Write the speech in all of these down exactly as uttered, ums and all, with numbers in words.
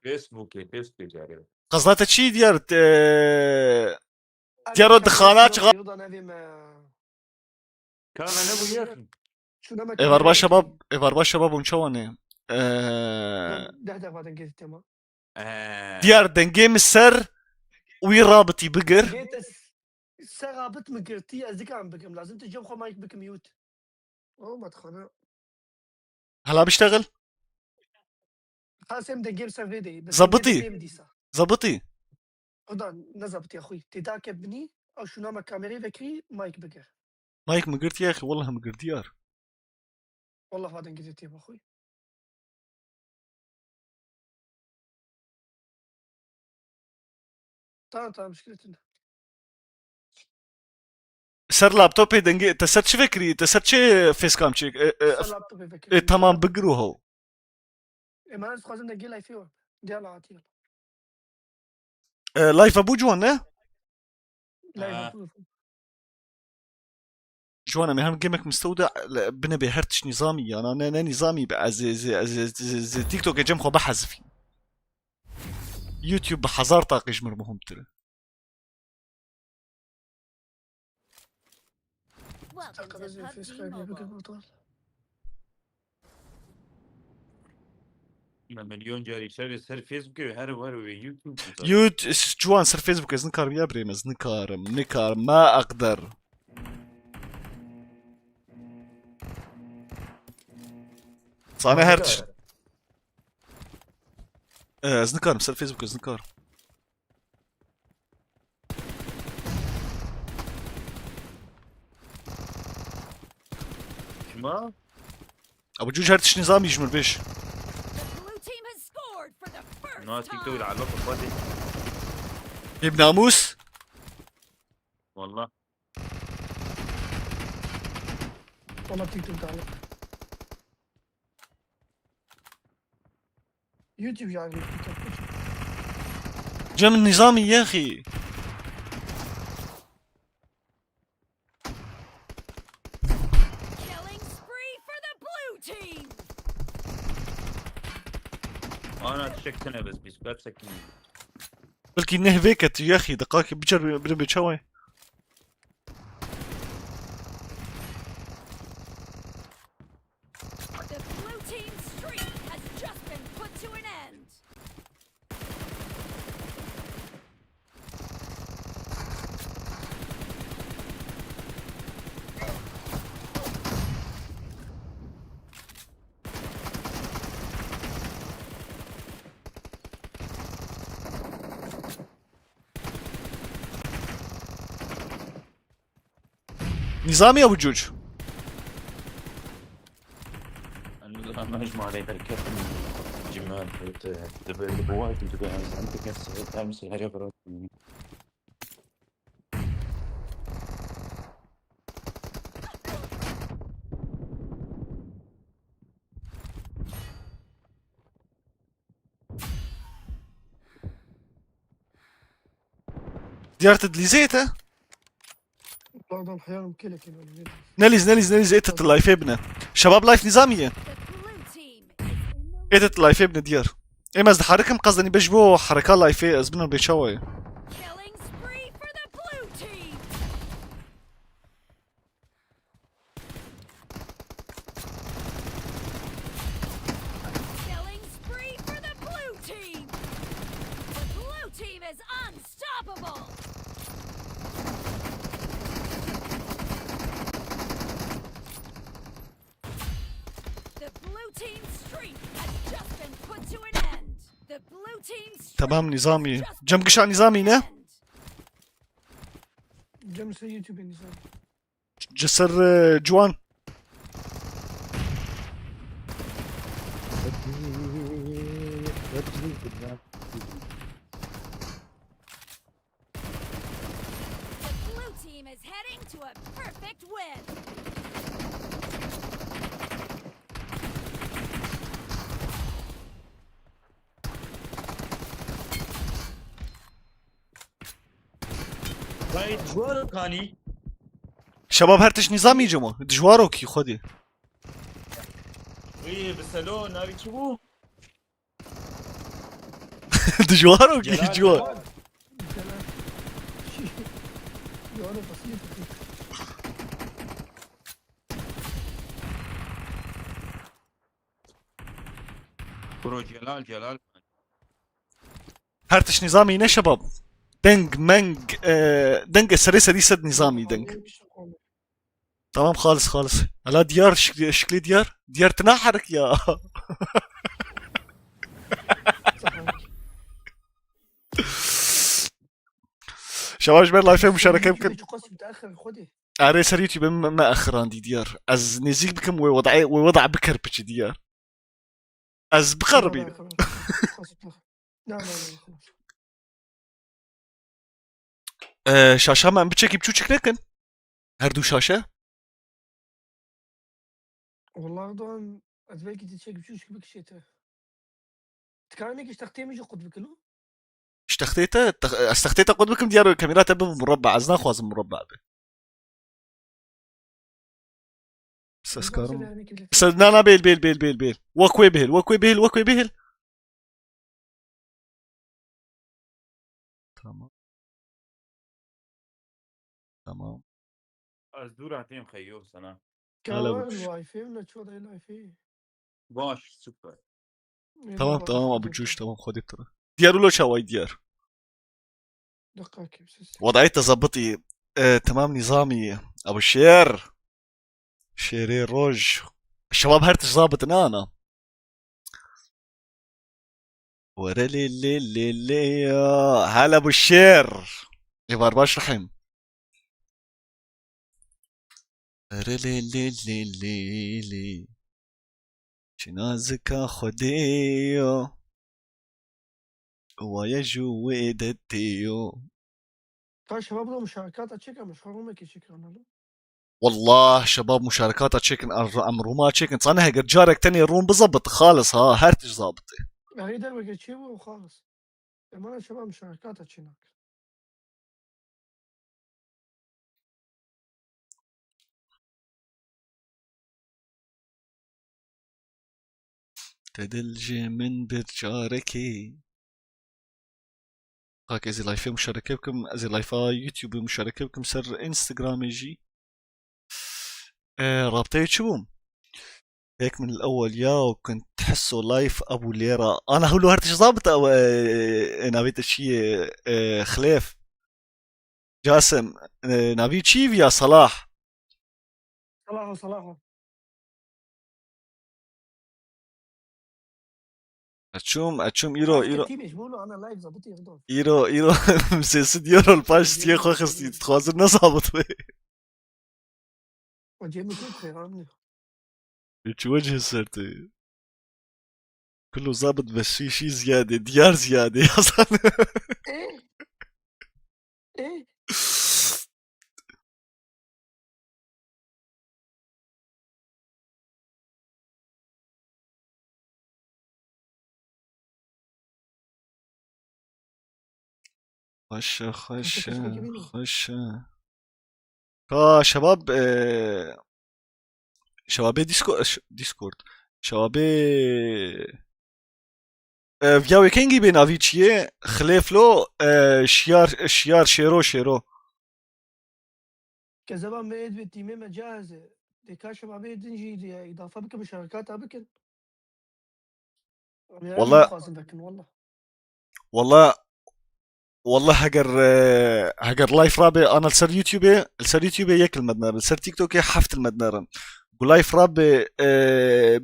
Facebookê, Facebookê carê. Qezna te çi diyar, e, diyar o dixana çiqa- Ka me nebû yek. Evarba şebab, evarba şebab hûn çawa ne? E, Deh defa dengê tema. Ee. Diyar dengê min ser wî rabitî bigir. Dengê te s-, se rabit mi girtî, ez dikarim bikim. Lazim tu cem xwe mayk bikim yût. O, matxana. Hela biştegil. Xasem dengê min ser vê deyî. Bes Zabitî. Dengê min dîsa. Zabitî. Xudan ne zabitî ya xwî. Tê dake binî, ew şûna me kamerayê vekirî, mayk bigir. Mayk mi girt ya xî, wellah mi girt diyar. Wallah va dengê te tê xwî. Tamam, tamam, muşkil tune. Ser laptopê dengê, te ser çi vekirî? Te ser çi facecam çek? E, e, Ser laptopê vekirî. E, tamam, bigir û ho. E, ma ez dixwazim dengê live-ê we. Gel hatiye. E, live bû ciwan ne? Live Ha. bû. Ciwan, em ê hem gemek mistewda bine bê her tişt nîzamî, yana ne, ne nîzamî be, ez ê, ez ê, ez ê, ez ê, ez ê TikTokê cem xwe bihezifîm. YouTube bi hezar taqî ji min muhimtir e. Welcome to Takılacağım, pubg ses kaybı Mobile. Bakın ortalar. Me milyon carî şerê ser Facebookê, her wer wê YouTube. Yut, s-, ciwan ser Facebook ez nikarim ya birêm, ez nikarim, nikarim, ma aqder. Sane her tiş-, Ee, ez nikarim, ser Facebook ez nikarim. Kima? Abi, cû her tişt nizamî ji min bêj. The blue team has scored for the first Na TikTok time. Ile alaka fadi. Ê bi namûs. Wallah. Wallah TikTok ile alaka. YouTube ya, YouTube. Cem nizamî yexî. Killing spree for the blue team. Ana çek tine bez biz, kaç sekin. Belkî neh vê ket yexî, diqakê biçer bire bê çawê. The blue team's streak has just been put to an end. Nizamiye bu cuc. Nizam mecmuare derket cimal, dibe, dibe, dibe, em, em, em, em, Diyar te dilîzê te? Pardon, heyalim kêlekê bû. Nelîz, nelîz, nelîz, ête tu layfê bine. Şebab layf nizamî ye. Ête tu layfê bine diyar. Êm ez diharikim, qezdenî be ji bo hereka layfê, ez bino bê çawa ye. Killing spree for the blue team. Killing spree for the blue team. The blue team is unstoppable. The blue team's streak has just been put to an end. The blue team's streak Tamam, nizamî. Cem gişa nizamî ne? Cem se YouTube nizam. Ci ser, e, ciwan. The blue team is heading to a perfect win. Dayê dijwar kanî. Şebab her tişt nizamî cimo. Dijwar o kî xwedî. Wî bi selo navî çi bû? Dijwar û Celal, gîcwar. Celal. Celal. Şi-, Celal, basî. Bro, Celal, Celal. Her tişt nîzamî ne şebab. Deng, meng, e, deng serê serî sed nîzamî deng. Tamam, xalis, xalis. Ela diyar, şikli, şikli diyar. Diyar tına herik ya. Şebaş ber life'e muşareke bikin. Erê ser YouTube me, me axirandî diyar. Ez nêzîk bikim wê wedayê, wê weda biker piçî diyar. Ez biqeribînim. Na, na, na, na, na, na. Ee, şaşa me em biçekî biçûçik nekin. Her du şaşe. Wallahî Doğan, ez belkî ti çek biçûçik bikişê te. Dikare nekî ji textê min jî qut bikilo? Ji textê te, tex-, ez textê te qut bikim diyar kamera te bibe murabba. Ez naxwazim murabba be. Ses karim. Ses, na, na, bêl, bêl, bêl, bêl, bêl. Wek wê bihêl, wek wê bihêl, wek wê bihêl. Tamam. Tamam. Ez dûr hatîm xeyo sana. Hala Kawan baş. Life'ê ne ço de life'ê. Baş, super. Tamam, tamam, abi, cûş, tamam, Xwedê tu re. Diyar ulo çaway diyar. Deqakê, ses. Wedayê te zabitî. E, tamam nîzamî. Abi şêr. Şêrê roj. Şebab her tişt zabit ne ana. Were lê lê lê lê ya. Hala bu şêr. Êvar baş Rehîm. Were lê lê lê lê lê. Çi nazika Xwedê yo. Waye ji wê de tê yo. Ka şebab lo muşarekata çêke, min xwe Rûmekê çêkirana lo. Wallah şebab muşarekata çêkin, em, em Rûma çêkin. Sane heger carek tenê Rûm bizabit xalis ha, her tişt zabitê. Erê derweke çê bû xalis. Emana şebab muşarekata çênak. Te dil ji min bir carekê. Kak ez ê life'ê muşareke bikim, ez ê life'a YouTube'ê muşareke bikim ser Instagram'ê jî. E, rabteyê çi bû? Pek min el-ewwel ya û kunt tihso life Ebu Lêra. Ana hewlo her tişt zabit ew, e, e, navê te çi ye, e, Xilêf? Casim, e, navî çi viya Salah? Salaho, Salaho. Açum, açum, îro, îro. Îro, îro, sesi diyor ol paş diye xwe xistî, dixwazin ne zabit be. Cem Hüseyin Xeyran ne? Çi wecih ser te? Kulo zabit ve şî, şî ziyade, diyar ziyade yazan. E? E? Xweşe, xweşe, xweşe. Ka şebab, e, şebabê Disco-, ş-, Discord. Şebabê, e, viya wê kengî bê navî çi ye? Xilêflo, e, şiyar, şiyar, şêro, şêro. Kezeba me êd bi tîmê me caheze. Dê ka şebabê din jî dê îdafe bikin, muşarekata bikin. Walla, walla, walla heger, e, heger live rabe ana li ser YouTube'ê, li ser YouTube'ê yek li me dinerin, li ser TikTok'ê heft li me dinerin. Ku live rabe, e,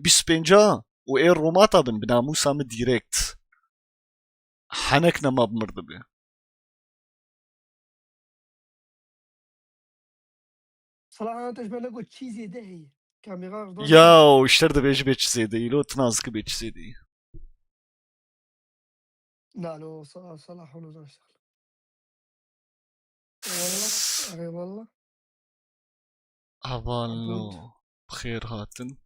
bîst pênca û ê Rûmata bin, bi namûsa min direkt. Henek nema bi mir dibe. Salah ana te ji me negot çî zêde heye. Kamera rda. Ya, û ji te re dibêje bê çi zêde, îro tu nazikî bê çi zêde. Na, lo, Sa-, Salah, holo zan şer. Eyvallah, eyvallah. Hevalno, bi xêr hatin.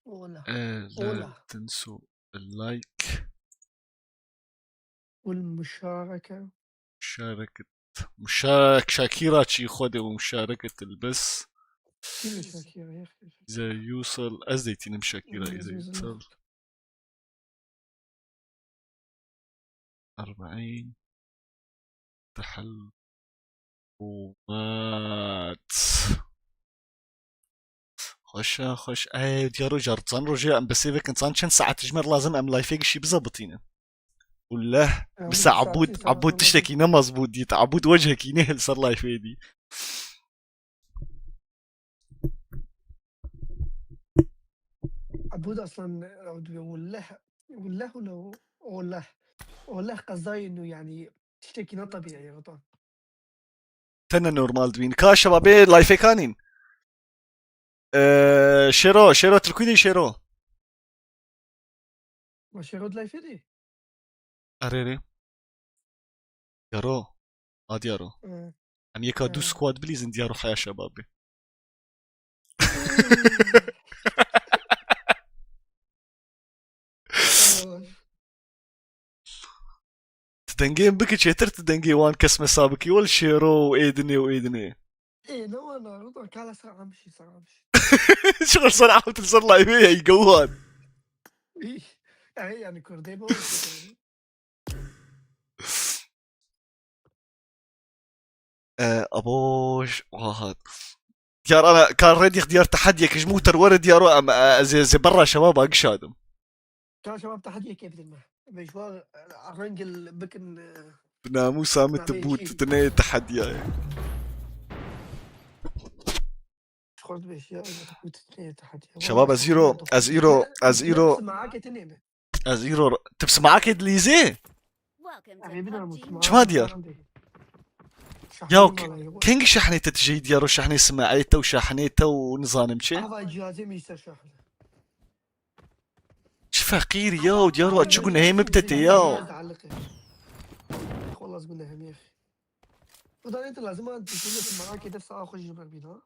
Ola. E, ola. Tinso like. Wal muşareke. Muşareket. Muşarek Şakira çî xwedê û muşareket ilbes. Kî Şakira, ya? Ze yusal, ez de tînim Şakira, ze yusal. أربعين. تحل. ومات. Xweş e, xweş. Ey, diyaro car, çend rojê em bi sêvek insan çend saet ji me re lazim em lifê gişî bizebitînin. Uleh, Em, bisa saetî Abûd, saet Abûd olmaz. Tiştekî ne mezbût dît. Abûd wecihekî ne li ser lifê dî. Abûd aslan, Abûd dibe, "Welleh, welleh wele oleh. Oleh qezayê nû, yanî, tiştekî ne tebîî ye, watan." Te ne normal dibîn. Ka şebabê lifê kanîn. Ee, Şêro, Şêro, tu li ku dî Şêro? Ma Şêro di lifê dî? Erê rê. Diyaro. A diyaro. Hı. Em yeka du Hı. squad bilîzin diyaro heya şebabê. Hı. Tu dengê min bikî çêtir, tu dengê wan kes mesa bikî, wel Şêro û êdinê û êdinê. Ê, ne wan a, Rıdvan, kala ser amişî, ser amişî. Şixir ser amişî, ser layvê ye, gewan. Ey, yani Kurdê bu. E, abo, ş-, wahat. Diyar ana, kar redîx diyar tehediyek, ji min û terwere diyaro em, e, ez ê, ez ê berra şebaba gişadim. Ka şebab tehediyekê bidin me. Ve ji wa, e, rengil bikin, e, Bi namûsa min tu navê bû, çî? Tu neyê tehediyayê. Xort beş ya, bu tutmaya tahadiye. Şebab, ez îro, ez îro, ez îro, Smaake tenê mi? Ez îro, tu bi smaakê dilîzê? Welcome to Abi bir daha PUBG. Çima diyar? Şahane Ya, vallahi, yok. Kengî şehnê te tijeyî diyar û şehnê smaê te û şehnê te û nizanim çi? Ava cihazê mi ister şahane. Çi feqîr ya, û diyar wa çi gunehê min bi te tê ya? Xullas gunehê min. Bu da ne lazim an, tu lazim an, ki def sağa xwe ji ber bîna.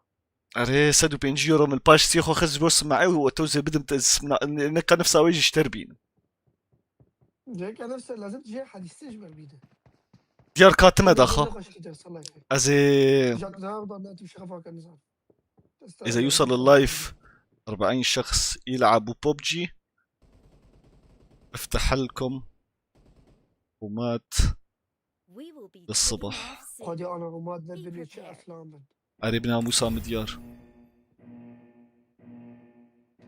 Erê, sed û pêncî euro min paş siyê xwe xist ji bo simaê û we tew zê bidim te, simna-, ne, ne ka nifsa wê jî ji te re bînim. Ceka nifsa lazim jê hadîsê ji ber bîne. Diyar katime da xwe. Xweşikî te, salay. Ez ê Jat, da, da, ne, tu şerefa ke nizam. إذا يوصل اللايف أربعين شخص يلعبوا ببجي، افتح لكم رومات للصبح. Xwedî ana Rûmat ne binê çi eflan bin. Erê, bi namûsa min diyar.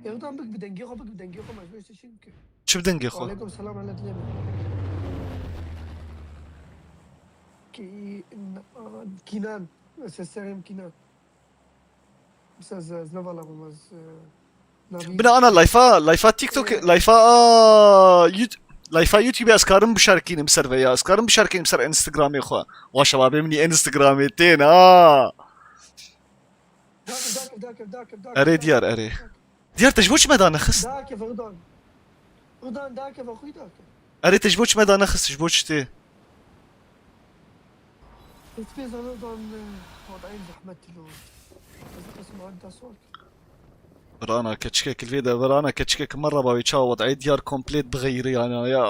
Yexdan bik bi dengê xwe, bik bi dengê xwe, mecbur işte şey ki. Çi bi dengê xwe? Aleyküm selam, hele dilê min. Ki-, Kinan. Seslerim Kinan. Mesela ez, ez ne vala bûm, ez, e, navî- Bina ana layfa, layfa TikTok, Ee. layfa, a, Yout-, layfa YouTube ez karim bişarkînim ser vê ya. Ez karim bişarkînim ser Instagramê xwe. Wa şebabê min Instagramê tên ha. Dakir, dakir, dakir, dakir, dakir, Erê dakir, diyar, erê. Dakir. Diyar te ji bo çi me danexist? Dakir, Rıdan. Rıdan, dakir, Rıdan. Erê te ji bo çi me danexist, ji bo çi tê? Hiçbir zaman, e, wadayın zahmet lo. Kızı kısmı hadda sor. Birana keçikek li vê de, birana keçikek merhaba wê çawa wadayê diyar komplet bixeyirî yana ya.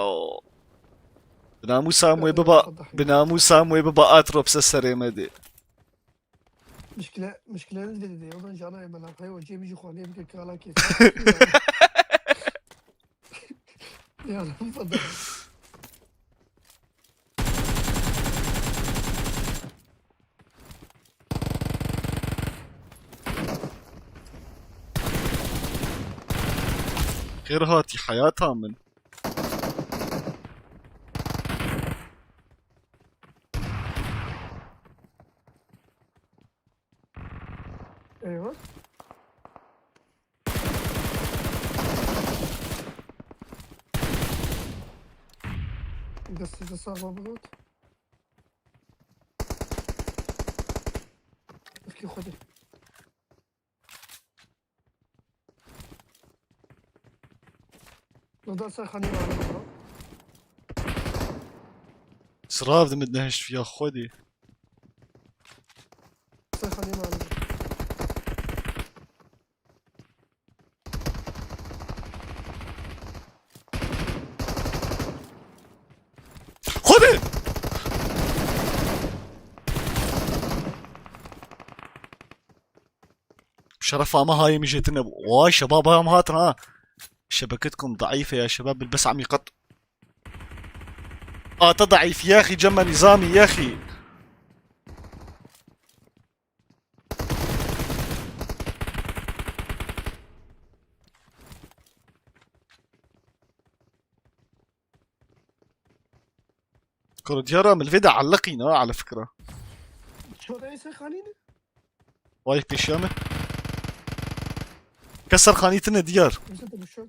Bi namûsa em wê biba, bi namûsa em wê biba Atrops serê me dê. Mişkile, mişkile ne dedi? Odan cana emela. Hay o cemî ji xwanê bike kala kes. Ya lan fada. Xêr hatî heyata min. Eyvah. Destê de sağ ol, Bulut. Eski Xwedê. Nada ser xanî var. Sirav dimit nehişt ya Xwedê. Ser xanî var. Xwedê! Şerefa me hayê min jêtir nebû. Vay şebab, hayê min hatin ha. Şebeketkum daîfe ya şebab, bil bes amîqet. آه، أنت ضعيف يا أخي، جنبنا نظامي يا أخي. Kuro diyara, min li vê de eliqîne, على فكرة. Şo reîsê xanî ne? Vay pêşiya me. Kes ser xanî tine diyar. Wisa te bişo.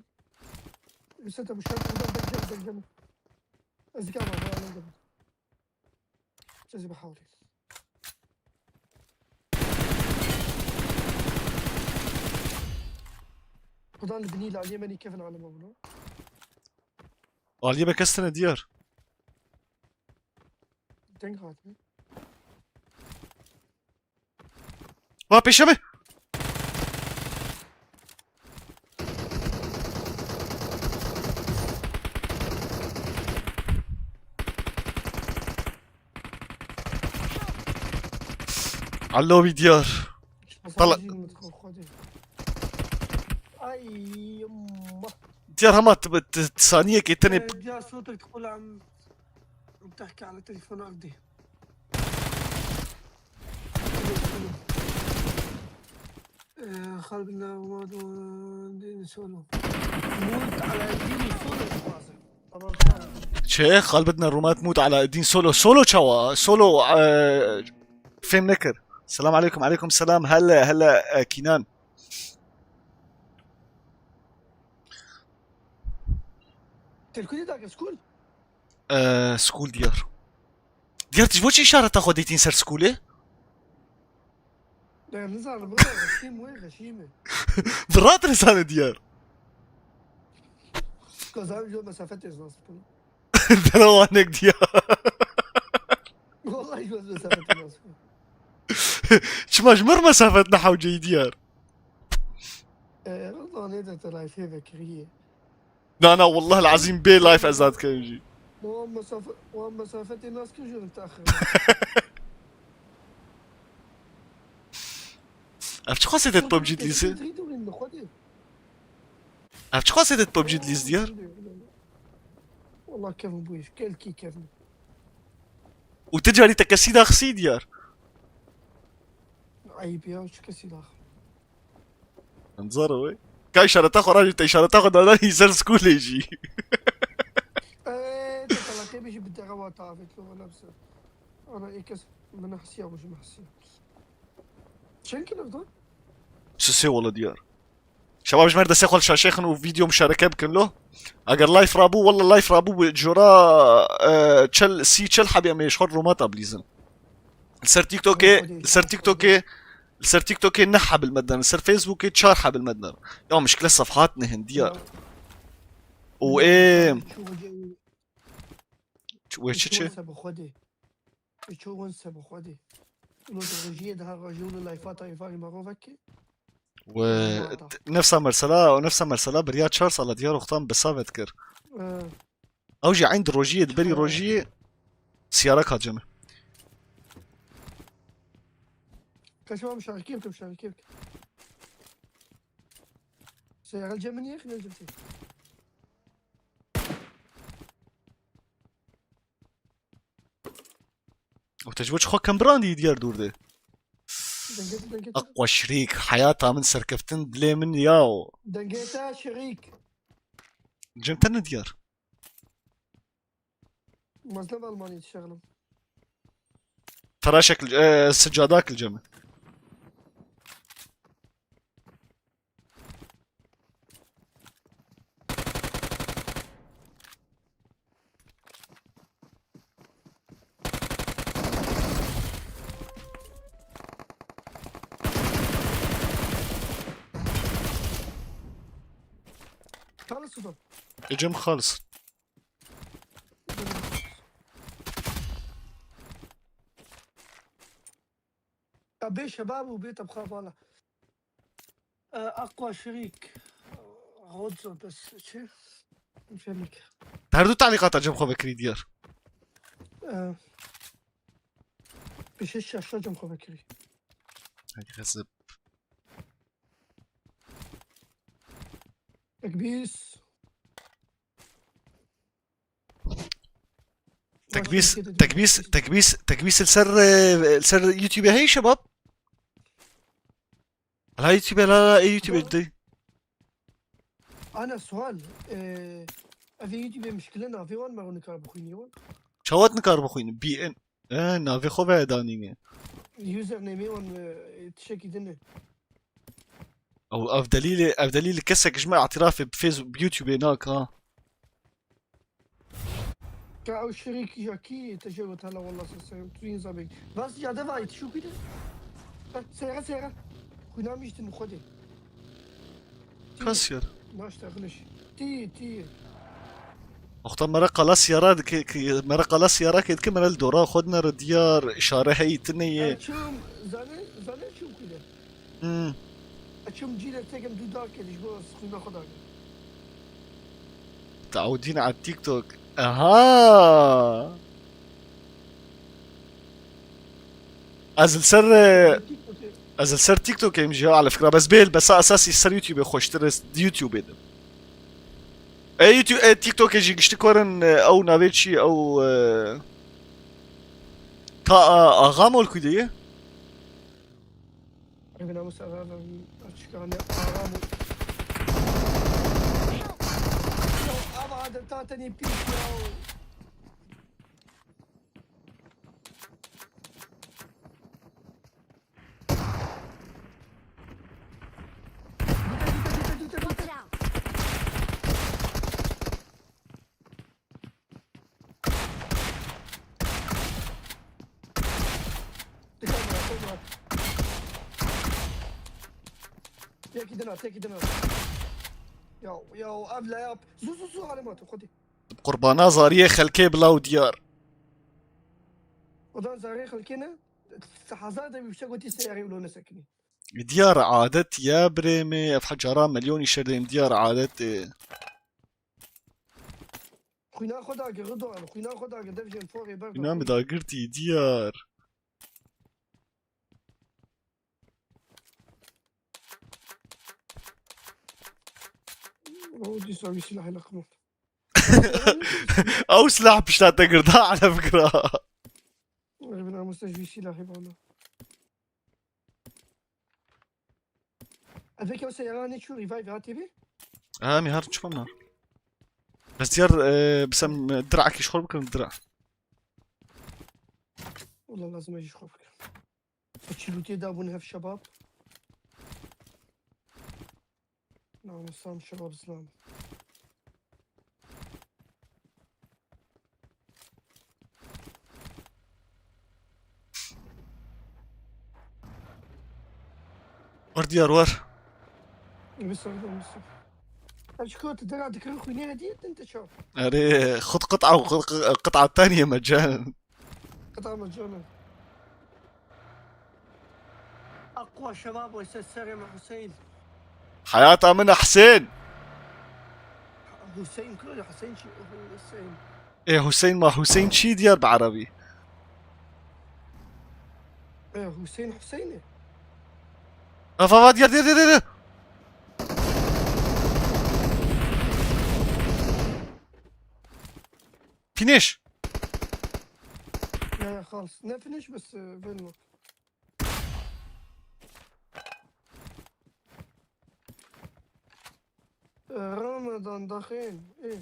Wisa te bişo. Burada bekle, bekle. Ez dikar bak, bak, bak. Sizi bihawlî. Xudan li binî li aliyê me nîkevin alema bû. Aliyê me kes tine diyar. Deng hatî. Va pêşe me. Allo bir diyar. Tala- Ay, yamma. Diyar hema t-, t-, saniyekê tenê. Ee, diyar sotek dixul am. Am tehke ala telefon akdi. Ee, xalbina Roma din solo. Mut ala din solo. Tamam, tamam. Çi? Xalbidne Roma tmût ala din solo. Solo çawa? Solo, e, fêm nekir. Selam aleykum. Aleykum selam. Hele, hele, e, Kinan. Tirkû dî dake skûl? E, skûl diyar. Diyar, tu ji bo çi îşareta xwe dîtîn ser skûlê? Ne, nizanim, bira, xeşîm wê, xeşîm e. Bira, tu nizane diyar. Kazan jo mesafet ez nas bikim. Delawanek diyar. Vallahi jo mesafet ez nas bikim. Çima ji mir mesafet ne hewceyî diyar? Ee, Rıza ne de telay şey vekiriye. Na, na, والله العظيم bê life ez dadikim jî. Wan mesafe-, wan mesafetê nas kir jî mitaxir. Ev çi xasê det PUBG dilîzî? Ev çi xasê det PUBG dilîz diyar? Wallah kevin bu iş, gelkî kevin. Û ti carî te kesî daxisî diyar? Ayıp ya, şu kesî dax. Em zaro wê. Ka îşareta xwe rajî, te îşareta xwe dadanî ser skûlê jî. Eee, te telaqê bijî bi derewa tavêt lo, wala bi ser. Ana ê kes min hesiya, bu ji min hesiya. Çend kilo da? Sisê wala diyar. Şebab ji me re destê xwe li şaşê xin û vîdeo muşareke bikin lo. Eger live rabû, wala live rabû bi cora, e, çel, sî çel hebê em ê ji xwe romata bilîzin. Li ser TikTokê, li ser TikTokê, li ser TikTokê neh heb li me didan, li ser Facebookê çar heb li me didan. Ya mişkile sefhat ne hin diyar. Û ê, wê çi çi? Çi win se bi Xwedê. Çi win se bi Xwedê. Ulo di rojiyê daha rojî ulo layfata êvarî me rovekê. We, t-, nefsa mersela, o nefsa mersela beriya çar sala diyar oxtan bi savet kir. Ee. Ew jî eyn di rojiyê, di berî rojiyê siyara ka cem e. Kaşe wa muşarikê bikim, muşarikê bikim. Seyara cem min yek ne cem tê. Û te ji bo çi xwe kembirandî diyar dûr de? Dengê te, dengê te. Aqwa şirîk, heyata min serkeftin dilê min ya o. Dengê te şirîk. Cem te ne diyar? Mazlum Almanya şeğlim. Teraşek, e, sicada kil Cem. Xalis o da. Ecem xalis. Ya bê şebab û bê tebxa vala. E, Aqua Şirîk. Hodzo bes çi? Fenik. Her du talîqata cem xwe vekirî diyar. E, bi şeş şaşa cem xwe vekirî. Hadi xezib. Ek bîs. Tekbîs, tekbîs, tekbîs, tekbîs li ser, e, li ser YouTube hey şebab. La YouTube, la, la, ê YouTube de. Ana sual. Ee, ev YouTube mişkile navê wan me nikar bixwînî wan. Çawa tu nikar bixwînî? B N. E, navê xwe ve danîne. Username wan, e, tiştekî din e. Ew, ev delîlê, ev delîlê kesek ji me îtirafê bi Face-, bi YouTube nake ha. Ka ew şirîk ya kî te jê got hele wallah se-, se-, tu însan bek. Bas ya de vay, tu şû kî de? Bak, seyre, seyre. Xwîna miştin xwedê. Kas yar? Naşte xiliş. Tî, tî. Wexta mere qala siyara dike, ki, mere qala siyara ke dike, mere li dora xwe dinere diyar, îşare heyî tine ye. Eçim, zane, zane çû kî de? Hmm. Eçim cî de tekim du dar kediş bo xwîna xwe dagir. Teawdîn a TikTok. Aha. Ez li ser, e, ez li ser TikTok em jî, ala fikra, bes bêl, besa esasî ser YouTube xweştir e, di YouTube de. E, YouTube, e, TikTok jî gişti korin, e, ew navê çi, ew, e, ta, a, axa mol ku de ye? Evin namus axa, axa, açık, hani, axa mol. Ya, ama adeta tenê pîs ya. Watch out! Dikkat et, dikkat et. Yekî din at, yekî din at. Ya, ya, ev la yap. Zu, zu, zu, alem at, xwedî. Qurbana zariyê xelkê bila û diyar. Odan zariyê xelkê ne? Hezar de bir şey gotî seyarê ulo nesekinî. Diyar adet ya birê me, ev hecara milyonî şerdeyim diyar adet e. Xwîna xwe dagir, Ridwan, xwîna xwe dagir, dev jên forê ber. Xwîna min dagirtî diyar. O dîsa wî silahê li qimir. Ew silah pişta te girda, ala fikra. Ev namuste ji wî silahê bana. Ev veke o seyara ne çû revive ha T V? Ha, em ê herin çiqan nar. Bes diyar, e, bisem, e, dirakî ji xwe bikirin dira. Wala lazim e jî ji xwe bikirin. Çi lûtê dabûn hev şebab. Namusam şebab zilam. Wer diyar wer. Wisa, wisa. Ev ji ku tu dera dikirin xwînê hediye din te çaw? Erê, xud qit'a, xud qi-, qit'a taniye mecan. Qit'a mecan e. Aqwa şebab weyse serê me Hüseyin. Heyata min e Hüseyin. Hüseyin kuro, Hüseyin çi? Hüseyin. Ê Hüseyin ma Hüseyin çi diyar bi erebî? Ê Hüseyin, Hüseyin e. Ava, ava, diyar, diyar, diyar, diyar. Finish. Ya, ya, xalis. Ne finish bes, e, ben bak. Ramadan daxên, ê.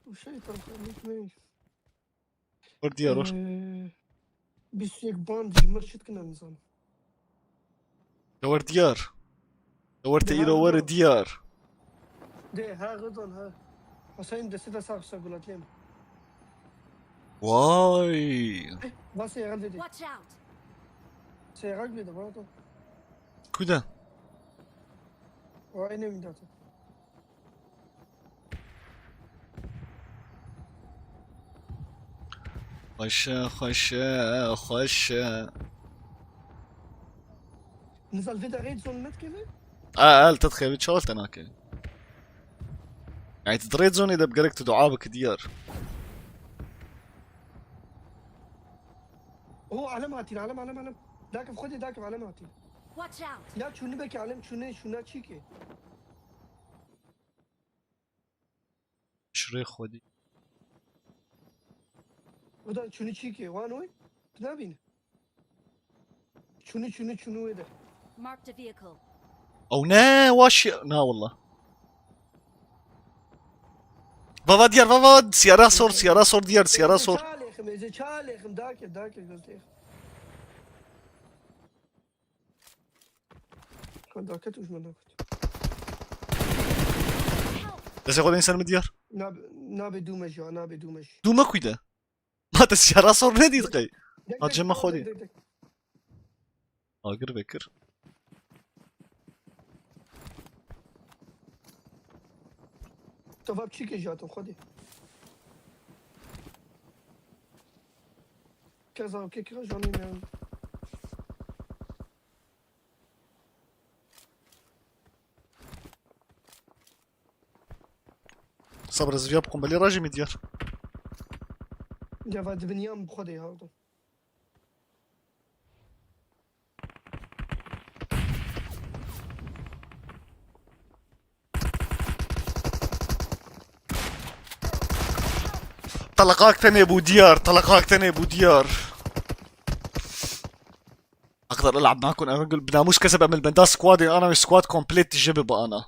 Û şeytan xemîk neyî. Wer diyar wer. Ee, bîst û yek band ji mir çi dikine nizanim. De wer diyar. De wer te îro wer diyar. De ha Ridwan ha. Hüseyin destê de sağ olsun gulat lêm. Vay. Va seyran dedi. Watch out! Seyran dedi bana da. Ku de? O aynı evinde. Xweş e, xweş e, xweş e. Nizal vê de red zone nedikeve? A, el te dixevi çal te nakeve. Yani tu di red zone de gerek tu dua bike diyar. O alem hatî, alem, alem, alem. Dakiv xwedê, dakiv alem hatî. Watch out! Ya çûnî belkî alem çûnê, şûna çîkê. Şirê xwedî. Buradan çünü çiki, wan oy. Tu nabîne. Çünü, çünü, çünü wê de. Marked a vehicle. Ew ne waş ya. Na wallah. Va va diyar, va va, siyara sor, siyara sor diyar, siyara sor. Çalêxim, êzê çalêxim, dakir, dakir, göz lêxim. Ka daket û ji min daket. Destê xwe deyin ser min diyar. Nabe, nabe dûme ji, nabe dûme ji. Dûme kuy de? Ma te siyara sor nedît qey. Dek, Ha, dek, cema dek, xwedî. dek, dek. Agir vekir. Tu va çi ke jato xwedî. Keza ke kira janî ne. Sabr ez viya bi kombalî rajî min diyar. Ya va dibiniyam bi xwedê hewdo. Telaqak tenê bû diyar, telaqak tenê bû diyar. أقدر ألعب معكم أنا أقول بناموس كسب أمل بندا سكواد أنا سكواد كومبليت جيب بأنا.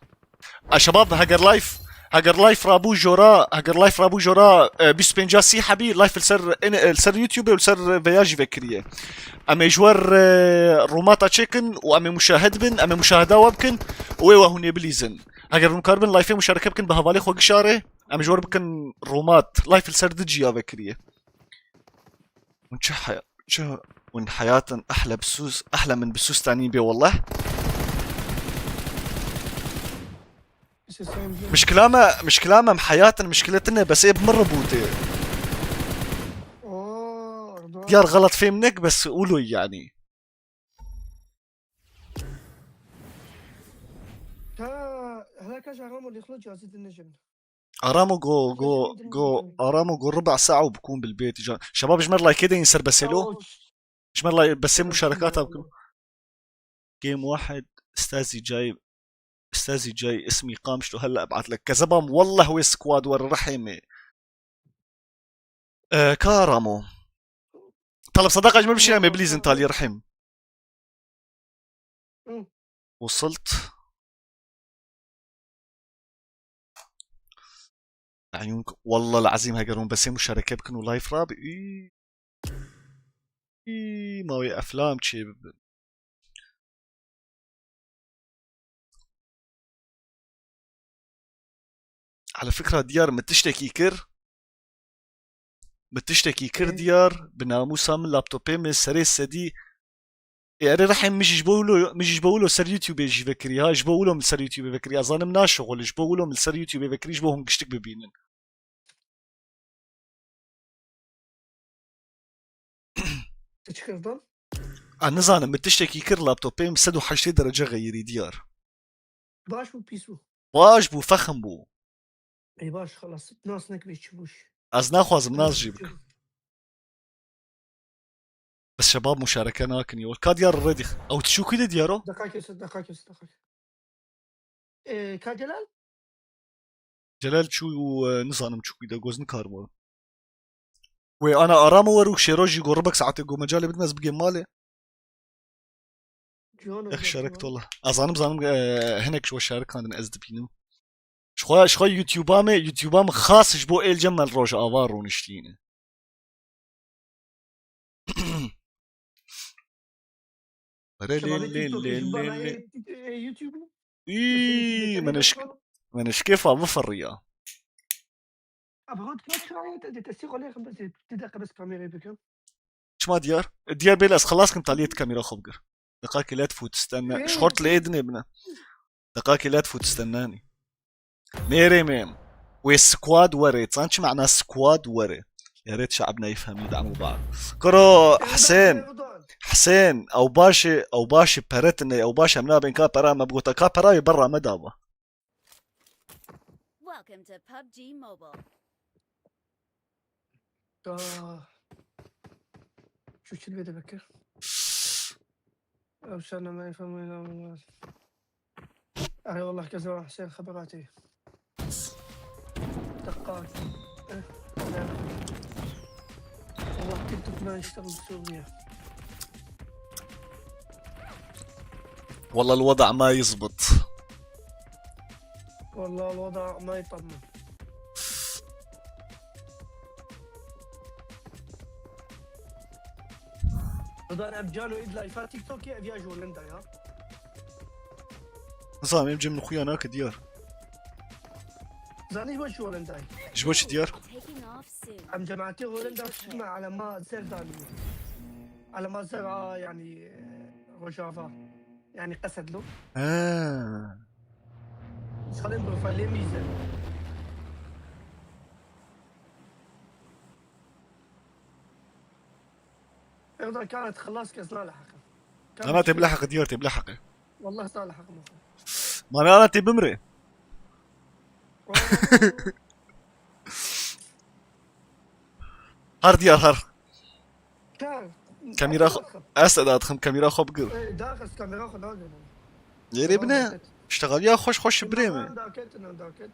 شباب هاجر لايف، هاجر لايف رابو جورا، هاجر لايف رابو جورا، آه، بيس بنجا سي حبي لايف لسر إن- لسر يوتيوب ولسر فياجي فكريه. أما جوار آه، روماتا تشيكن وأما مشاهد بن أما مشاهدة وابكن. ويوا هوني بليزن. هاجر مكاربن لايف مشاركة بكن بهوالي خو قشاري. أما جوار بكن رومات لايف لسر دجيا فكريه. ونشو حياة شو ون حياتن أحلى بسوس أحلى من بسوس تانيين بي والله. مش كلامه مش كلامه محياتن مشكلتنا بس إيه بمر بوتي. Oo, orada. ديار غلط فهمنك بس قولوا يعني. Ha, hele kaç ağam oldu, yıkılı cihazı dinleyeceğim. أرامو جو جو جو أرامو جو ربع ساعة وبكون بالبيت. جا- شباب، جمر لايكي دين سر بسيلو. جمر لايك بس مشاركات بكون. جيم واحد. أستاذي جاي، أستاذي جاي اسمي قامشلو هلا ابعت لك كزبام والله هو سكواد ور رحمه. آه كارامو. طلب صداقة أجمل بشي يا بليز انت اللي رحم. Hı. وصلت. عيونك والله العظيم هاجرون بس مشاركة بكن ولايف رابع. إيه. إيه ما وي أفلام تشي. على فكرة ديار من تشتكي كر من تشتكي كر ديار بناموسا من لابتوبي من سري سدي. يعني رحم مش جبولو مش جبولو سر يوتيوب يجي فكري ها جبولو من سر يوتيوب فكري أظن من شغل جبولو من سر يوتيوب فكري جبوهم قشتك ببينن. Tu çi kir dan? A nizanim, min tiştekî kir laptopê min sed û heştê derece xeyirî diyar. Baş bû, pîs bû? Baş bû, fexm bû. Ê baş, xelas. Nas nekirî çi bû jî. Ez naxwazim nas jî bikim. Bes şebab muşareke nakin ya. Ka diyar redîx. Ew tişûkî de diyar o? Deqakê se, deqakê se, deqakê. Ee, ka Celal? Celal çû û, e, nizanim çûkî de goz nikaribû. Wê ana aramo wer û şêro jî go ribek saetê go mecalê bidin ez bigêm malê. Ex şerik tola. Ez zanim zanim, e, hinek ji we şerikandin ez dibînim. Ji xwe, ji xwe YouTube-a me, YouTube-a me xas ji bo êl cem me li Rojava rûniştîne. Re lê lê lê lê lê. Î, min eşk-, min eşkêfa bifirriya. Çima diyar? Diyar bêle ez xelas kim taliyê kamera xwe bigir. Deqakê let fût stenna. Ji xort lê dinê bine. Deqakê let fût stennanî. Nêrê me. Wê squad were. Zan çi mana squad were? يا ريت شعبنا يفهم يدعموا بعض. Kuro Husên. Husên. Ew baş e, ew baş e pere tine, ew baş em nabên ka pera me bigota ka pera wê berra me daba. Welcome to PUBG Mobile. Da. Şu çil bede bekir. Ew şer name efendim. Erê wallah keza Husên xeberatê. Deqqa. Eh, ne? أنا أشتغل بسوريا. والله الوضع ما يزبط. والله الوضع ما يطمن. Rıdan Emcan û Îd Layfa TikTokê ev ya ji Holenda ya. Nizanim, em cem li xuya nake diyar. Zanî ji bo çi Holendayê? Ji bo çi diyar? Em cemaetê Holenda çi me elema ser danî. Elema ser a, yanî, e, Rojava. Yanî qesedlo. He. Salên profilê mîze. Ew da kara xilas kes naleheqe. Ana tê bileheqe diyar, tê bileheqe. Wallah saleheq ma. Mane ana tê bimre. Har diyar har. Ka, Kamera xwe, ez te dadixim, kamera xwe bigir. Ê, daxist kamera xwe nagir. Lêrê bine. Daket. Ştexaliya xweş xweş birê min. Daket, daket.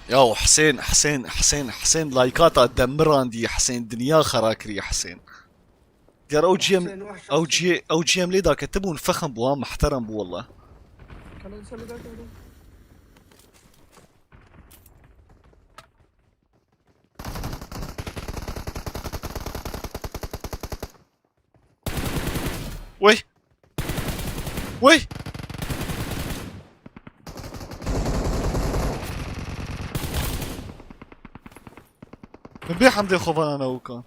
Ya Husên, Husên, Husên, Husên laykata demirandî, Husên dinya xera kiriye Husên. Diyar ew ciyê em, Husên, wah ew şahsî. Ciyê, ew ciyê em lê daketibûn, fexm bû, ha, muhterem bû, wallah. Kanal sen bir dakika. Wey. Wey. Min bê hemdê xwe vanana wikan.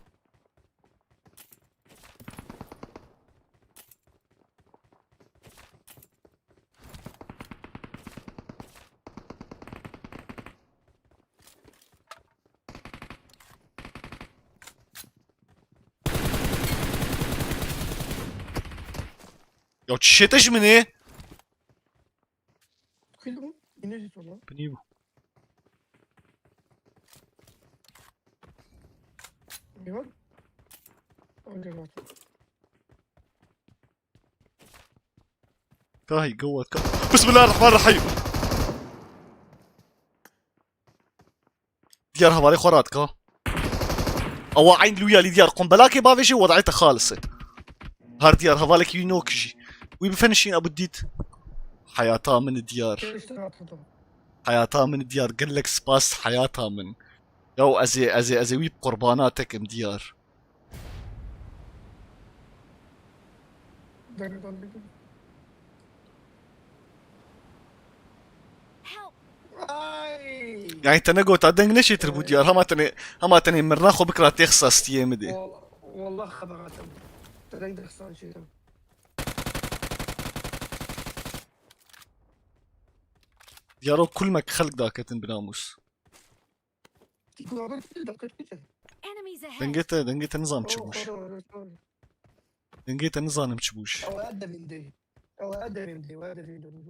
Ya çi şete ji min ê? Kilo, yine git oğlum. Binî bû. Ne var? Anca var. Kahî gowat ka. Bismillahirrahmanirrahîm. Diyar hevalê xwe radika. Ewa eyn lûya lî diyar. Qumbelakê bavêjê wedayê te xalis e. Her diyar hevalekî wî nok jî. Wî bi fenişîn ebu dît. Heyata min diyar. Heyata min diyar. Gelek spas heyata min. Yaw ez ê, ez ê, ez ê wî bi qurbana tekim diyar. Help! Ay! Yani te negota deng ne çêtir bû diyar. Hema tenê, hema tenê mirina xwe bikira têxsa stiyê min dê. Wal-, wallah xeberatem. Te deng dexsan çêtir. Diyaro kulmek xelk daketin binamûs. Enemies ahead. Dengê te, dengê te nizam çi bûş. Dengê te nizanim çi bûş.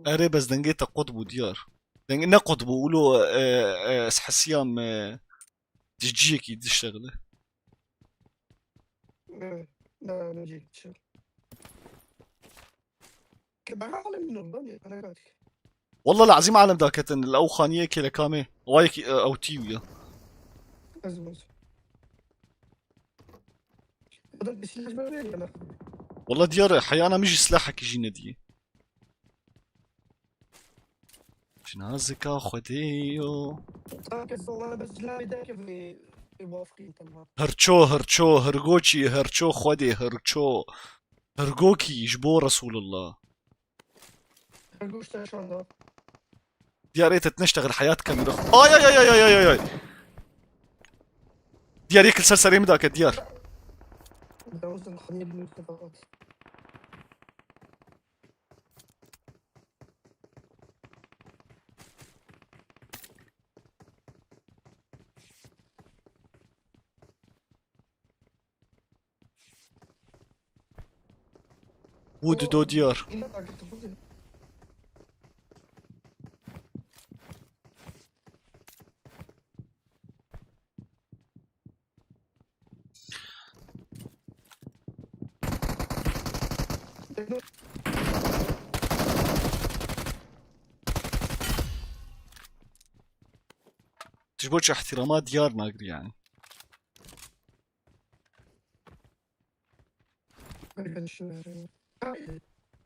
Erê bes dengê te qut bû diyar. Dengê ne qut bû, ulo, e, e, ez hesiyam, e, ji ciyekî diştexile. Wallah lazim alem daketin, li ew xaniyekê li kamê. Wayekî, e, ew tî wî ya. Wallah diyar e, heyana min jî silahekî jî nediyê. Ji nazika Xwedê yo. Hirço, hirço, hirgokî, hirço Xwedê, hirço. Hirgokî ji bo Resulullah. Diyar ê te neştexil heyat kamera. Ay, ay, ay. Diyar yek li ser serê min dake, diyar. Wû dido diyar. Tu ji bo çi ihtirama diyar nagirî yani?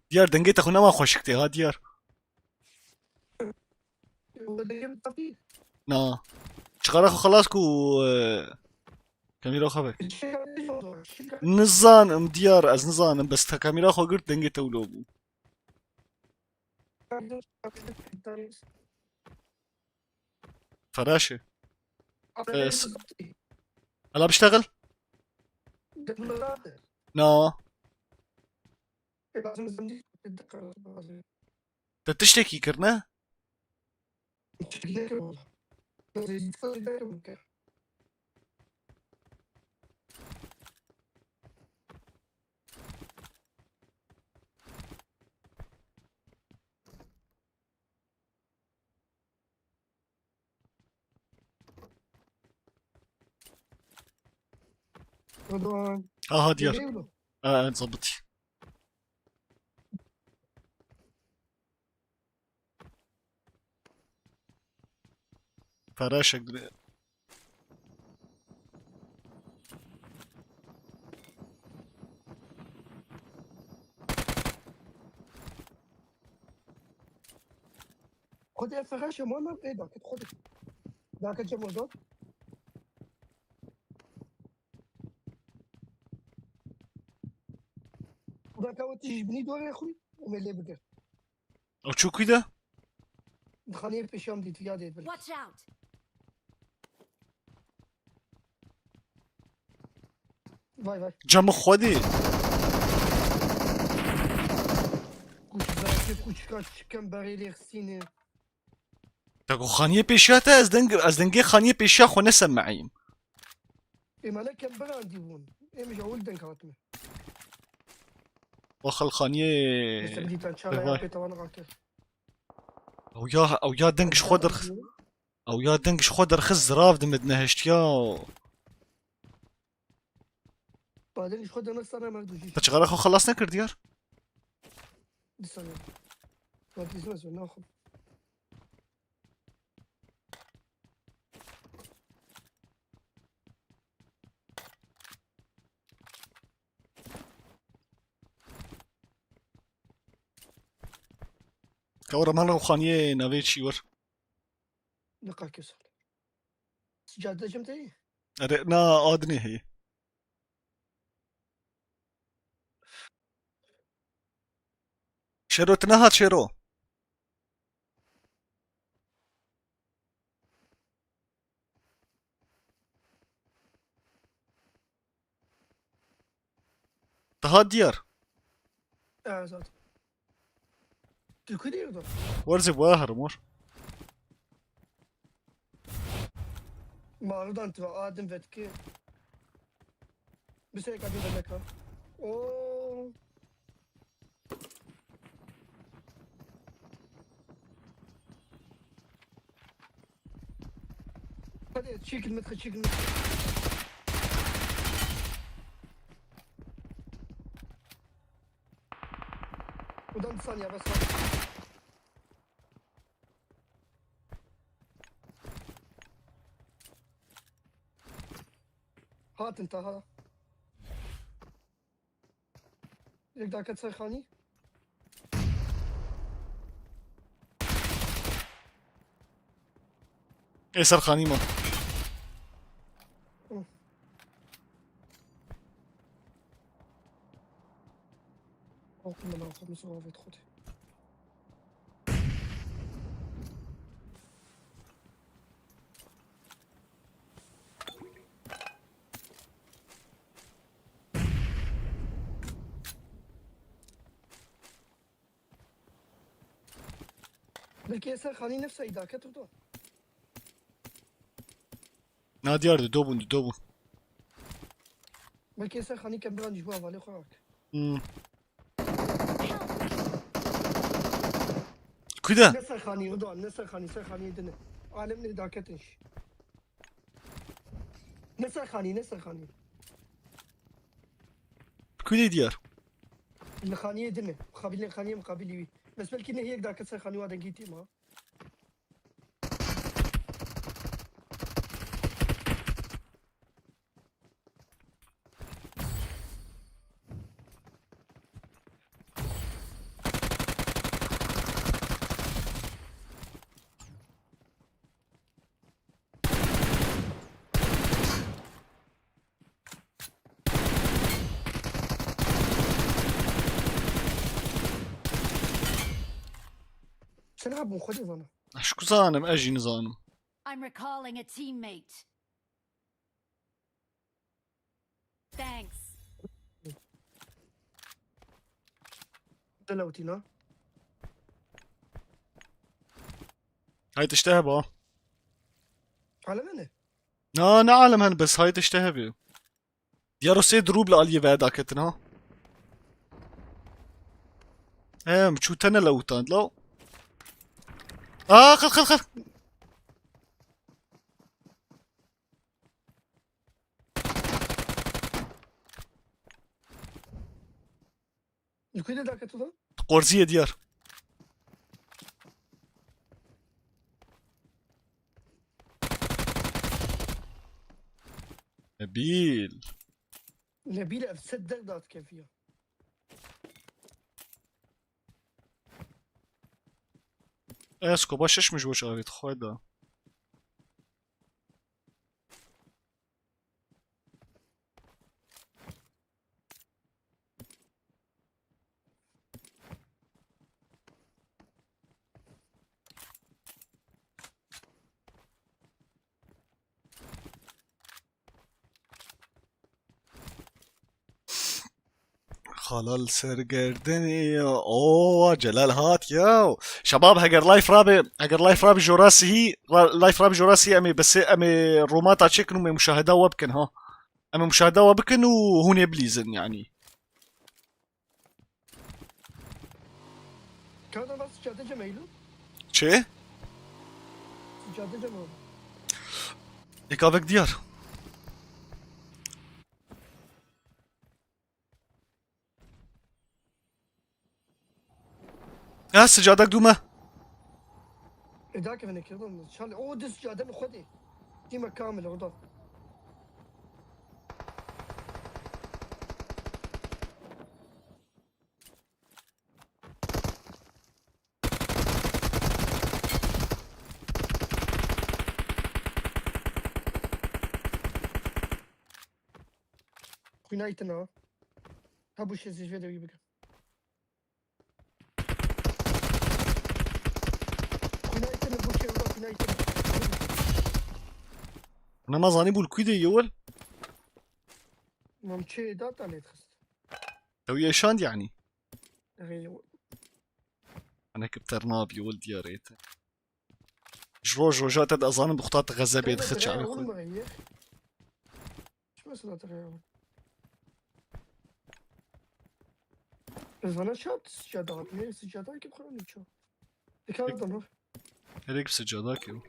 Diyar, dengê te xwe nema xweşik tê ha, Diyar. Na. Çixara xwe xilas ku, e, kamera xwe be. Nizanim, Diyar, ez nizanim, bes te kamera xwe girt, dengê te wilo bû. Feraşe. E, s-, Hela biştexil? Na. Te tiştekî kir, ne? Rıdvan. Aha, Diyar. Geliyor mu? Ha, zabit. Feraşek dire. Xwedê ez feraşe mama ê daket xwedê. Daket çe mozo. Daka wetî ji binî dorê xwî û me lê bigir. O çû kî de? Xaniyê pêşiya min dît, viya dê bil. Watch out! Vay vay. Camı xwedî. Kuçka, kuçka, çikem berê lê xistîne. Te ku xaniyê pêşiya te, ez deng, ez dengê xaniyê pêşiya xwe nesemeyim. Ê me ne kem berandî bûn. Ê min ji ewil deng hatime. Waxal xaniyê. Mesela dîtan çawa ya pê tavan rakir. Ew ya, ew ya deng ji xwe derx-, ew ya deng ji xwe derxist zirav dimid nehiştiya. Badeng ji xwe derxist sana merdû jî. Te çixara xwe xelas nekir, Diyar? Di saniye. Bak, izin ver, naxwe. Kawra mala xaniyê navê çî wir. Niqakê sal. Sicade jim teyî? Erê, na adinê heye. Şero, tu nehat Şero? Daha Diyar. Evet, evet. Tu kudê da? Werzê bu ahar mor. Marudan tu adim vetki. Bir şey kadın demek ha. Oo. Hadi çekil Metka, çekil Metka. Buradan bir saniye bas. Hatin Taha. Yek dakika ser xanî. Ê ser xanî ma. Hı. Altın ben altın mısın afet xudi. Belki Esen Xanî nefsa îdake turdo. Na diyar, di do bûn, di do bûn. Belki Esen Xanî kemran ji bo hevalê xwe rak. Hmm. Kuda? Ne Serxanî, Rıdwan, ne Serxanî, Serxanî dine. Alem ne daketin şi. Ne Serxanî, ne Serxanî. Kuda diyar? Li xaniyê dine. Xabilê xaniyê muqabilî wî. Bes belkî ne yek daket Serxanî wa dengî tîma. Te niha bûn xwedê zana. Ez ku zanim, ez jî nizanim. I'm recalling a teammate. Thanks. Delewtîna. Hey tişte heba. Aleme ne? Na, ne alem hen bes, hey tişte hebe. Diyaro sê drûb li aliyê ve daketin ha. Hem, çû te ne lewtand, law. Aa, xil, xil, xil. Li ku de daketiba? Qorziyê diyar. Nebîl. Nebîl ev sed der datkevî ya. Ez koba şeş min ji bo çavê dixwe da. Xalal sergerdinê ya. Oo, Celal hat ya. Şebab, heger life rabe, heger life rabe jora sihî, ra- life rabe jora sihî, em ê bese, em ê romata çekin û me muşaheda we bikin ha. Em ê muşaheda we bikin û hûn ê bilîzin yani. Kağıdan bas sıçrayacağım Eylül. Çi? Sıçrayacağım abi. Ê kavek diyar. Ha, sicadek dûme. E, dakika, ben ekledim. Çal, o düz sıçrayacağım, hadi. Dime kamil orada. Xwînayî tune ha. Hebû şêzî ji vê de wî bike. Xwînayî tune, bû şêwda xwînayî tune. Nema zanî bû li kû de yewil. Mam çê data lê dixist. Ew yeşand yani. Rê yewil. Hinek bi terna bi yewil diyarê te. Ji roj roja te de ezanim bi xuta te xezebê dixit çavê xwe. Çima sila te xeya? Ez vana çap sıcada, ne sıcada ki bixuran ço. Dikkat edin ha. Herek sıcada ki o.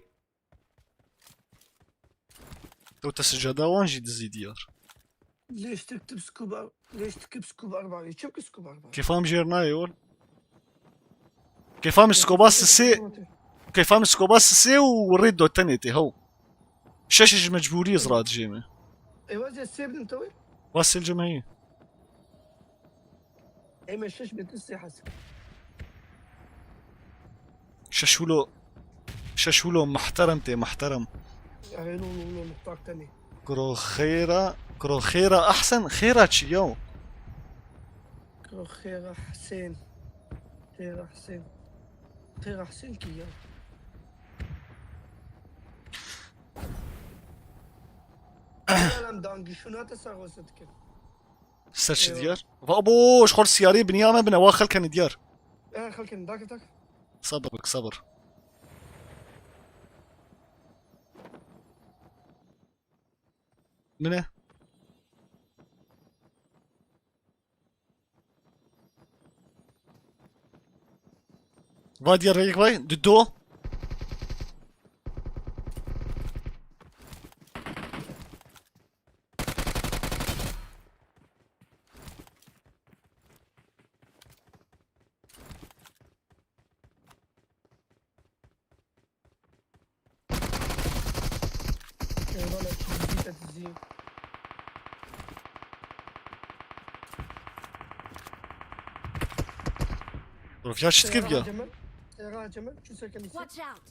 Ew te sicada wan jî dizî diyar. Leştik tip scuba, leştik tip scuba arba. Çim ki scuba arba. Kêfa min jêr nayê ol. Kêfa min scoba sisê, kêfa min scoba sisê û rê do tenê tê hew. Şeş ji mecbûrî ez radijê me. Ê, wazê sê bidin te wê? Vasil cemeyî. Ê, me şeş bidin sê hez. Şeş wilo, şeş wilo muhterem tê, muhterem. Ê, lo, lo, lo, muhtar tenê. Kuro xêra, kuro xêra ehsen, xêra çi yaw? Kuro xêra Husên. Xêra Husên. Xêra Husên kî ya? Alem dangişûna te serxwese dikin. Ser çi diyar? Va bo, ji xwe siyarê biniya me bine, wa xelkenê diyar. E, xelkenê, dakir, dakir. Sabir bik, sabir. Min e? Va diyar reyek vay, di do. Eyvallah, çizgi de dizi. Dur, ya çizgi ya. Eyvallah Cemal. Eyvallah Cemal. Şu sekeni. Watch out.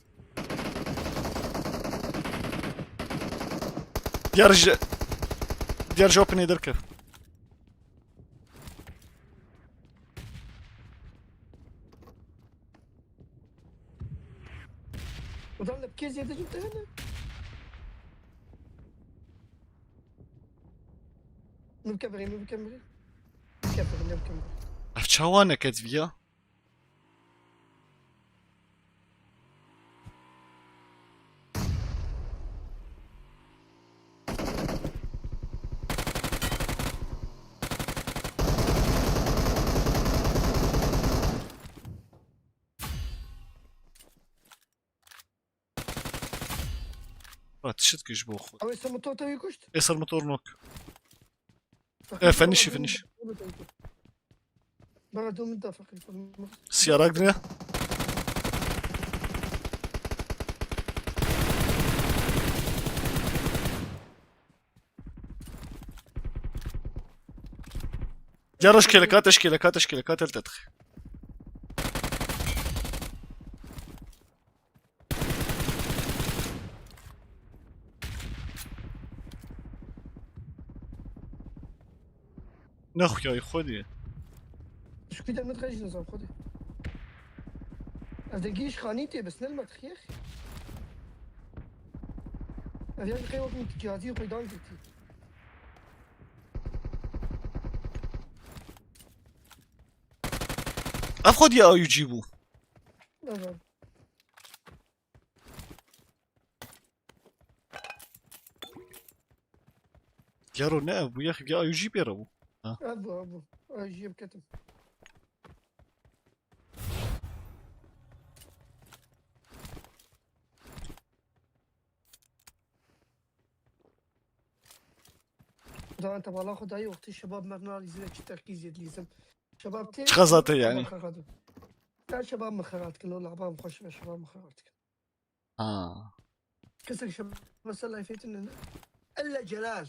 Diyar je-, diyar jopinê derkev. Zêde jî tane. Min bike birê, min bike birê. Bike birê, ne bike birê. Ev çawa neket viya? Ba, tişt kir ji bo xwe. Ew ê ser motor te wî kuşt? Ê ser motor nok. Feqîr, E, fenişî, bana fenişî. Bana dû min da feqîr. Siyarak dine. Yara şkêleka te, şkêleka te, şkêleka te li te dixe. Ne xuyayî xwedî. Şikî de min xejin zam xwedî. Ez de gîş xanî tê bes ne li me tixiyê. Ez ya qey wek min cihazî xwe dan girtî. Ev xwedî A U G bû. Nazanim. Yaro ne ev bû, ya xivya A U G pê re bû. Ha. Ev bû, ev bû. A U G biketim. Zaten te bala xwe dayî wextî şebab me nalîzine çi terkîzê dilîzim. Şebab tê. Çiqa zate yani? Xerat. Ya şebab min xerat kin, o laban xweş be şebab min xerat kin. Ha. Kesek şebab ser layfê tune ne? Ella Celal.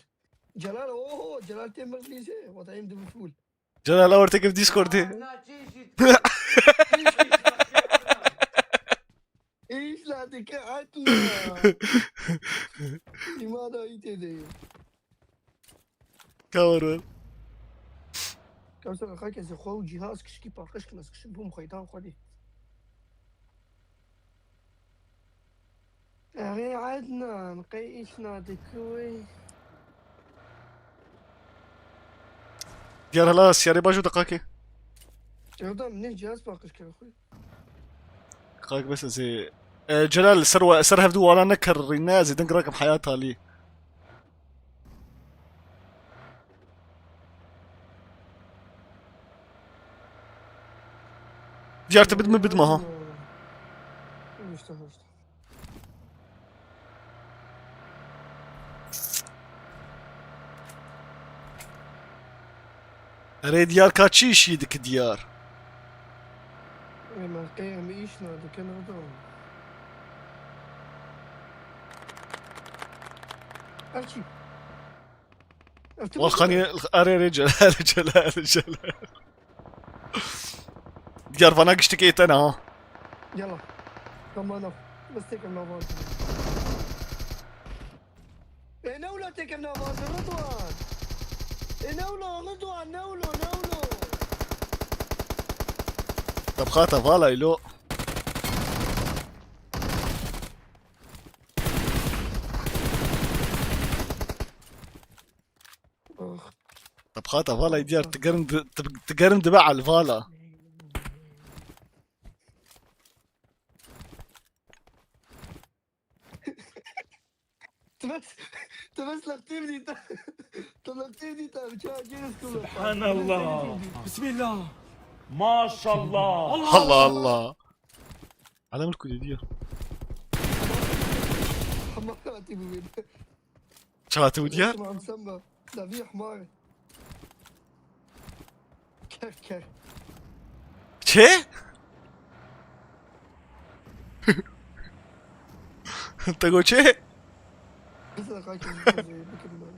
Celal, oho, Celal tê min dilîzê. Wadayim di bifûl. Celal, awar tekim Discordê. Na, çi işit? Çi işit? Îş la dike etme. Îmana î tê de. Ka war war. Kewser, xakê zê xwe û cîhaz kişkî paqij kin, ez kişik bûm xweydan xwedî. Erê Ednan, qey îş nadikî wê? Diyar hala siyarê baş û deqakê. Çewda min cihaz paqij kir xwe. Qak bes ez ê, e, Celal, ser wa-, ser hevdû wana nekerrîne, ez ê deng rakim heyat halî. Diyar, tu bidme, bidme ha. Rûşte, rûşte. Erê Diyar, ka çi işî diki Diyar? Ê, me qey em îş nadikin, adam. Her çi. Wal xanî, erê, erê, Celal, Celal, Celal. Diyar, vana giştikê te ne ha. Yala. Tamam, bes têkim navazin. Ê, newla têkim navazin, Ridwan. Ê, newla, Ridwan, newla, newla. Tabxata vala îlo. Tabxata vala Diyar, tu germ di-, tu, tu germ dibe el vala. Tu bes, tu bes laqtê bidî ta. Tu laqtê bidî ta, bıçağı geri sıkıldı. Subhanallah. Bismillah. Maşallah. Allah Allah. Ala min ku dî Diyar. Hema hatî bû bê. Çi hatî bû Diyar? Tamam, sen bak. La vie hmar. Ker, ker. Çi? Te got çi? Bize de kaç yüz yüz yüz bikin ben.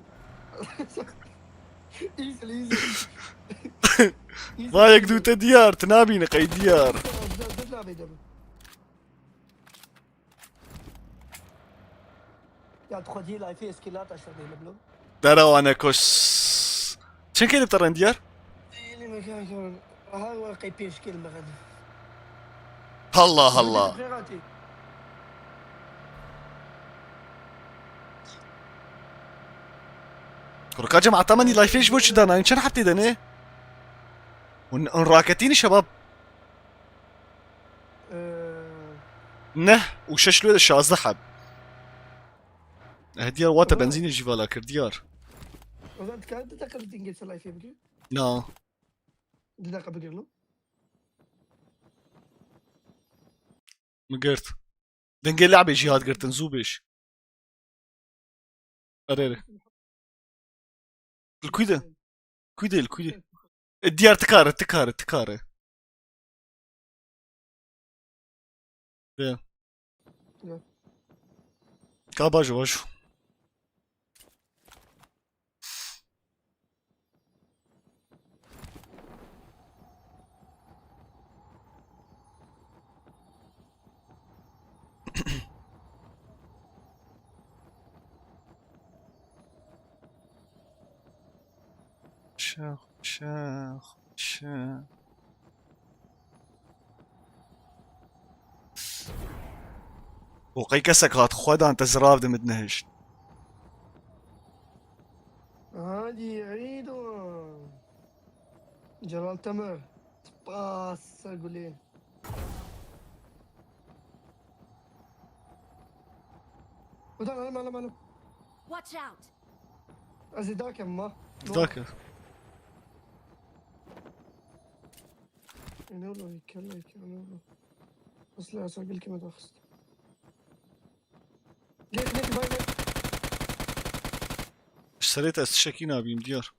Easy, easy. Vay, yek dû te Diyar, tu nabîne qey Diyar. Tamam, güzel, güzel abi dedim. Ya, tu xwedî layfê eskîlata şerdê li bilo. Dera wane kos. Çend kêlî te ren Diyar? Her wa qey pênc kêl me ren. Allah Allah. Xêratî. Kurka cem, ata menî lifeê ji bo çi dana? Çend heb tê de ne? Hûn, hûn raketî ne şebab? Ee. Neh û şeş lê de şazdeh heb. Eh, diyar wate benzînê jî vala kir, diyar. O zaman dikkat et, takıl dingê ser lifeê bigir. Na. Di dakika bigir lo. Min girt. Dengê le'bê jî hat girtin, zû bêj. Erê, erê. Li kû de? Kû de, li kû de? E, diyar tikare, tikare, tikare. De. Ne? Ka bajo, bajo. Şex, şex, şex. O qey kesek hat xwedan te zirav de min nehişt. Hadi Eîdo. Celal Temir. Spas ser gulê. Udan, alım, alım, alım. Watch out! Ez ê dakem ma. Dake. Ne ola, kelle, kelle, ne ola. Aslı asal gel kime daxist. Gel, gel, bay bay. Serê te ez tiştekî nabîm diyar.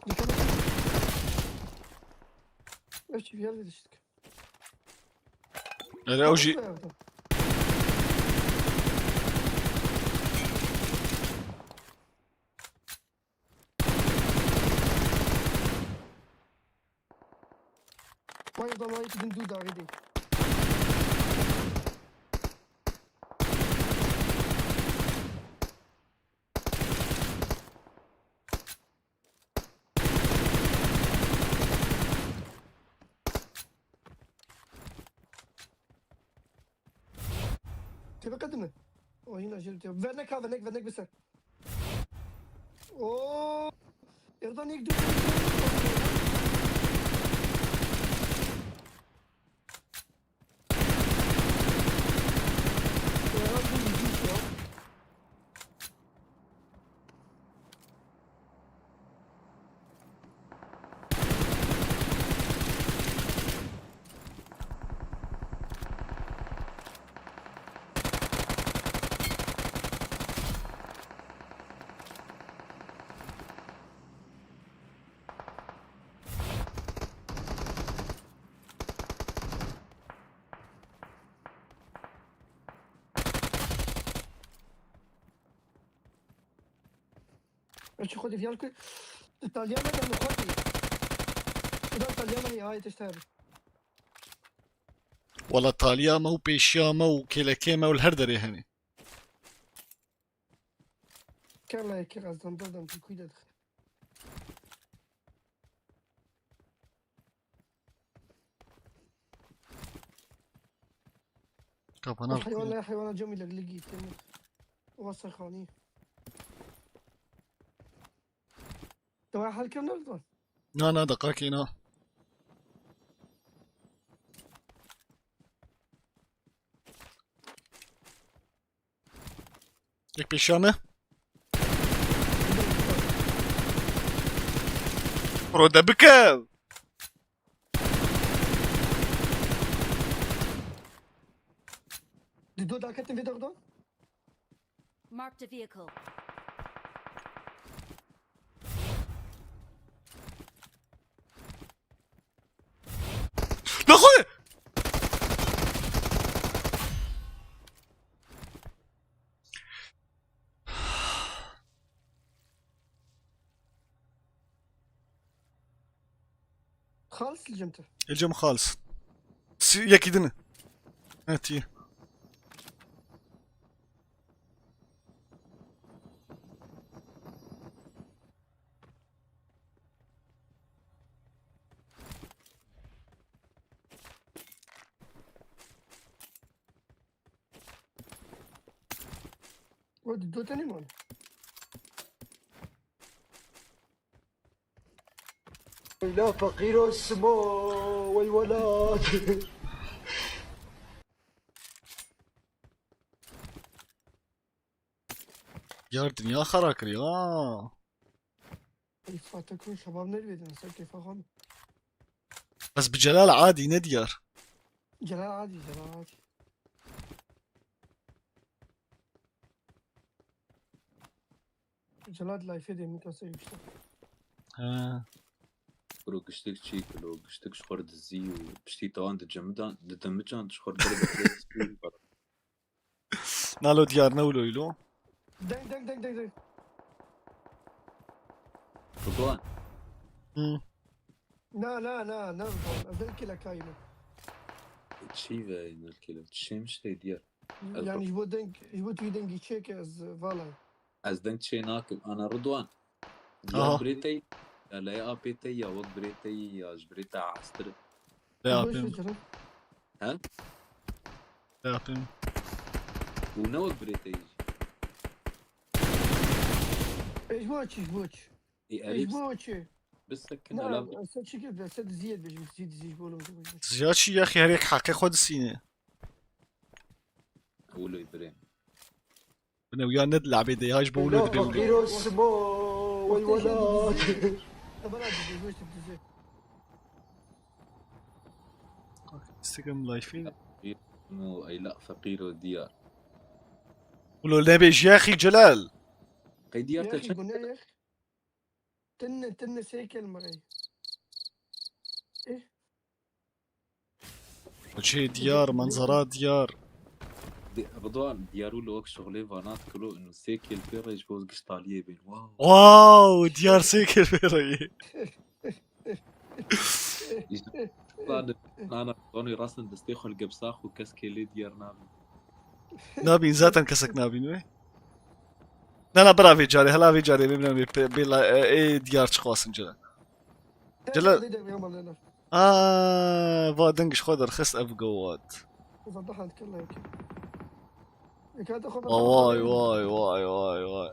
Dikkat et. Ev çi bir yerde düştük. Erê ew jî. Vay, o zaman iki bin dua dedi. Tê biqedime. O yine jêr tê. Vernek ha, vernek, vernek biser. Oo. Erdan ilk dört. Çi xwedî viyar ku tu taliya me de min xwedî. Tu da taliya me ya, ay tişt hebî. Wala taliya me û pêşiya me û kêlekê me û li her derê hene. Kela yekê ez dam dam dam tu kû de dixe. Kapana. Heywana, heywana cemî legli gî têmir. Wasa xanî. Te wa hel kir nerdan? Na, na, deqakê na. Yek pêşiya me. Rode bike. Di do daketin vê dexdan. Marked a vehicle. Nexwe! Xalis li cem te. Li cem xalis. Si-, yekî din e. Evet, iyi. Hadi doteni man. La feqîro simo, wey welat. Diyar dinya xera kiriye ha. Ey, Fatih Kuru şebab nerede? Sen keyfa xan. Bes bi Celal adî ne Diyar. Celal adî, Celal adî. Celal life'ê de min kase işte. He. Kuro giştik çî kilo, giştik ji xwe dizî û piştî tawan didimican, didimican ji xwe derve. Nalo Diyar ne wilo îlo. Deng, deng, deng, deng, deng. Ridwan. Hı. Na, na, na, na, Ridwan. Ez deng kile kayne. Çî ve nilkile. Çêm şey Diyar. Ez Yani ji bo deng, ji bo tu dengî çêke ez vala. Ez deng çê nakim. Ana Ridwan. Aha. Ya birê te ya leye apê te ya wek birê te ya ji birê te astir. Lê Boş apim. ver canım. He? Lê apim. Û ne wek birê te jî. Ej boş, ej boş. Ê Ej Elîf boş. bisekin Na, ala sen çekil be, sen diziye be, diziye diziye boş. Ziya çi ya xî her yek heqê xwe disîne. Wilo birê. Bine uya ne labê de ya ji bo wilo La dibe wilo. feqîro simo, wey welat. Tamam hadi diziye, boş diziye. Instagram life'ê. No, ey la feqîro Diyar. Wilo nebêj ya xî Celal. Qey Diyar Ya te xî çend gune ya. Tinne, tinne sê kelme rey. Eh, Çê Diyar, manzara Diyar. Di- Ridwan, Diyar wilo wek şixulê vana dikilo û sê kêl pê re ji bo giş taliyê bên. Wow. Wow, Diyar sê kêl pê re yê. Nana, Ridwanê rastin destê xwe li gebsax û kes kêlê Diyar nabî. Nabîn, zaten kesek nabîn wê. Na, na, bira vê carê, hela vê carê bê bê bê la e, ê Diyar çi xwasin Celal. Celal. Dede, dede, yaman, dede. Aa, va deng ji xwe derxist ev gawat. Zaten hal kela yekê. Yekate xwe Vay vay vay vay vay.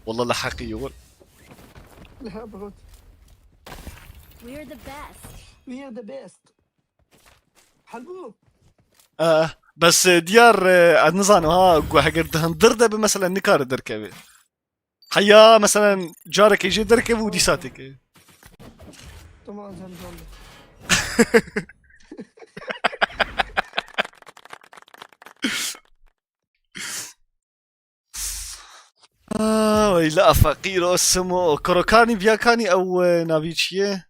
Wallah la heqî yol. La brot. We're the best. We are the best. Helbû. Eh, bes e, Diyar e, ez nizanim ha, gu heger di hundir de bi mesela nikare derkeve. Heya mesela carekê jê derkeve û dîsa têke. Tamam, can can. Aa, wey la feqîro simo. Korokanî biyakanî ew e, navî çi ye?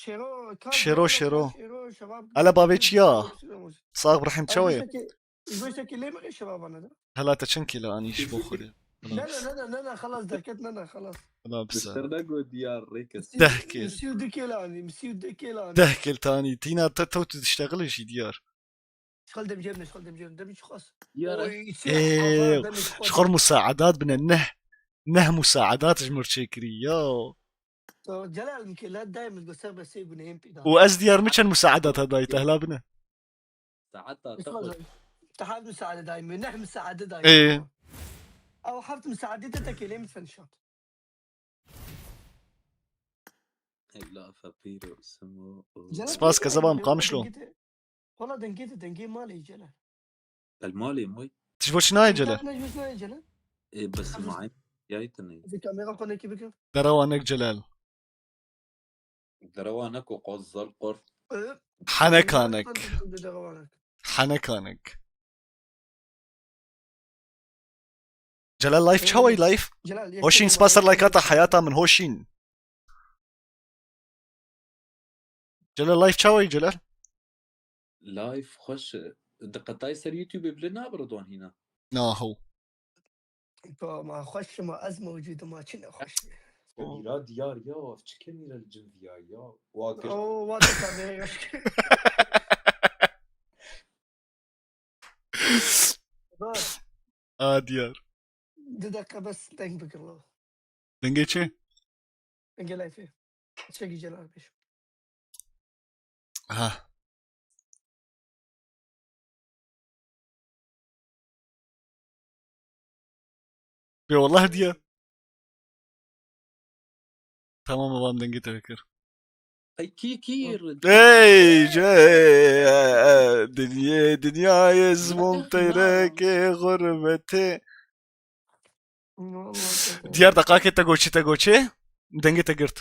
Şêro, Şêro, Şêro. Şêro, şebab. Ala bavê çi ya? Şêro. Sax Brahim çawa ye? Ji bo ştekî lê mixê şebabane de. Hela te çend kêle anî ji bo xwe de? Ne ne ne ne ne ne xelas derket ne ne xelas. Hela bisa. Dişter ne go Diyar rêkes. Deh kêl. Misî û du kêl anî, misî û du kêl anî. Deh kêl tanî. Tîna te tew tu diştexilî jî Diyar. Şxal demcem ne şxal demcem. Demî çi xas. Diyar. Oy, Ê, demî çi xas. Ji xwe musaedat bine neh. Neh musaedat ji mir çêkirî ya. Celal min kê la dayê min go ser be sê gune hêm pîda. Û ez Diyar min çend musaedat hedayî te hela bine. Saeta te Şxal xwe. Te hal musaade dayê min, neh musaade dayê. Ê. Ew heft musaade te te kêlê min fen şat. Ey la feqîro simo. Celal Spas, dengê kezebam, te, Qamişlo. Dengê te. Wala dengê te, dengê malê Celal. El malê moy. Tu ji bo çi nayê Celal? Ne ji nayê Celal. Ê bes maim. Yaytine. Ez kamera xwe nekî bikim. Derewa nek Celal. Derewa neko qoz zal qor. Ö, Henekanek. Derewa nek. Henekanek. Celal life çawey life? Celal, yek Hoşîn kelîme spas ser bana- likeata heyata min hoşîn. Celal life çawey Celal? Life xweş. Diqetay ser YouTube bile nabi Ridwan hîna. Na ho. To ma xweş ma ez mewcûd ma çi ne xweş. Îra diyar ya, ev çi kemîre li cin viya ya. Wa kir. Oo, what the fuck. Bas, A diyar. di dakika bes deng bikir lo. Dengê çi? Dengê life. Çekî Celal pêş. Ha. Ê wallah diye. Tamam, babam dengê te kir. Ay, kî, kî rindi? Ey, ce, e, e, dinyê, dinyayê zimon teyreke xurbetê. Vallahi. Diyar, deqakê te goçî, te goçê. Dengê te girt.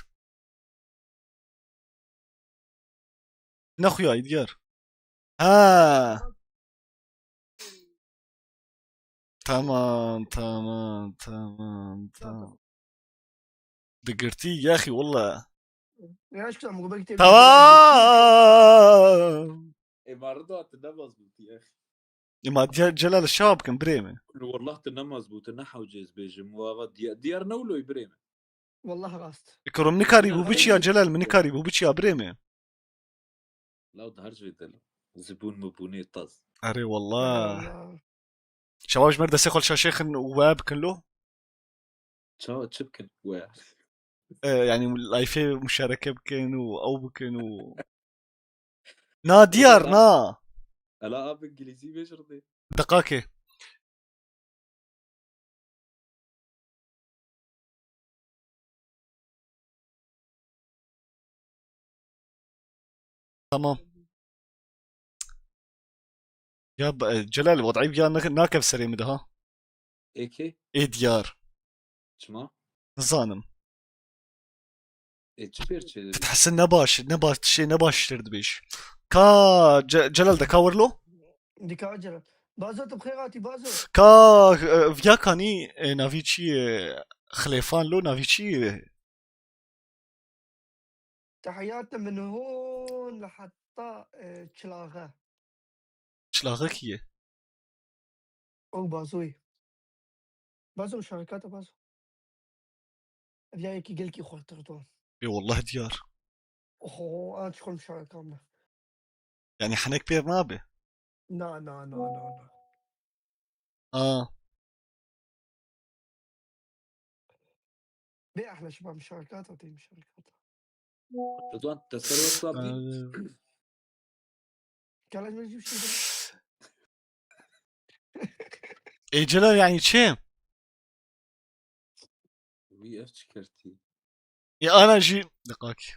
Ne xuya, Diyar? Ha. Tamam, tamam, tamam, tamam. Digirtî, yaxî, walla. Ya, aşkım, bu belki tebrik ederim. Tamam. E, ma Rıdvan, tu ne mazbûtî, ya. E, ma Diyar, Celal, şewa bikin, birê min. Wallah, tu ne mazbûtî, ne hewce ez bêjim. Wa, wa, Diyar, Diyar ne wilo, birê min. Wallah rast. E, kuro, min nikarî bû biçiya, Celal, min nikarî bû biçiya, birê min. Law di her jê dil. Zibûn mibûnê taz. Erê wallah. Eyvallah. Şewa ji mer destê xwe li şaşê xin û we bikin lo. Ça, çi bikin we? E, yani layfê muşareke bikin û ew bikin û. Na Diyar, na. Ela abi, Îngilîzî bêj Rıdvan. Deqakê. Tamam. Ya b-, e, Celal, wed'î ya ne-, nakev serê min de ha. Ê kê? Ê Diyar. Çima? Nizanim. Ê, çi pêr çê dibî? Dihese ne baş, ne baş, şey, ne baştir dibêj. Ka Ce-, Celal de ka wirlo? Dika Celal. Bazo, tu bi xêr hatî, Bazo. Ka, e, viya kanî, e, navî çi ye? Xilêfan lo, navî çi ye? Tehiyatê min hûn li heta, e, Çilaxe. Çilaxe kî ye? Ew Bazoyê. Bazo, muşareka te, Bazo. Ev ya yekî gelkî xurtir Rıdvan. Ê wallah Diyar. Oho, an çiqol muşareka min. Yani henek pêr nabe? Na, na, na, na, na. Aa. Bê ehla şiba muşareka te, tê muşareka te. Rıdvan, te ser WhatsApp dî? Ee. Gel, ez bir şey. Ê Celal, yani çi? Wî ev çi kertî? Ya ana jî deqakî.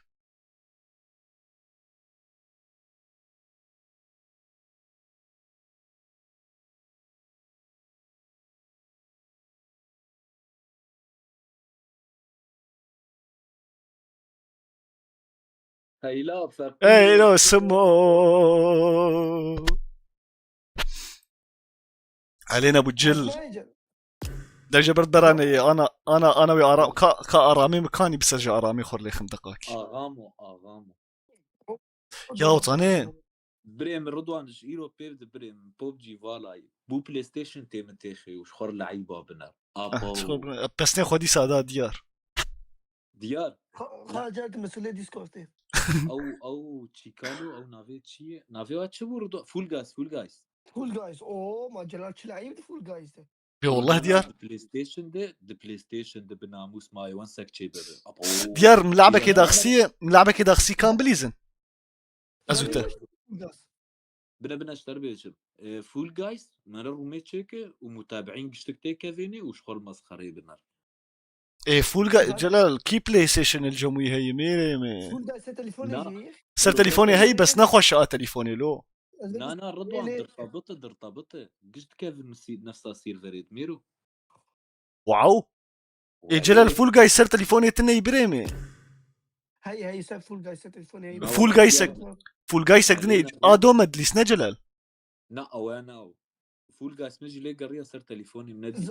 Heyla, feqîr. Heyla, simo. Aleyna bu cil. Neyce? Derece bir derane, ana, ana, ana ve ara-, ka, ka aramî mi kanî bi ser ji aramî xor lêxim deqakî. Ağam o, ağam o. Ya o tane. Birê min Rıdwan, ji îro pêv di birê min, PUBG valayî. Bu PlayStation tê min têxê û ji xor li eyba biner. Ah, apo. Pesnê xwe dîsa da Diyar. Diyar. Xwe, xwe acayip mesulê Discordê. Ew, ew çîkalo, ew navê çi ye? Navê wa çi bû Rıdwan? Fall Guys, Fall Guys. Fall Guys. Oo, ma Celal çi leyîb di Fall Guys de. Yo, wallah Diyar. Di PlayStation de, di PlayStation de bi namûs mayê wan sek çê bebe. Apo. Diyar, min lebekê daxisî, min lebekê daxisî kan bilîzin. Ez û te. Bine bine ji te bêjim. E, Fall Guys, min re rûmê çêke û mutabiîn giştik têkevênê û ji xwe li mesxereyê biner. E, Fall Guys, Celal, kî PlayStation li cem wî heye, mêrê me? Fall Guys ser telefonê jî. Ser telefonê heye, bes nexweş a telefonê lo. Na, na, Rıdwan, dirtabite, dirtabite. Giş dikevin nefsa sîrverê di mêro. Wow. Ê Celal, Fall Guys ser telefonê tune yî birê me? Hey, hey, ser Fall Guys ser telefonê heye. Fall Guysek, Fall Guysek dinê, a do me dilîst ne Celal? Na, ew e, na ew. Fall Guys min jî lê geriya ser telefonê min nedî.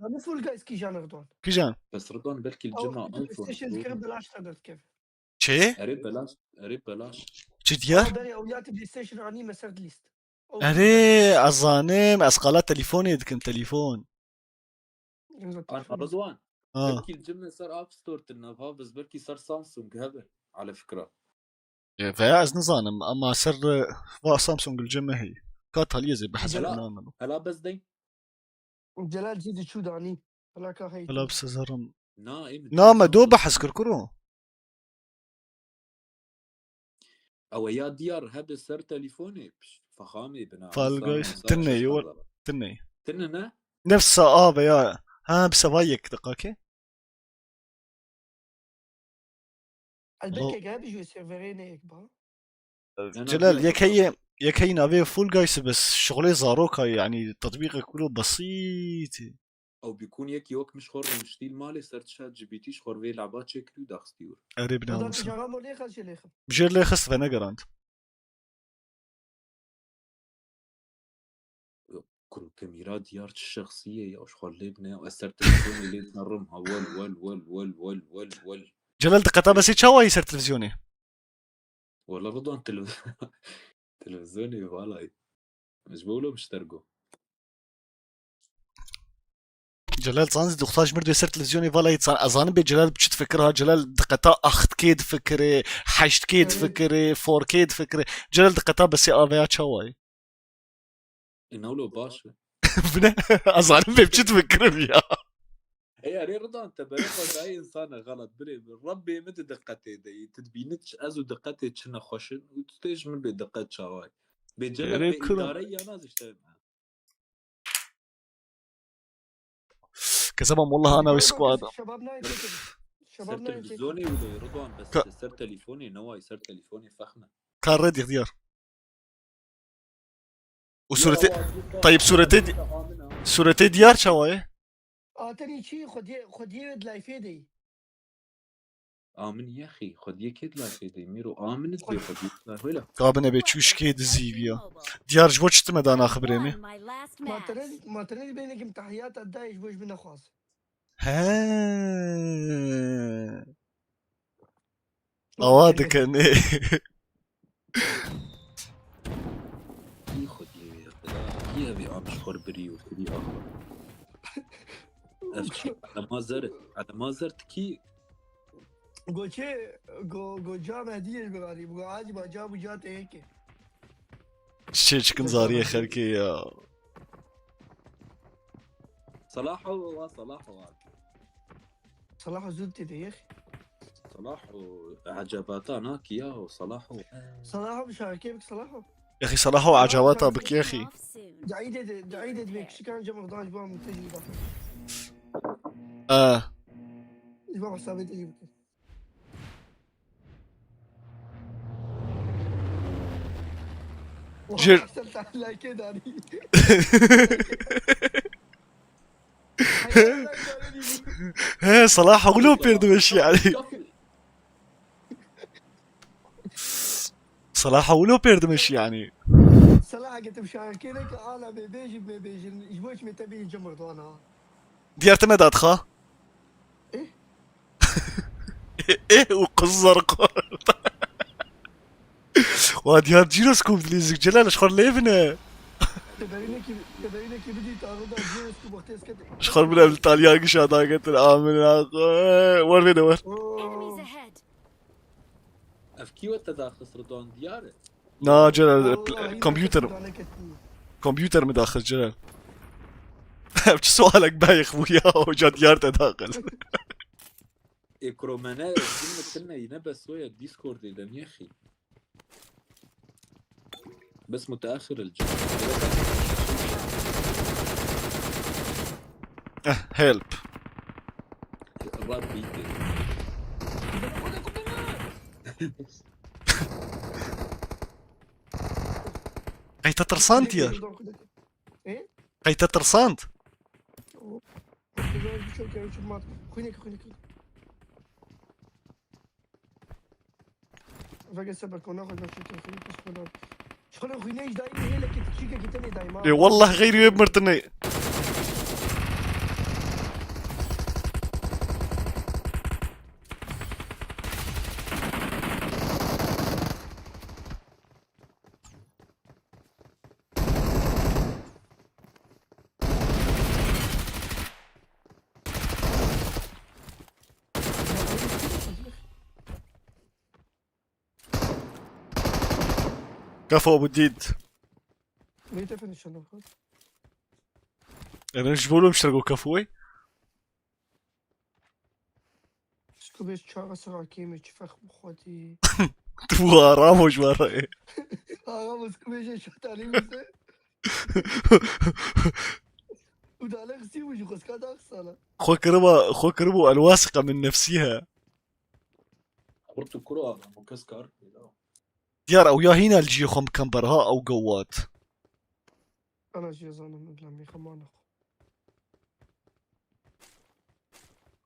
Zanî Fall Guys kîjan Rıdwan? Kîjan? Bes Rıdwan belkî li cem me iPhone. PlayStation dikeve belaş te derdikeve. Çi? Erê belaş, erê belaş. Çi diye? Berê ew ya te PlayStation anî me ser dilîst. Erê, ez zanim, ez qala telefonê dikim, telefon. Ana Rıdwan. Ha. Belkî li cem me ser App Store tine, ha, bes belkî ser Samsung hebe. Ala fikra. E, veya ez nizanim, ama ser, e, va Samsung li cem me heye. Ka taliyê zê behs Celal, namin. Hela bez dey. Celal jî diçû danî. Hela ka hey. Hela bi sezerim. Na, ê min Na, me do behs kir kuro. Ew ya Diyar hebe ser telefonê, piş, fexamê bina. Fall Guys, tinê, yo, tinê. Tinê ne? Nefsa a veya Ha, bi sevayê yek deqakê. Elbet Lo- ke gel bi jû serverê ne yek ba. Celal, yek heye, yek heye navê Fall Guys, bes şixulê zaroka, yanî tetbîqek wilo besît. Ew bîkûn yekî wek min ji xwe rûniştî li malê ser ChatGPT ji xwe vê laba çêkirî û daxistî wir. Erê binamusim. Jêr lê xist ve negerand. Kuro ke mîra diyar çi şexsiyê ya, ji xwe lê bine, ez ser televîzyonê lê dinerim, ha, wel, wel, wel. Celal, diqeta besê çawa yî ser televîzyonê? Wela Ridwan, telev-, televîzyonê valayî. Ji bo wilo miştergo. Celal zanî duxta ji mir dê ser televîzyonê valayî zan-, ez zanim bê Celal bi çi difikir ha, Celal diqeta acht K difikirê, heşt K difikirê, four K difikirê. Celal diqeta besê aveya çawa yî? E, ne wilo baş e. Bine, ez zanim bê bi çi difikirim ya. Ey, erê Ridwan, te berê xwe dayê insana xelat, birê min. Rebbê min di diqetê de yî. Tu dibînî ç-, ez û diqetê çi nexweş in û tu tê ji min bê diqet çawa yî. Bê Celal, erê bê kuro. Îdare ya naz işte. Kezeba, wallah ana wî squad. Şebab nayê çekin. Şebab nayê çekin. Ser televîzyonê wilo, Ridwan, bes. Ka- ser telefonê, ne wayî, ser telefonê fehme. Kar redî diyar. Û sûretê, Tayyip, sûretê di-, sûretê diyar çawa ye? A tenê çi? Xwediyê, xwediyê wê di layfê de yî. A min yexî, xwediyê kê di layfê de yî? Mîro, a min dibê xwediyê di layfê de. Ka bine bê çûşkê dizî viya. Diyar ji bo çi time dana xibirê me? Ma tenê, ma tenê dibê nekim tahiyata dayê ji bo ji min nexwaz. He. Awa dikin. Ê Xwediyê wê, Xwediyê wê, kî evê av ji xwe birî û xwedî axa. Ev kî? Elema Zer, Elema Zer tikî? Go çê, go, go ca me diyê ji bivarî, go acî ba ca bû ca te yekê. Çiçê çikin zariyê xelkê ya. Salaho wa, Salaho wa. Salaho zû tê de yexî. Salaho ecebata nakî ya, Salaho. Salaho bi şarkê bik, Salaho. Yexî Salaho ecebata bik yexî. Di îdê de, di îdê de bê kişikan cem xdan ji bo min tejî da. Aa. Ji bo hesabê tejî bikin. Jir- He, Salah wilo pêr dimeşî yani. Salah wilo pêr dimeşî yani. Salah getim şarkê ne ki ala bê bêjin, bê bêjin. Ji bo çi me te bî cemir dana. Diyar te me dadixa. Eh? Eh, û qizar xort. Wa diyar cîroskop dilîzik Celal, ji xwe lê bine. Te berînekî, te berînekî bidî, te arada cîroskop wextê eskete. Ji xwe bine li Talyan gişa dagetin, amina xwe. Wer vê de wer. Oo. Enemies ahead. Ev kî we te daxist Ridwan diyar e? Na, Celal, Vallahi pl-, kompûter, yine danek ettim. Kompûter mi daxist, Celal? Ev çi sualek bayix bû ya, hoca diyar te daxil. Ê, kuro me ne, din mi tine, yine bes waya Discordê de niyexî. Bes mutaaxir el cevap. Eh, help. Rabbi. Qey te tirsand ya? E? Qey te tirsand? Xwîneke, xwîneke. Veke seber kona xwe, veke seber kona xwe. Şixulê xwînê ji dayî hêlekê tikçîkekî tenê dayî ma. Ê, wallah xeyrî wê mirtinê. Kafo Abu Dîd. Wê te finish anlaxwe. Eren ji bo lom şter go Kafoyê. Sku bêj çaxa sira kêmê çi fex bi xwedî. Tu bu aramo ji wara ye. Aramo sku bêje şatanî wise. Dale xisî bû jî xwezka daxisana. Xwe kiriba, xwe kiribû elwasiqa min nefsî he. Xurt û kuro adam, bu kes kar. Diyar ew ya hîna li cihê xwe bikin berha ew gewat. Ana jî zanim min lemî xemana xwe.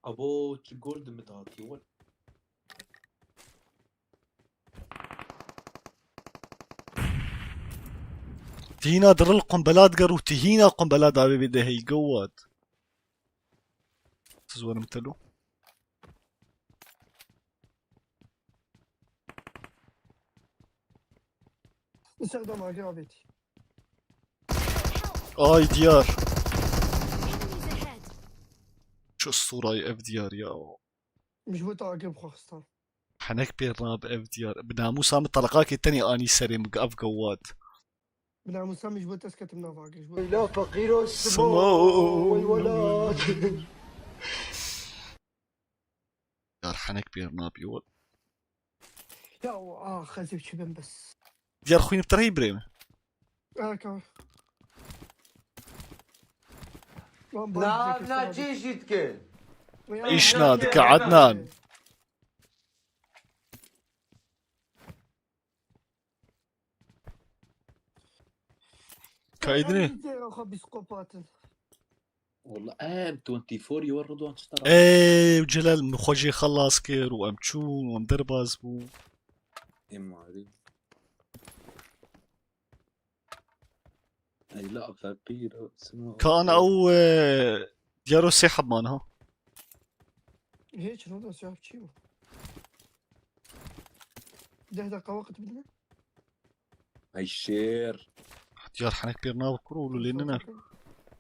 Abo çi gol di min de hatiye wele. Tihîna diril qumbela diger û tihîna qumbela davê bê de hey gewat. Siz werim telo. Nisek dam agir avêtî. Ay diyar. Enemies ahead. Çi stûrayê ev diyar ya. Min ji bo te agir bixwe xistan. Henek pê rab ev diyar. Bi namûsa min teleqakê tenê anî serê min ev gewat. Bi namûsa min ji bo te ez ketim nav agir, ji bo. Leyla feqîro simo, wey welat. Yar henek pê nabî wal. Ya, ah, xezî çi bin bes. Diyar xwîn bi te re yî birê min. Aka. Lan, Na, bak, na, ceketler. Cê jî dikin. Ya, Îş ya, na dike ya, Adnan. Kaydını. Em jî têra xwe psîkopat in. Wala em twenty four yê we Ridwan çi tera? Ey, Celal min xwe jê xelas kir û em çûn û em derbas bûn. Ê marî. Ey la feqîr, sima. Ka ana ew, e, diyaro sê heb man ha. Hiç, Ridwan, siyah çi bu? Deh dakika waqit bidin. Ay şêr. Diyar henek pêr nabe kuro, û lê nine.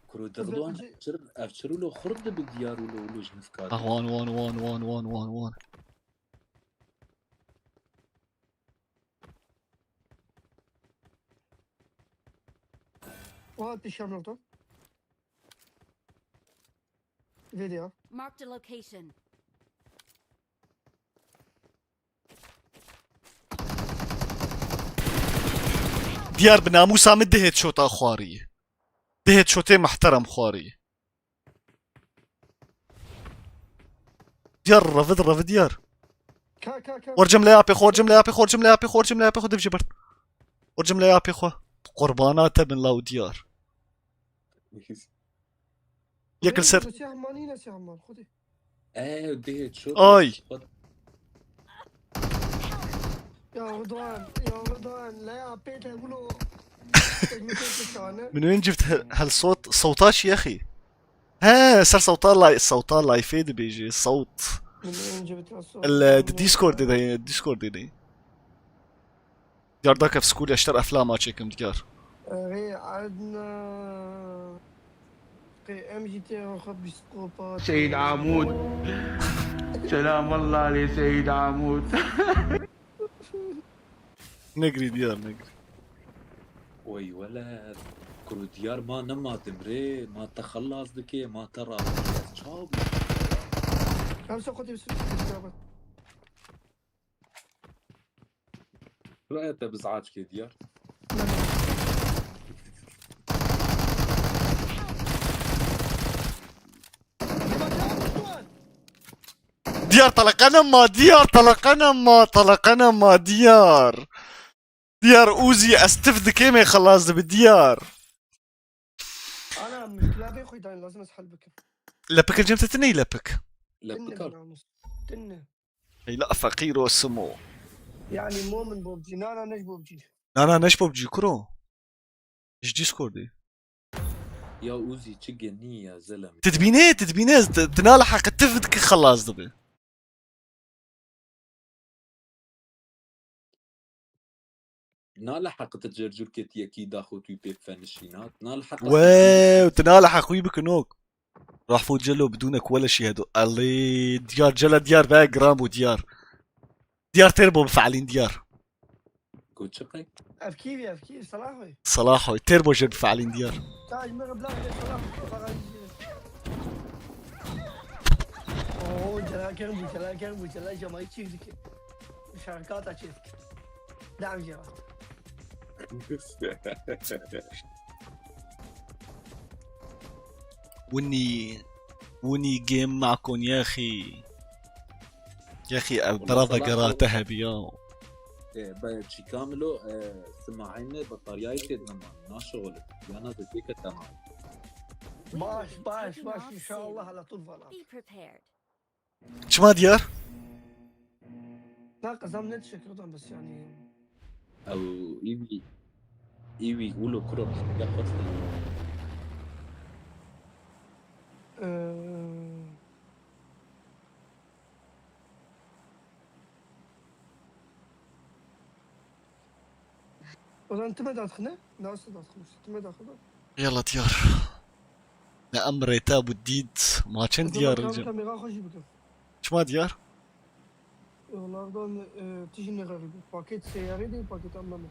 Kuro Ez Ridwan, bence ev çir, ev çir û lo xurt dibi diyar û lo, û lo ji nifka. Ah, wan, wan, wan. Wan pêşiya min Ridwan. Vê de ya. Marked a location. Diyar bi namûsa min du headshota xwarî. Du headshotê muhterem xwarî. Diyar revid, revid diyar. Ka, ka, ka. Wercim lê apê xwe, wercim lê apê xwe, wercim lê apê xwe, wercim lê apê xwe, dev jê bert. Wercim lê apê xwe. Qurbana te bin law diyar. Yek li ser. Siyah man, yine siyah man, xwedê. Ew dihê ço. Ay. Ya Ridwan, ya Ridwan, la ya pê te wilo. Min wên cift he-, hel sot, sewta çi yexî? He, ser sewta lay-, sewta layfê dibêjê, sewt. Min wên cift hel sot. El, di Discordê de, Discordê de. Diyar dakev school, ez ji te re eflama çêkim diyar. Erê Edna. Qê em jî tê xwe psîkopat. Seyîd Amûd. Selam Allah alê Seyîd Amûd. Negirî diyar, negirî. Oy weled. Kuro diyar ma nema dimrê, ma te xelas dike, ma te rabû. Çawa bû? Em se xwe tê bi sir-, Raya te bi zac kê diyar. Diyar teleqene ma, diyar teleqene ma, teleqene ma, diyar. Diyar Uzi ez tif dikê me xelas dibi, diyar. Ana, muşkila bê xwe dayın, lazım ez hel bikim. Lepik cem te tine lepik. Lepik al. Tine. Ey la feqîro simo. Yani momin bobcî, nana neş bobcî. Nana neş bobcî kuro. Ji Discordê. Ya Uzi çi genî ya zelem. Ti dibîne, ti dibîne, ti, ti nale heqe ti dike xelas dibe. Nale heq tu cercûrkê tu yekî daxo tu pê bifenişîna. Nale heq. Wew, tu nale heq wî bikin ok. Rahfo Celo bidûne ku wele şî hedo. Elê, diyar Cela diyar ve giran bû diyar. Diyar têr bo bifeelîn diyar. Ku çi qey? Ev kî bî, ev kî? Salah bî. Salah hoy. Têr bo jê bifeelîn diyar. Taj me bla Salah. Oo, Cela keng bû, Cela keng bû, Cela Cemayî çîk dike. Şarkata çêdike. Devam Cela. Bes. وني، وني جيم معكم يا أخي. يا أخي، والله برافا صلاح قراته هبي يا. إيه، ب-، شي كاملو، إيه، سماعيني بطارياي تيد نمان، ما شغل. يا ناس فيك تمام. باش، باش، باش، إن شاء الله على طول فلا. Be prepared. Çima diyar? Na qezam ne teşekkür ederim bes yani. Ew, î wî, î wî wilo kuro ya xwestin. Ee, Ulan time daxine? Nasıl daxine? Time daxine? Yala diyar. Ne emrê te bû dît, ma çend diyar kamera xwe jî bikim. Çima diyar? Onlardan, e, tijî nexerî bû. Paket seyarê de, paket anlamı.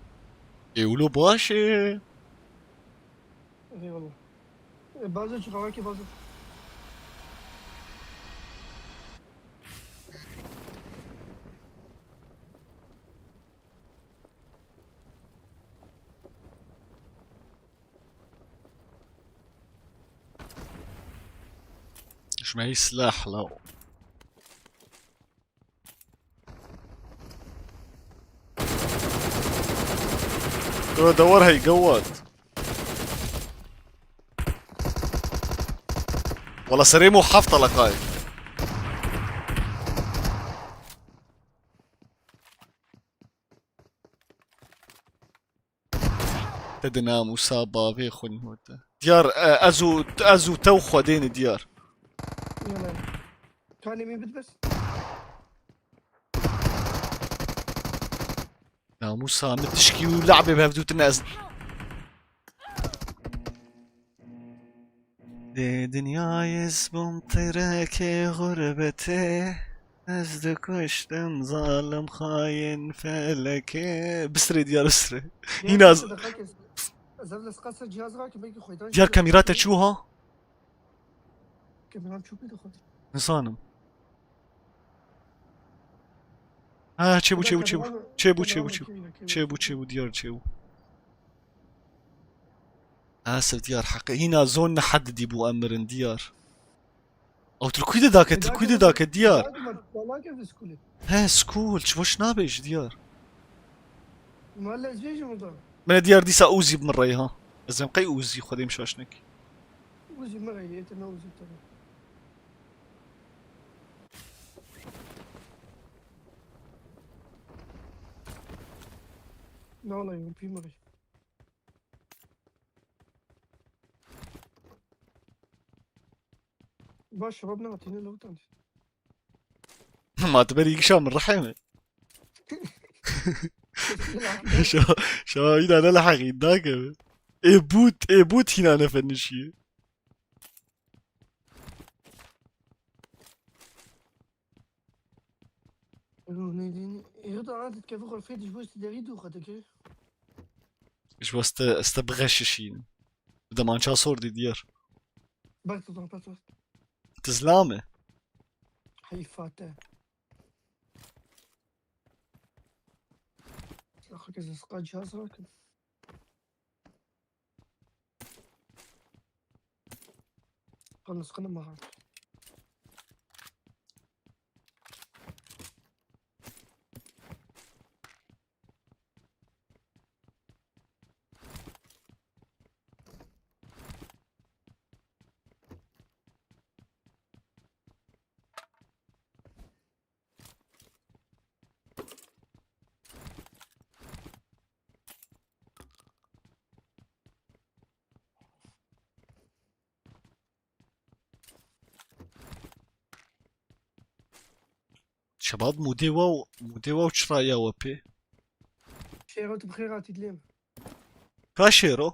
E, ulo baş e. Eyvallah. E, bazı çıkar ki bazı. Ji me yî silah la. Yo, dewar hey gewat. Wala serê mo heft alakay. Te di namûsa bavê xwe nîhote. Diyar, e, ez û, ez û te û Xwedê ne diyar. Yala. Kanê min bit bes. Namûsa min tişkî û le'bê bi hevdû tine ez. Dê dinyayê ez bûm têrekê xurbetê, ez dikuştim zalim xayên felekê. Bisrê diyar bisrê. Hîna ez. Diyar kamîra te çû ha? Nizanim. Ha, çêbû, çêbû, çêbû. Çêbû, çêbû, çêbû. Çêbû, çêbû, diyar çêbû. Asif diyar heqê. Hîna zon ne hed dî bû emirin diyar. Ew tirkû de dake, tirkû de dake diyar. He, skûl, çi boş nabêj diyar. Mene diyar dîsa Uzî bi min rey ha. Ez em qey Uzî Xwedê min şaş nekî. Uzî min rey, ête ne Uzî tabi. Ne olayım, pî min rey. Baş şebab ne hatîne lo tan. Ma tu berî gişa min rehê me. Şa, şa yine ne leheqî dake. Ê but, ê but hîna ne fenişiye. Ruh nedeni. Êrî da antet kevî xurfê dij bo derî du xwe dikir. Ji bo ste, ste bixeşişîn. Bi demança sor dî diyar. Bak tu bak tu. Tizlame. Heyfa te. Xwe ke zisqa cihaz rakin. Xwe nusxine mexabin. Şebab mûdê we, mûdê we çira ya we pê? Şêro, tu bi xêr hatî dilê min. Ka Şêro?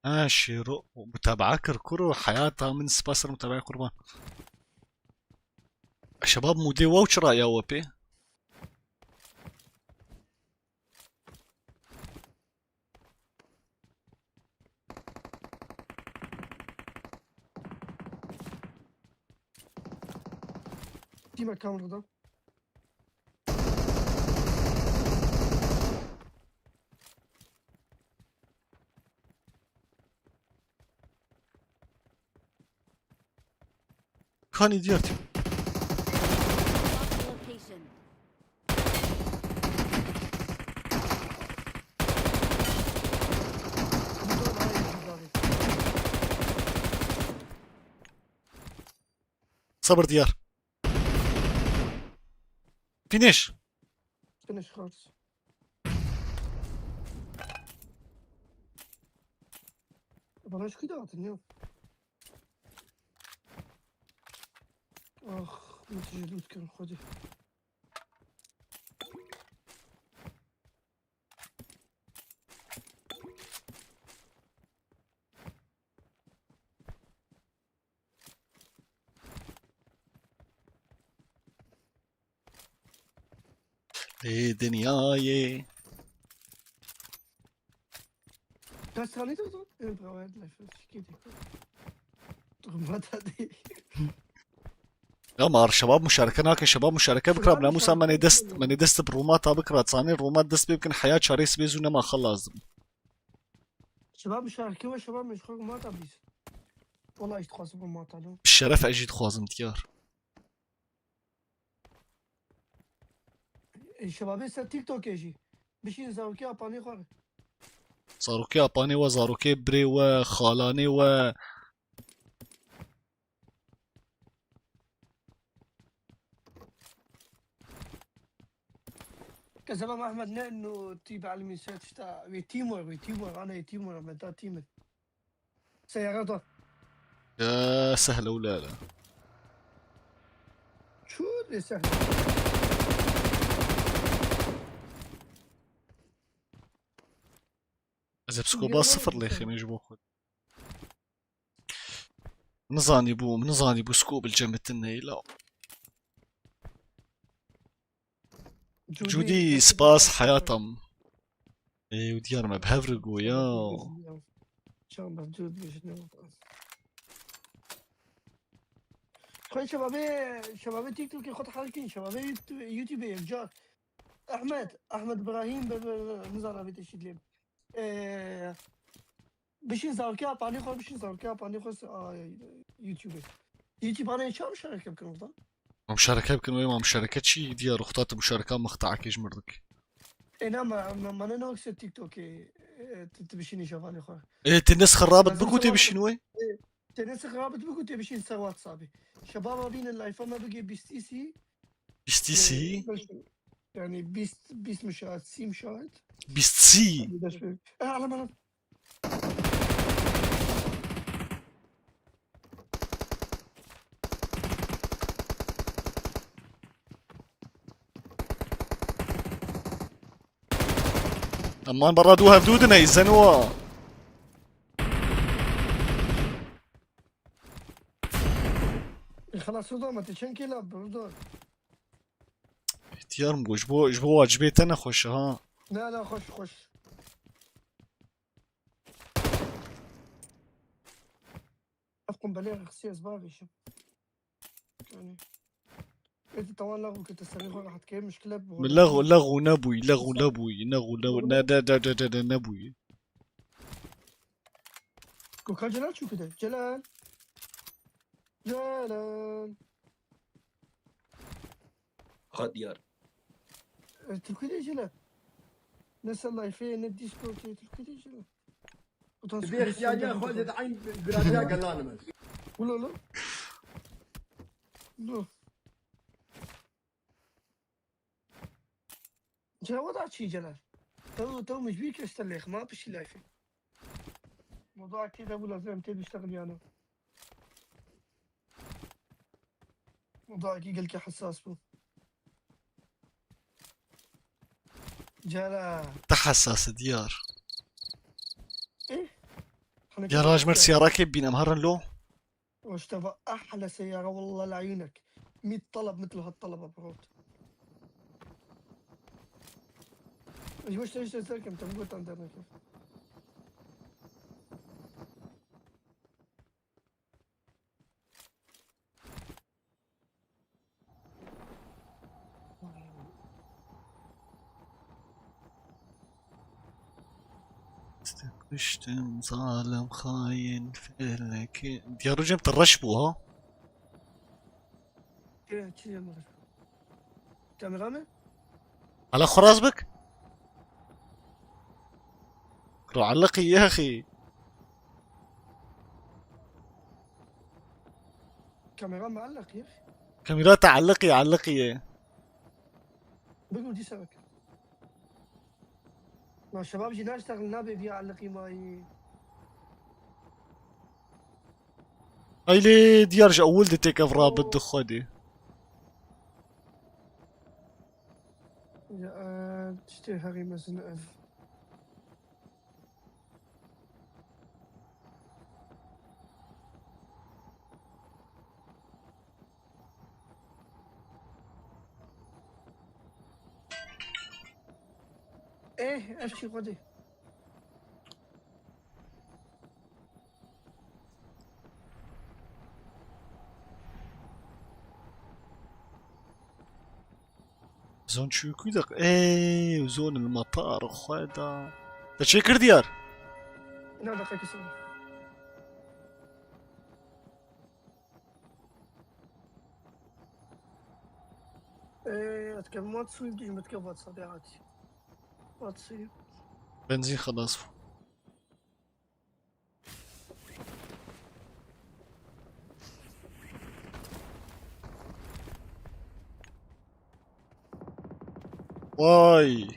Ha, Şêro. Mutabaa kir kuro, heyata min spas ser mutabaa qurban. Şebab mûdê we çira ya we pê? Dîme kamera da. Kanî diyar tî. Sabır diyar. Finish. Finish خالص. Bana şu kuydu atın ya. Ah, müthiş lütfen hadi. Ê dinyayê. Kaç tane de uzun? Ön prawer de şu şikayet. Durma da değil. Ya mar şebab muşareke nake, şebab muşareke bikira, şebab bila Musa muşareke menê dest, bikira. Menê dest bi Roma ta bikira, sanê Roma dest pê bikin, heya çarê sibê zû nema xelaz dibin. Şebab muşareke ve şebab meşxur Roma ta biz. Wala işte xwazim Roma ta lo. Şeref ez jî dixwazim diyar. Şebabê ser TikTokê jî. Bişîn zarokê apanê xwe re. Zarokê apanê we, zarokê birê we, xalanê we. Kezeba Mehmet ne no tî belimî ser tişta wê tîm we, wê tîm we, ana yê tîm we, me da tîm. Seyara da. Ya sehle û lale. Çû lê sehle. Ez ê psikoba sıfır lêxê me ji bo xwe. Nizanî bû, nizanî bû sikob li cem bitin neyla. Cudî, spas heyatam. Ê, û diyar me bi hev re go ya. Çawa me cûd bêjin ya. Xwê şebabê, şebabê TikTokê xwe dihelkin, şebabê YouTube, YouTubeê yekcar. Ehmed, Ehmed Ibrahim, be, be, be, nizana vê tiştî lê. Ee, Bişîn zarokê apanê xwe, bişîn zarokê apanê xwe se-, a, YouTube. YouTube anayê çawa muşareke bikin orada? Ma muşareke bikin, wê ma muşareke çi? Diya ruxta tu muşareka mixta ekê ji mirdik. Ê, na, ma, ma, ma ne nok se TikTokê, e, tu, tu bişînî şevanê xwe. Ê, tu nes xirabit biku tê bişîn wê? Ê, tu nes xirabit biku tê bişîn ser WhatsAppê. Şebaba bînin layfa me bigê bîst îsî. Bîst îsî? Ee, yani bîst, bîst muşahit, sî muşahit. Bîst sî? Hadi beş bin. E, alam, alam. Aman bara du hevdu dine, îzen wa. E, xelas, Rıdo, ama te çend kêla, Rıdo? Îhtiyar min got, ji bo, ji bo wacibê te nexweş e, ha. Ne, ne, xweş, xweş. Ev qumbelê rexsî ez bavêjim. Yani. Êdî tawan lexû kete serê xwe rehet kê, mişkile bi. Min lexû, lexû nebûyî, lexû nebûyî, lexû ne, ne, ne, ne, ne, ne, nebûyî. Goka Celal çû kide? Celal. Celal. Ha diyar. E, tu kide Celal? Ne ser layfê, ne Discordê, tu kide Celal? Utan Bi sıkıntı ihtiyacı yok. Xwe de eyn biraciya gelan min. Ula ula. Dur. Cevada çi Celal? Tew, tew mecbur keşte lêx, ma pişi layfê. Moda ki de bu lazım, te biştagil yani. Moda ki gelke hassas bu. Celal. Te hessas e diyar. Eh? Hani Ya rajmer siyara ke bînem herin lo. واشترى أحلى سيارة والله لعيونك. مية طلب مثل هالطلبة بروت. ايش وش تشتري سيركم تم قلت عندنا كيف. Kuştum zalim hain feleki. Diyar hocam te reş bû ha. Çi, çi yemir? Kamera mı? Hala xwe rast bik. Kuro elqî ya axî. Kamera mı elqî ya? Kamera te elqî, elqî ye. Bigû dîsa bik. Ma şebab jî naştexil nabe vî elqî mayî. Eylê diyar ji ewil de têkev rabit di xwedê. Ya, e, tiştê herî mezin ev. Eh, ev çi xwedê? Zon çûkû de, ey, zon il matar xwe da. Te çê kir diyar? Na, deqekî sor. Ee, ez dikem Matsui, dijim dike WhatsApp ya hatî. Matsui. Benzîn xelas bû. Vay.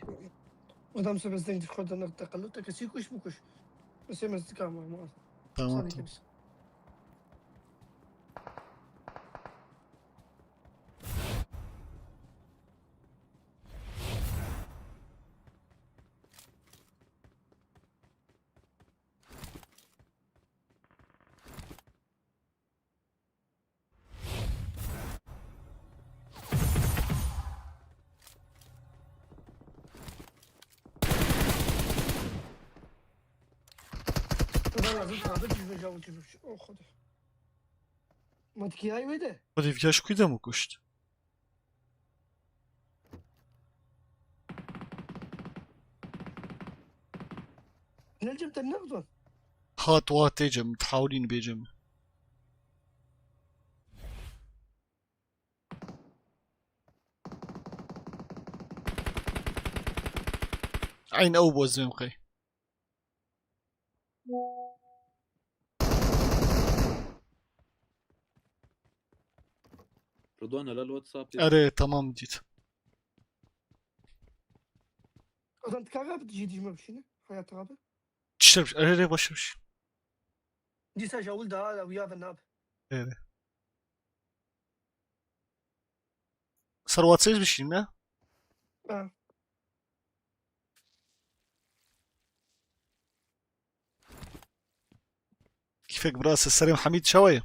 Adam se bezdeng di xwe de nexte qelo te kesî kuş bikuş. Mesela ez dikam ama. Tamam, tamam. Ulan lazım kaldı, cüvür, cüvür, cüvür. Oh, hadi. Matkiyayı ve de. Xwedî viya ji ku de min kuşt? Necim, te ne yaptın? Hat wa tê cem, tihawlîn bê cem. Eyn ew bozên qey. Rıdwan, helal WhatsApp ya. Erê, tamam, dît. Adam dikare abi, dijî dijme bişîne. Hayat abi. Çişler, erê, erê, başlamış. Dîsa jawil daha da uya ve nab. Erê. Ser WhatsApp bişîne. Ha. Kifek bira, se serê Hemîd çawa ye?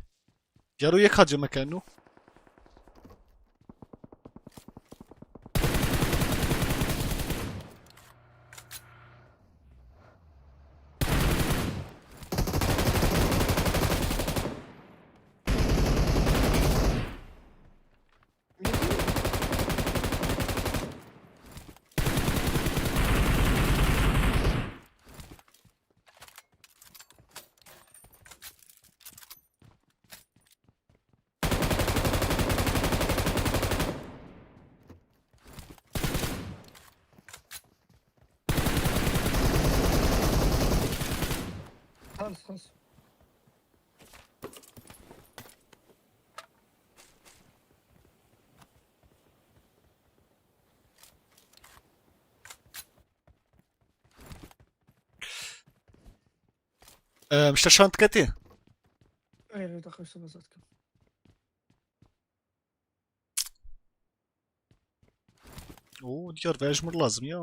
Yaro yek hat cemekeno. Hans, Hans. Em, işte şant keti. Hayır, bir dakika, işte, bazat. Oo, diyar vejmir lazım ya.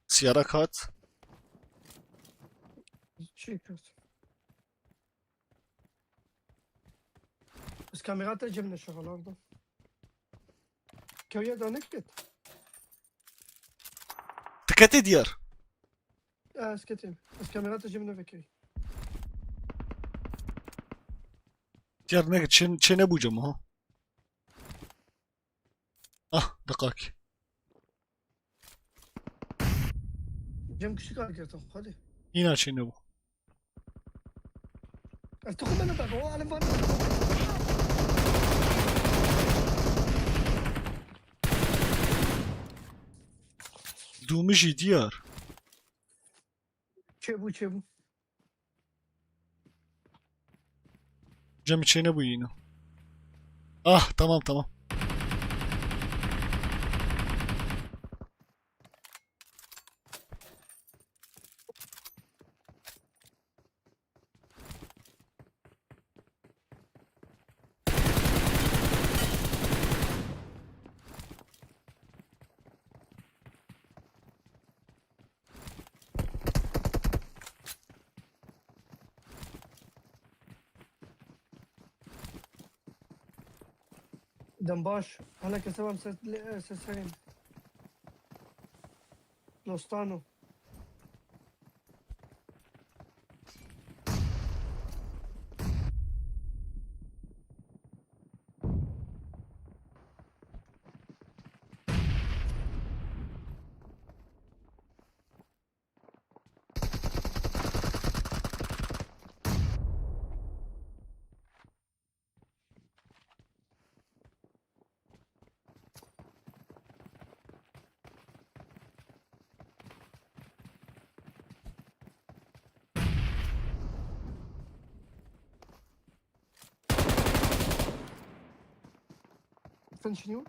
Siyara kat. Şey yapıyorsun. Biz kamera da cebine şakalardı. Kevye da ne ket? Tiketi diyar. Ya, ez ketim. Ez kamera da cebine vekey. Diyar ne, çin, çin ne bu cam ha? Ah, dakik. Cem küçük hareket, hadi. Yine çin ne bu? Ez tu xwe me nebexwe, alem van. Dûmijî diyar. Çêbû, çêbû. Cem çênebûyî ne. Ah, tamam, tamam. Dem baş. Hala kesebam ses, ses serên. Dostano. Sen şunu.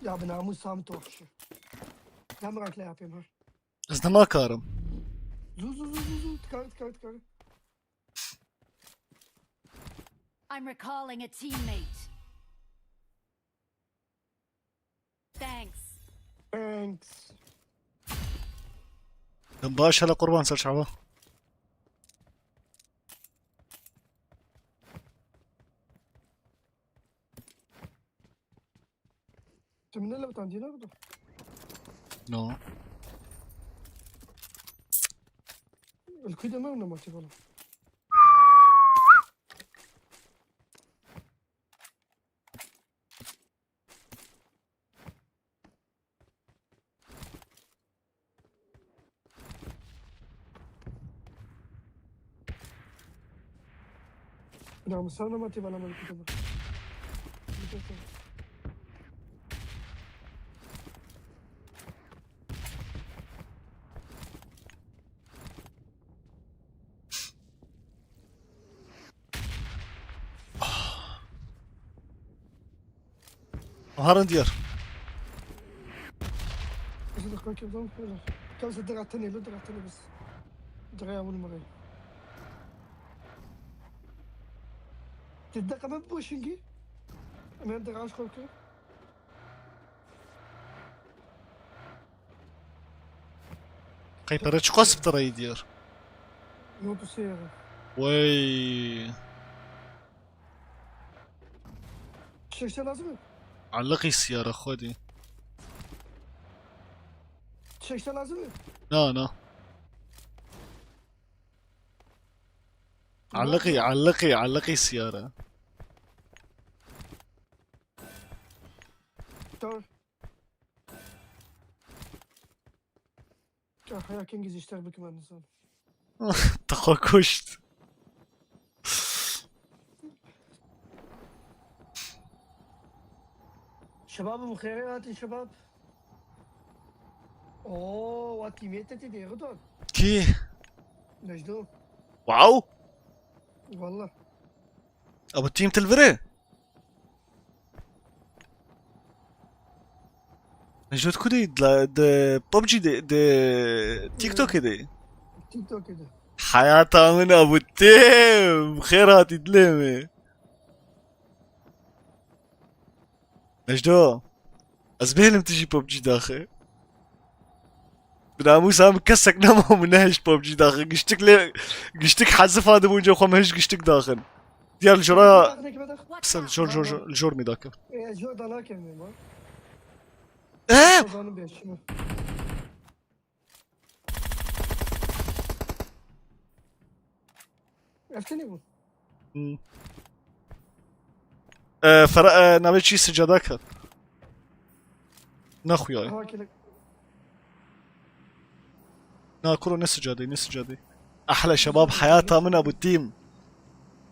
Ya bi namûs Samit wahşi. Ya merak lê yapayım ha. Ez ne nakarim. Zu, zu, zu, zu, zu. Tıkar, tıkar, tıkar. I'm recalling a teammate. Thanks. Thanks. Dem baş hele qurban ser çava. Tu min ne lewtan dîna bido? No. El kuy de me ne maçı bana. Namusana ma tê bana mal kutu. Harin diyar. Kewse dira tenê, lo dira tenê bes. Diraya win mire. Ti deqa me biboşingî. Em hem dira aşk olkir. Qey pere çiqas bi te re yê diyar? Yo tu sê. Wey. Çeşte lazim mi? Aliqî siyara xwedî. Çeşte lazim mi? Na, na. Aliqî, aliqî, aliqî siyara. Tamam. Ya heya kengî zî ji te re bikim, ez nizanim. Te xwe kuşt. Şebabim xêrê hatin şebab. Oo, wa tîmê te tê dê Ridwan. Kî? Necdo. Wow. Wallah. Abo tîm til virê? Nejot ku dê? Di, di PUBG dê, di TikTokê dê? TikTokê dê. Heyata min abo tîm. Xêr hatî dilê min. Nejdo. Ez bêlim tu jî PUBG daxî. Bi namûsa min kesek nema min nehişt PUBG daxî. Giştik lê, giştik hezif hadibûn, cem xwe min hişt giştik daxin. Diya li jora, sen jor, jor, jor, li jor mî dakim. E, jor da nakim, ma. E? Jor da nakim, ma. Ev tenê bû. Hmm. E, fera, e, navê çî, sicada ket. Nexuya. Ha, kelek. Na kuro, ne sicadê, ne sicadê. Ehle şebab, heyata min, Abu Tîm.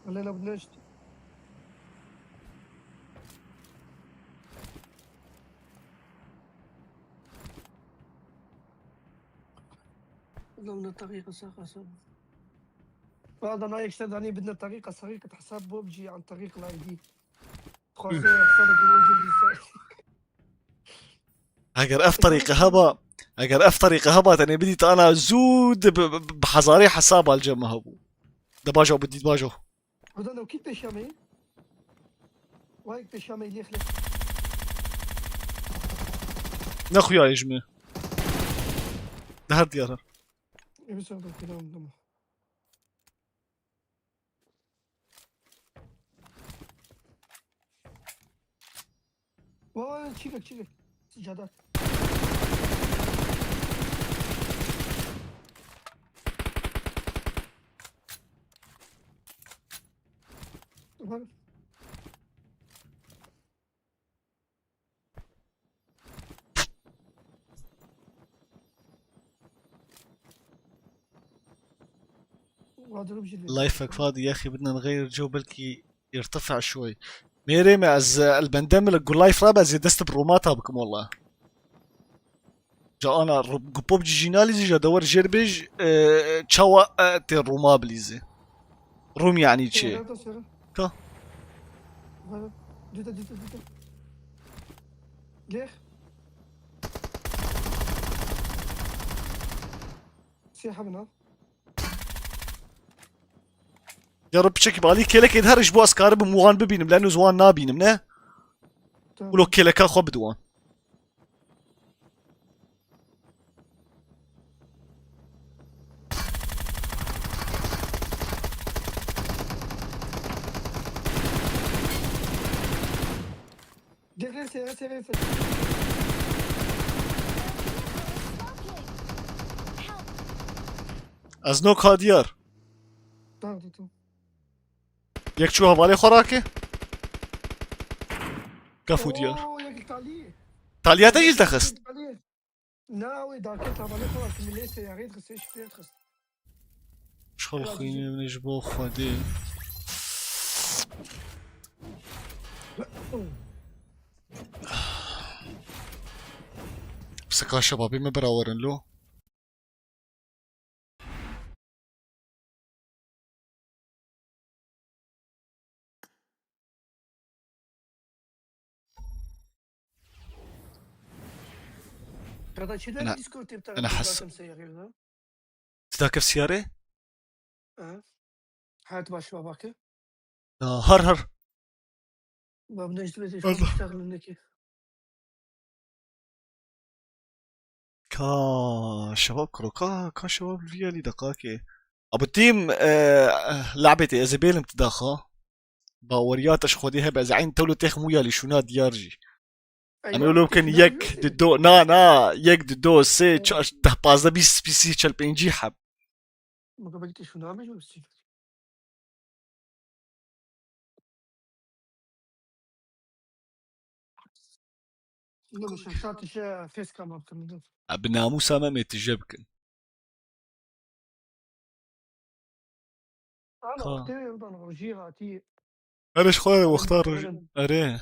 Wele ne bu neşt. لو نطريق صغير صغير. هذا نايك سداني بدنا طريقة صغيرة حساب بوبجي عن طريق الاي دي. خاصة حسابك بوبجي. Eger ev tariqe heba, eger ev tariqe heba, tenê bidît ana zû de bi, bi, bi hezarê hesaba li cem me hebû. De bajo bidît bajo. Burada ne okit peşame? Vay peşame lêx lêx. Ne xuya ji me? De her diyar her. Evi sordum kilam dama. Vay çilek çilek. Sıcadak. Ulan. Layfek fadi ya axî, بدنا نغير جو بلكي يرتفع شوي. Mêrê me ez, e, el bende min li gu layf rabe ez ê dest bi Roma ta bikim wela. Ca ana gu pop cî jî nalîzî, ca dewar jêr bêj, e, çawa, e, tê Roma bilîzî. Rum yani çi? Ka. Dite dite dite. Gel. Siyah bin al. Ya Rab, piçekî balî kêlekê her ji bo ez karibim wan bibînim, leno ji wan nabînim, ne? Tamam. Ulo kêleka xwe bidwan. Gel, gel, seve, seve, seve. Ez no ka diyar. Tamam, tamam, tamam. Yek çû hevalê xwe rake. Kef û diyar. Oo, yek talî. Talîya te jî li te xist. Talî. Na, wê dakê tabanê xwe vekî milê seyarê dixist, şifrê dixist. Şol xwînê min ji bo Xwedê. Pisika şebabî me birawerin lo. Qeda çi der Ena, Discord tê bita ena qeda has- kim seyarê da? Ti da kef siyarê? Ha. Hayat baş babake. Ya, har har. Bab ne işte Allah. Ka şebab kuro, ka, ka şebab li vî alî deqakê. Abi tîm, e, labetê ez ê bêlim ti daxa. Baweriya te ji Xwedê hebe, ez ên tewlo têxim wî alî şûna diyar jî. Em ê wilo bikin yek, dido, na, na, yek, dido, sê, çar, deh, pazdeh, bîst, bîst, çel pêncî heb. Bi namûsa me mê tije bikin. Ama wextê dan rojî hatî. Erê ji xwe wexta rojî. Erê.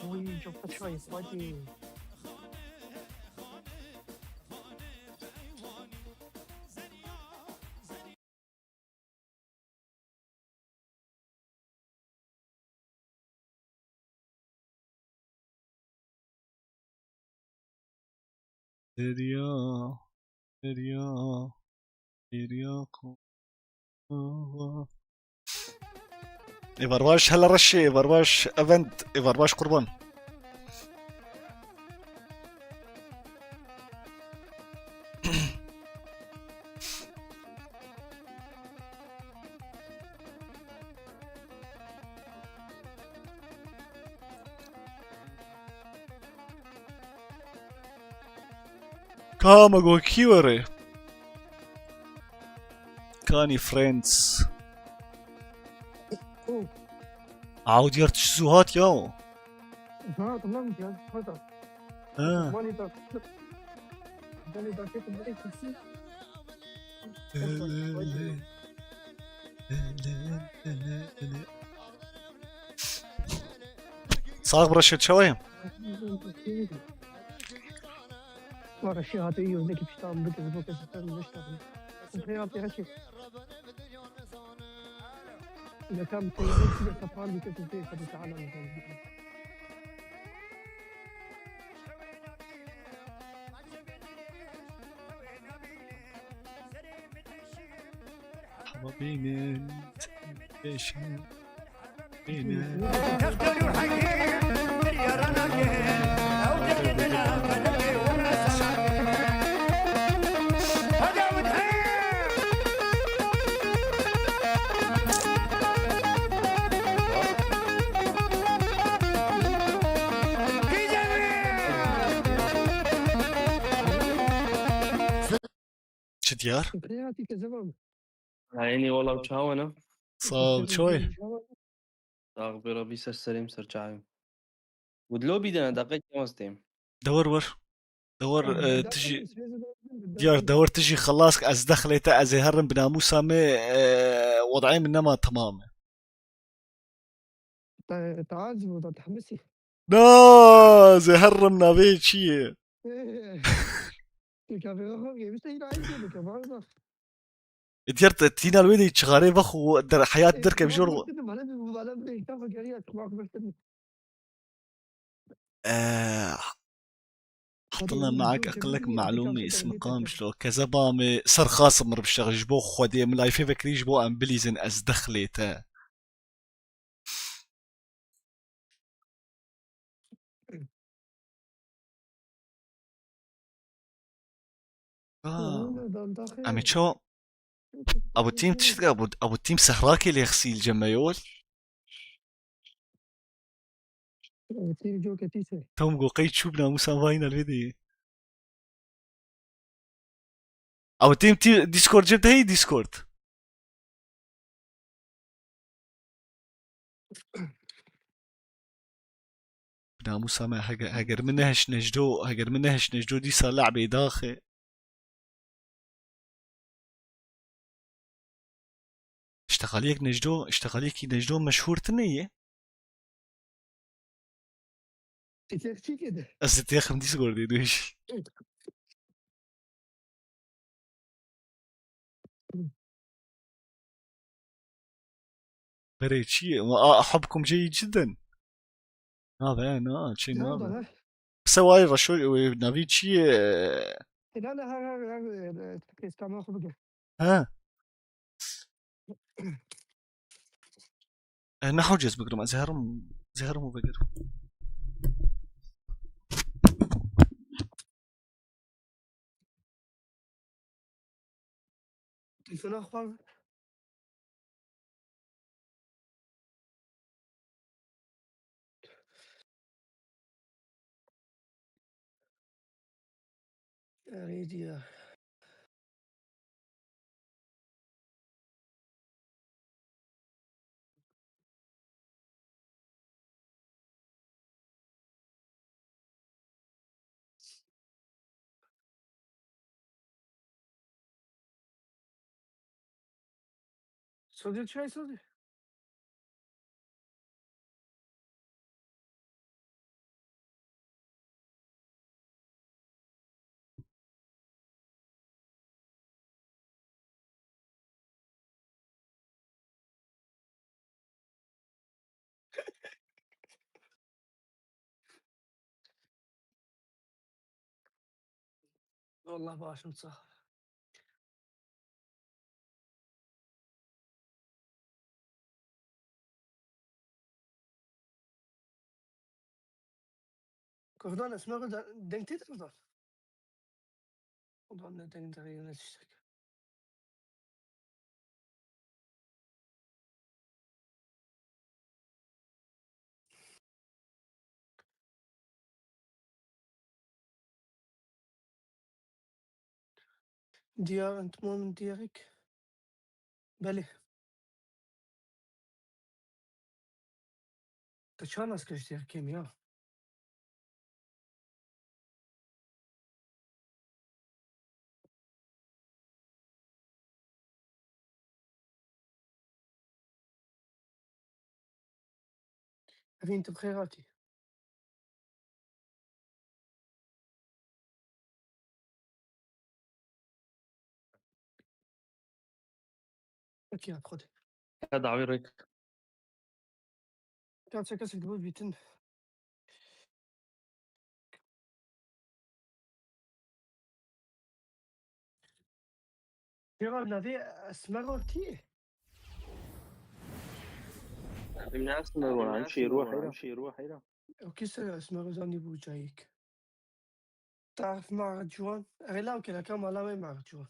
Oy, çok saçma, hadi. Derya, derya, derya ko-, Êvar baş, hela reşê, êvar baş, event, êvar baş qurban. Ka me got kî were? Kanî friends. Aw diyar tu ji zû hat ya. Ha, tamam ya, hadi. Ha. Mani da. Mani da, kesin, kesin. Sağ ol Reşit, çawa ye? Reşit hate iyi, öndeki pişti aldı, kızı bu kızı sen de işte. Sıkıntı yok ya, şey. Mekan teyze size kapan bir kızı diye, tabii ki alamadım. Ama benim, beşim, benim. Çi diyar? Hayni wala çawa ne? Sağ ol, çoy. Sağ ol, Rabbi ser serê min ser çavê min. Û dilo bîdene, deqe kema stêm. Dewar war. Dewar, e, tijî, diyar, dewar tijî xelas, ez dexlê te, ez ê herim bi namûsa me, e, wedayê min nema temam e. Te, te aciz bû, te tehmisî. Na, ez ê herim navê çi ye? Ê, tu kafê xwe gelmişte yine aynı şey, kafana bak. E, diyar te tîna li wê de çixarê vexwe der, heyat derkeve jor. Bana bir, bana bir ilk defa geri açmak istedim. Ee, Hatırla معك أقلك معلومة اسم قام شلو كذا بامي سر خاص مر بشتغل جبو خودي ملايفي فكري جبو أم بليزن أزدخلي تا. Aa. Em ê çawa? Abo tîm tişt, abo, abo tîm sehrakê lê xisî li cem me yol. Abo tîm coke tîse. Tam go qey çû bi namûsan vayîn elvê de. Abo tîm tî Discord cem te heyî Discord. Bi namûsa me hege-, heger min nehiş nejdo, heger min nehiş nejdo dîsa le'bê daxê. Îştexaliyek nejdo, îştexaliyekî nejdo meşhûr tune ye. Îtêx çî kê de? Ez îtêxim Discordê dûş. Berê çi ye? Wa, a, ahibkum ceyî cidden. Nabe, na, çi nabe? Qise wayê reşo, e, navî çi ye? Ê, na, na, her, her, her, e, e, kêskama xwe bike. He. E, ne hewce ez bigirim, ez ê herim, ez ê herim û bigirim. Telefona xwe. Erê diya. Sodî çay sodî. Wallah başım sağ. Kurdan esmer de-, denk tê de kurdan. Kurdan ne denk de yine tiştek. Diyar, entimam diyarek. Belê. Te çawa nas kir ji diyar kêm ya? Evîn, tu bi xêr hatî. Peki ya Xwedê. Ya dawî rêk. Gerçek kesek bu bütün. Şêro navê Esmero kî? Em ne Esmero, em Şêro heyra. Ew kî ser Esmero zanî bû cayîk. Tarif Mar Ciwan. Erê law keleka mala me Mar Ciwan.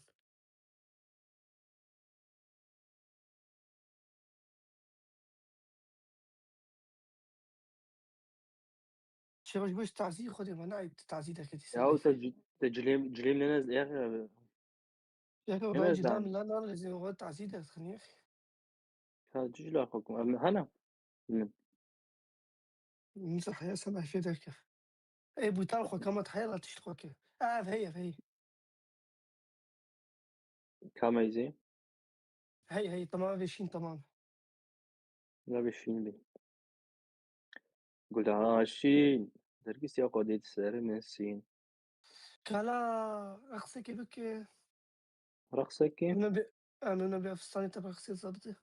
Şêro ji bo ji tazî Xwedê me nayê tu tazî derketî ser. Ya te ci-, te cilêm, cilêm ne nez, ya, ya. Ya, ya, ben cilêm lan lan rezil, o tazî derxin ya. Ha, tu cila xwe kum. Em hana. Min. Min se heya sen ayfê derkir. Ey, bûtal xwe kama heya la tişt xwe kir. Ev hey, ev hey. Kameyzê? Hey, hey, tamam, vêşîn tamam. Ne vêşîn bî. Gula şîn, dergîsiya xwe dê di ser min sîn. Kala, rexsekê bike. Rexsekê? Em ne bi, em ne bi fistanê te rexsê zabitê.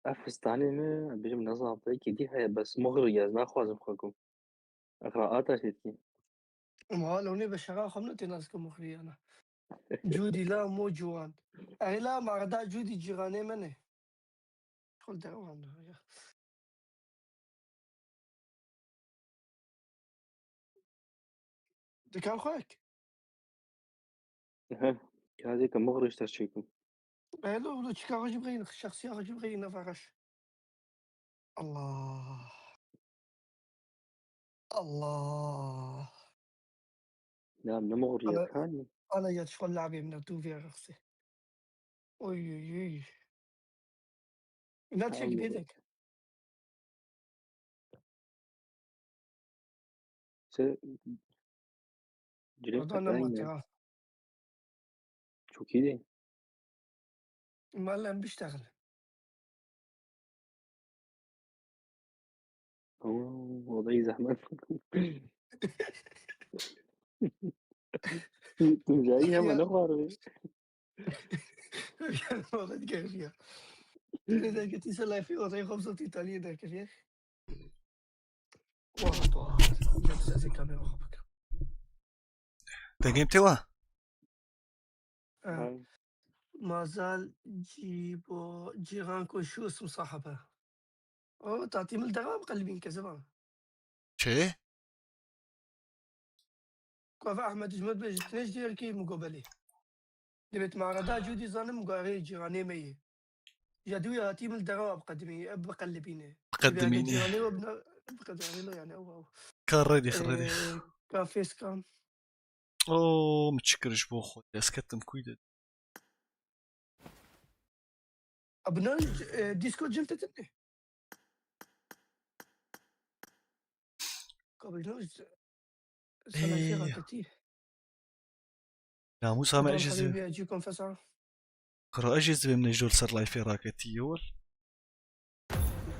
Ev fistanê min, em bêjim ne zabitê, kêdî heye, bes muxrî ye, ez naxwazim xwe kum. Ev rahat e şêtkî. Ma lonê be şera xwe min tê nas ke muxrî yana. Cûdî la mo ciwan. Erê la marda Cûdî cîranê min e. Xol derewan ya. Dikan xwek. Ehe. Kazê ke muxrî ji te çêkim. Elo, lo çika xwe jî bixeyne, şexsiya xwe jî bixeyne, nefeqeş. Allah. Allah. Ya, ne muxrî ye, Ana, kanî? Ana ya, şol labê min tu vê rexsê. Oy, oy, oy. Ina çek Tamam. Bêdek. Se, cilê Adam qetayî ne ne. Mate ha. Çok iyi değil. Malem biştexil. Oo, o da iyi zahmet. Tuncayî hemen ne var be? Yani o da gerek ya. Ne derketî se lafî o da xomsa Îtalya derketiye. Wah, wah. Gel sesê kamera xwe bikim. Dengê min tê wa? Ha. Mazal cîbo cîran koşuyorsun sahibi. O tatî min devam qelbîn kezeba. Çi? Kava Ahmet Hizmet be ji tine ji diğer kî min go belê. Dibêt mağarada Cûdî zanim, min go erê cîranê me yê. Ya dû ya hatî min derewa biqedimî, biqelibîne. Biqedimîne. Cîranê we bina, biqedimîne yani, ew, ew. Ka redî, ka redî. Ee, ka fêskan. Oo, min çi kir ji bo xwe? Ez ketim kuyde. Abi ne, e, Discord cem te tine? Kabul ne? Sana şey raketi. Namûsa me, ez jî ez ê zivêm. Kuro, ez jî ez ê zivêm, ne ji dol ser layfê raketî yol.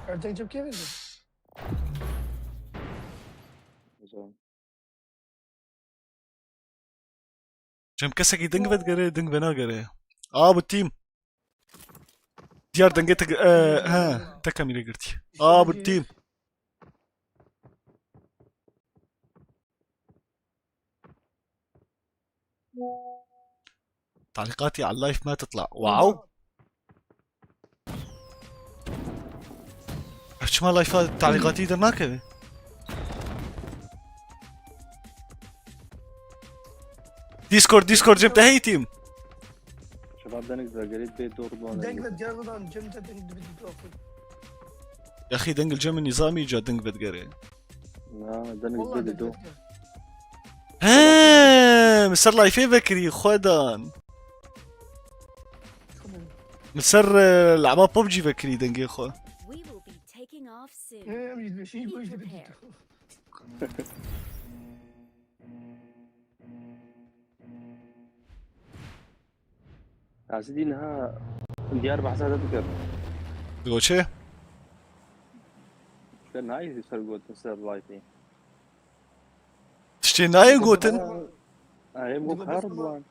Erdem cem kevin de. Güzel. Cem kesekî ding vedigere, ding venagere. A bu team. Diyar dengê te, e, he, te kamîrê girtî. A bu team. تعليقاتي على اللايف ما تطلع. واو. Ev çima layfa تعليقاتي de nakeve? Discord, Discord cem te hey team. Şebab denik zagerî bê dor bana. Deng ve gel buradan cem te deng dibi dibi. Yaxî deng li cem nîzamî ca deng vedigere. Na, denik Vallahi bê deng do. He, min ser layfê vekirî xwedan. Min ser, e, laba PUBG vekirî dengê xwe. We will be taking off soon. He, em yüz beşinci bu işte bitti. Ezî dî niha diyar behsa te dikir. Digo çi? Nayê ser gotin ser laytê. Tiştê nayê gotin. Em go kar buan.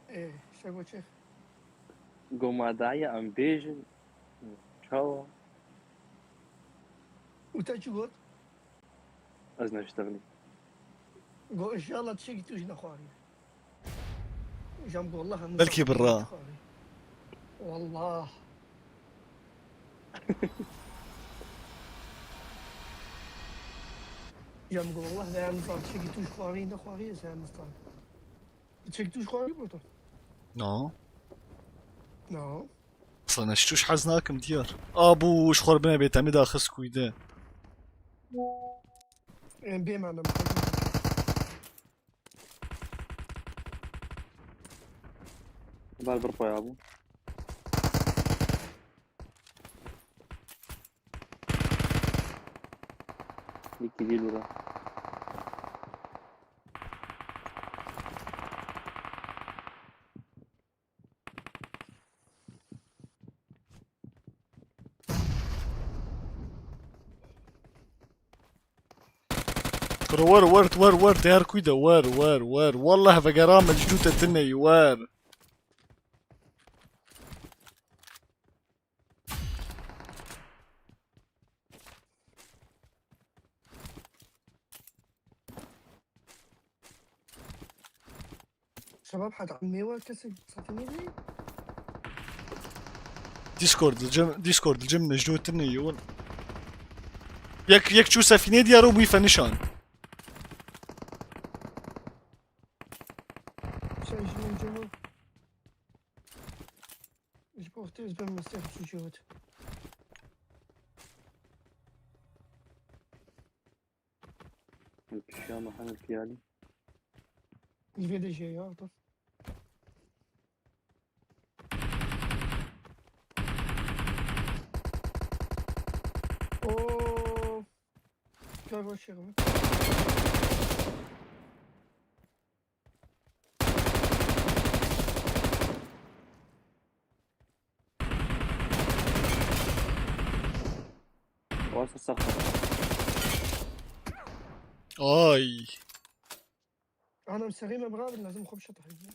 Ê, şego çi? Go ma daye em bêjin. Çawa? Û te çi got? Ez neştexlî. Go, inşallah tiştekî tu jî nexwarî. Jam go Allah hemû Belkî birra. Wallah. Jam go Allah ve hemû sal tiştekî tu jî xwarî nexwarî ez hemû sal. Tiştekî tu jî xwarî burada. No. No. Aslında şu hez nakim diyar. Abu şu xor bine bê temî daxist kuyde. Em bê manem. Bar bir koy abi. Liki değil bura. Kuro wer, wer, wer, wer, değer kuyde, wer, wer, wer. Wallah vegera mecnûte tiney, wer. Şebab, heta em mêwe kesek sefînê bî? Discord, li cem, Discord, li cem Necdû tine yewin. Yek, yek çû sefînê diyar û bûyî fenişan. Şey, ji min cem. Ji bo xwe tê ez bim mestê xwe sûcê wit. Pişiya me hemir piyalî. Îvê de jê ya, dur. Oo. Gel boş yere bak. Varsa sakla. Ay. Anam serî me birader, lazim xwe bişe tahriye.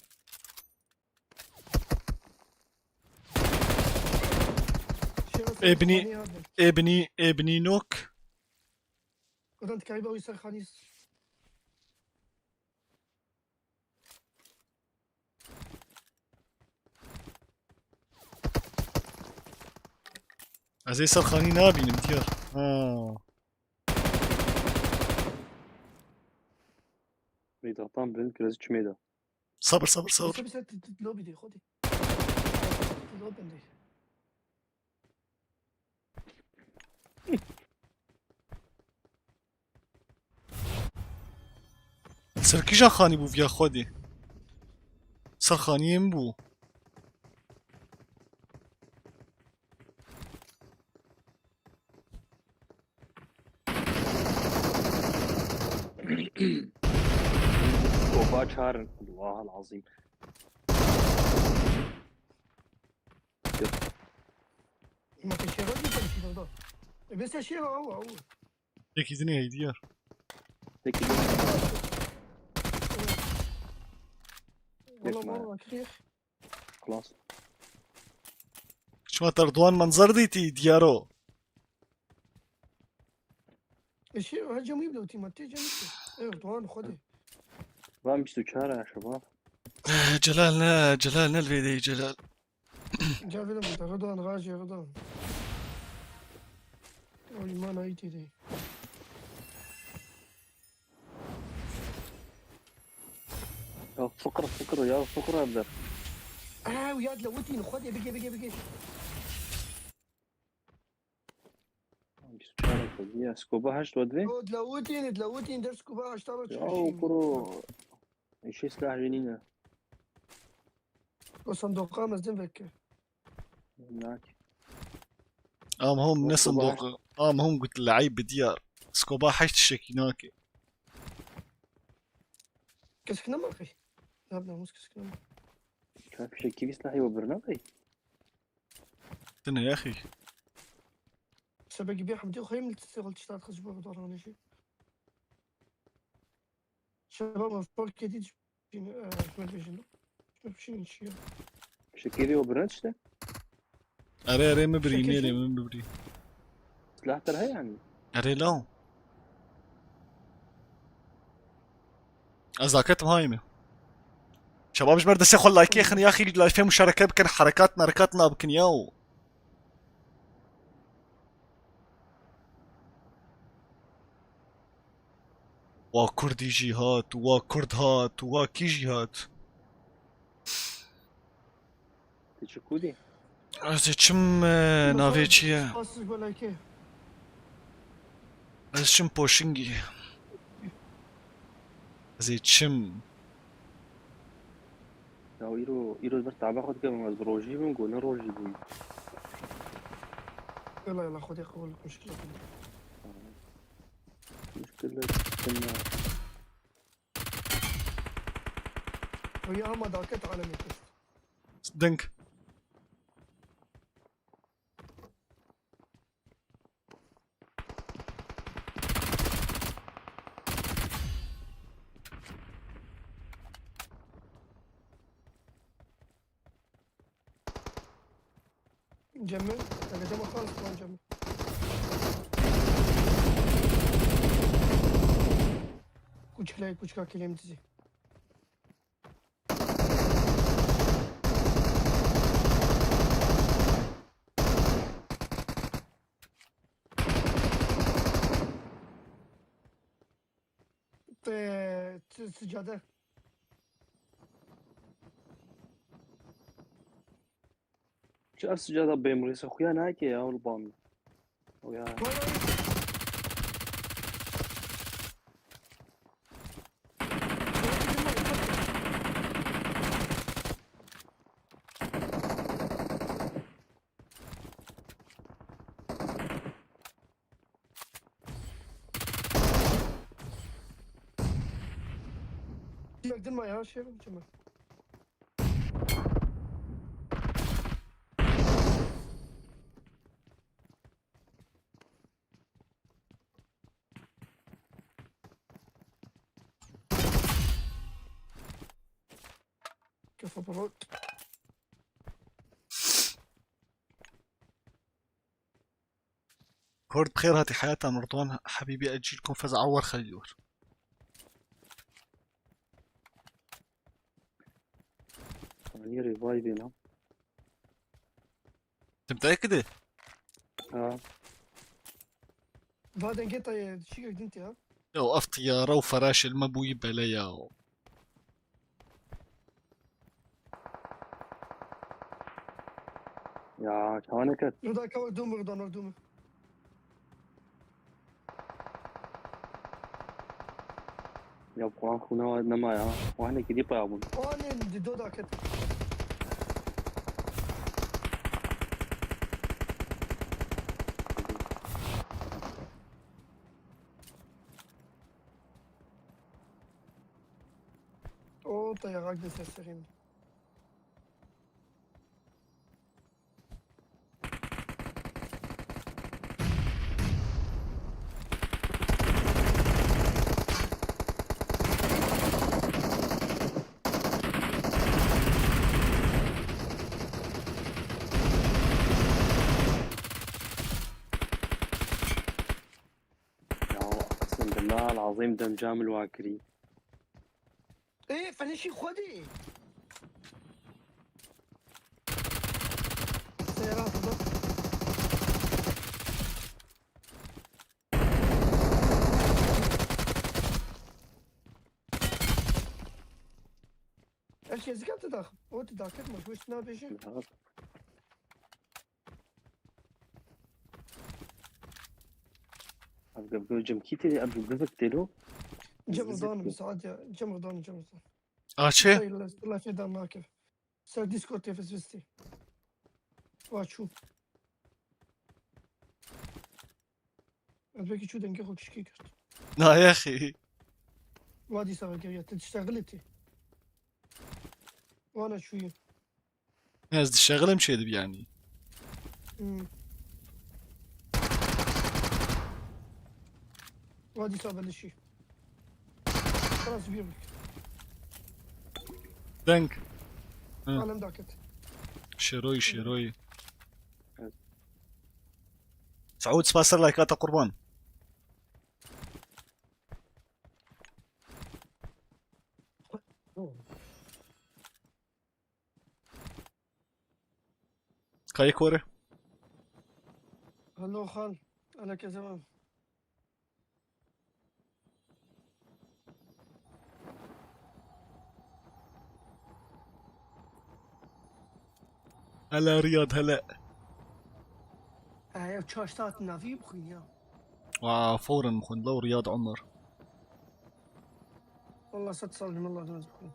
Ebni, Ebni, Ebni nok. Odan dikarî be wî ser xanî. Ez ê ser xanî nabînim diyar. Ha. Meydan tam bin kirezi çimê de. Sabir, sabir, sabir. Sabir, sabir, tu, tu, lobby de, xwedî. Tu lobby de. Ser kîjan xanî bû viya xwedî? Ser xaniyê min bû. Oba çar in. Allah'al azim. Ma te şêra dî, te şî dal da. E, bes te şêra, aw, aw. Yekî din heyî diyar. Peki. Wala, wala, kirîx. Klas. Çima te Erdoğan manzar dîtî diyaro? Eşi, ha, cemî bile, ultima, te cemî bile. Erdoğan, xwedê. Van bîst û çar e, şeba. Eh, Celal ne, Celal ne li vê deyî Celal. Gel, verin burada, Rıdvan, Raci, Rıdvan. O limana iti de. Ya fıkır fıkır ya fıkır evler. Aa, ya dilewitîn, xwedê bige, bige, bige. Bîst û çar e, ya skoba heşt ve dve. O dilewitîn, dilewitîn, der skoba heşt ve. Ya o kuro. Îşê silah jî nîne. O sandoqa mezin veke. Nake. Am hom ne sandoq. Am hom got le'îb bi diyar. Skoba heşt şekî nake. Kesik nema qey. Nab namus kesik nema. Çar fişekî vî silahî we birina qey. Tine yaxî. Te belkî bê hemdî xwe yê min li tiştê xwe tişta dixist ji bo xwe daranê jî. Şeba me fark edî, şîn, e, şime bêjin. Şime bişînin çi ya? Şekeri o birenç de. Erê, erê, min birî, Şekil nêrê, çi? Min bibirî. Silah te heye yani. Erê, law. Ez daketim hayê me. Şebab ji ber destê xwe like xin, yaxî lifê muşareke bikin, herekat merekat nabikin yaw. Wa Kurdî jî hat, wa Kurd hat, wa kî jî hat. Tu çi kûdî? Ez ê çim, e, navê çi ye? Spas ji bo like. Ez çim Poşingî. Ez ê çim. Ya îro, îro ber tabe xwe dikim, ez bi rojî bim, ku ne rojî bûyî. Yala, yala, Xwedê qebûl, muşkil e. Muşkil e, muşkil e. Rüya hema daket alemê kuşt. Ding. Cemil, hele cema xalis kuran Cemil. Kuçkilay, kuçka kilim dizi. Te, te, sicade. Çi ev sicada bêmirîse xuya nake ya, li ban. Xuya. Vay, vay. Çimek din ma ya, şey mi, çimek? Kafa parot. Kurt, bi xêr hatî heyata min, Ridwan Hebîbî, ecîl kom fez awar xelîl war. Anî revive na. Tim te kidi? Ha. Va dengê te şîkek din tê ya. Yo, ev tiyara û feraşê li me bûyî bele ya. Ya, çawa neket? Rida ka wek dûmir dan, wek dûmir. Ya, puan xûna nema ya. Puanekî dî paya bûn. Anên di do daket. O, te ya hak de ser serî min. Ya, اقسم بالله العظيم دم جامل واكري. Ê, fenişî xwedî. Seyra burada. Ev şey zikan te dax-, o te daxit ma, şu üstüne beşi. Ya. Ev gevgov cem kî tê, ev gevgov tê lo? Cem Zizit Rıdvan tê. Saat ya, Cem Rıdvan, Cem Rıdvan. Açê? Sayılır, lafê dan nakir. Ser Discord tê fizvisti. Wa çû. Ez belkî çû dengê xwe kişkî kir. Na yaxî. Wa dîsa vekeriya, tu diştexilî tê. Wana çûyî. Ez dişexilim çêdib yanî. Hmm. Wadi sabelişi. Xelas bir. Deng. Hı. Alem daket. Şeroyî, şeroyî. Saûd, spas ser laykata qurban. Kayık were. Hello xal. Aleke zaman. Hele Riyad, hele. Ev çaşta hat navî bixwîn ya. Wa, fawren bixwîn, lew Riyad Omer. Wallah sed sal ji min lazim ez bixwîn.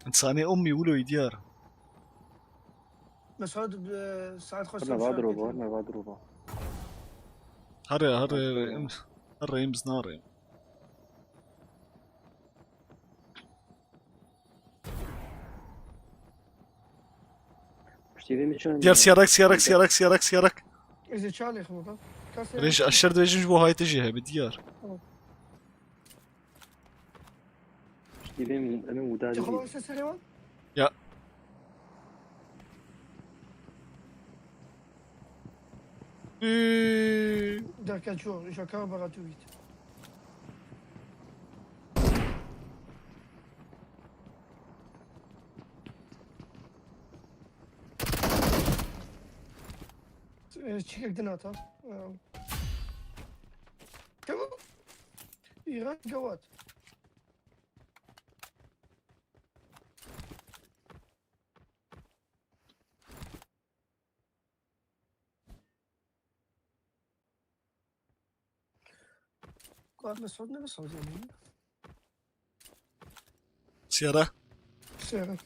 Însanê ummî wilo yî diyar. Mesud, e, saet xweş Hırna va droba, hırna va droba. Here, here, em, here em znarê. Piştî vê min çi Diyar siyarak, siyarak, siyarak, siyarak, siyarak. Ez ê çalê xwe bikim. Kasê Rêj aşer dibêjim ji bo hayte jî hebe diyar. Piştî vê min, em ê muda Tu dibî. xwe sesê wan? Ya. Ee, Derket ço, şaka bera tu bît. Ee, çikek din hata. Ee, Tamam. İran gawat. Kuat Mesut ne Mesut yani? Siyara. Siyara.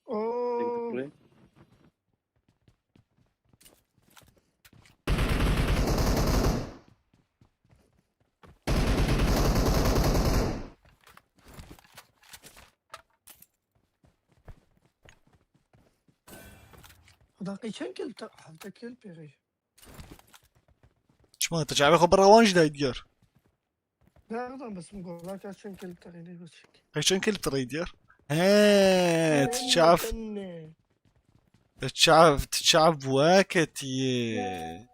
Oo. Daqî çend kil te? Hevde kil pêxî. Çima te çavê xwe bi rewan jî dayî diyar? Nereden basım gol? Bak kaç çend kil te? Ne bu çek? Qey çend kil te rey diyar? He, tu çav, tu çav, tu çav weketiye.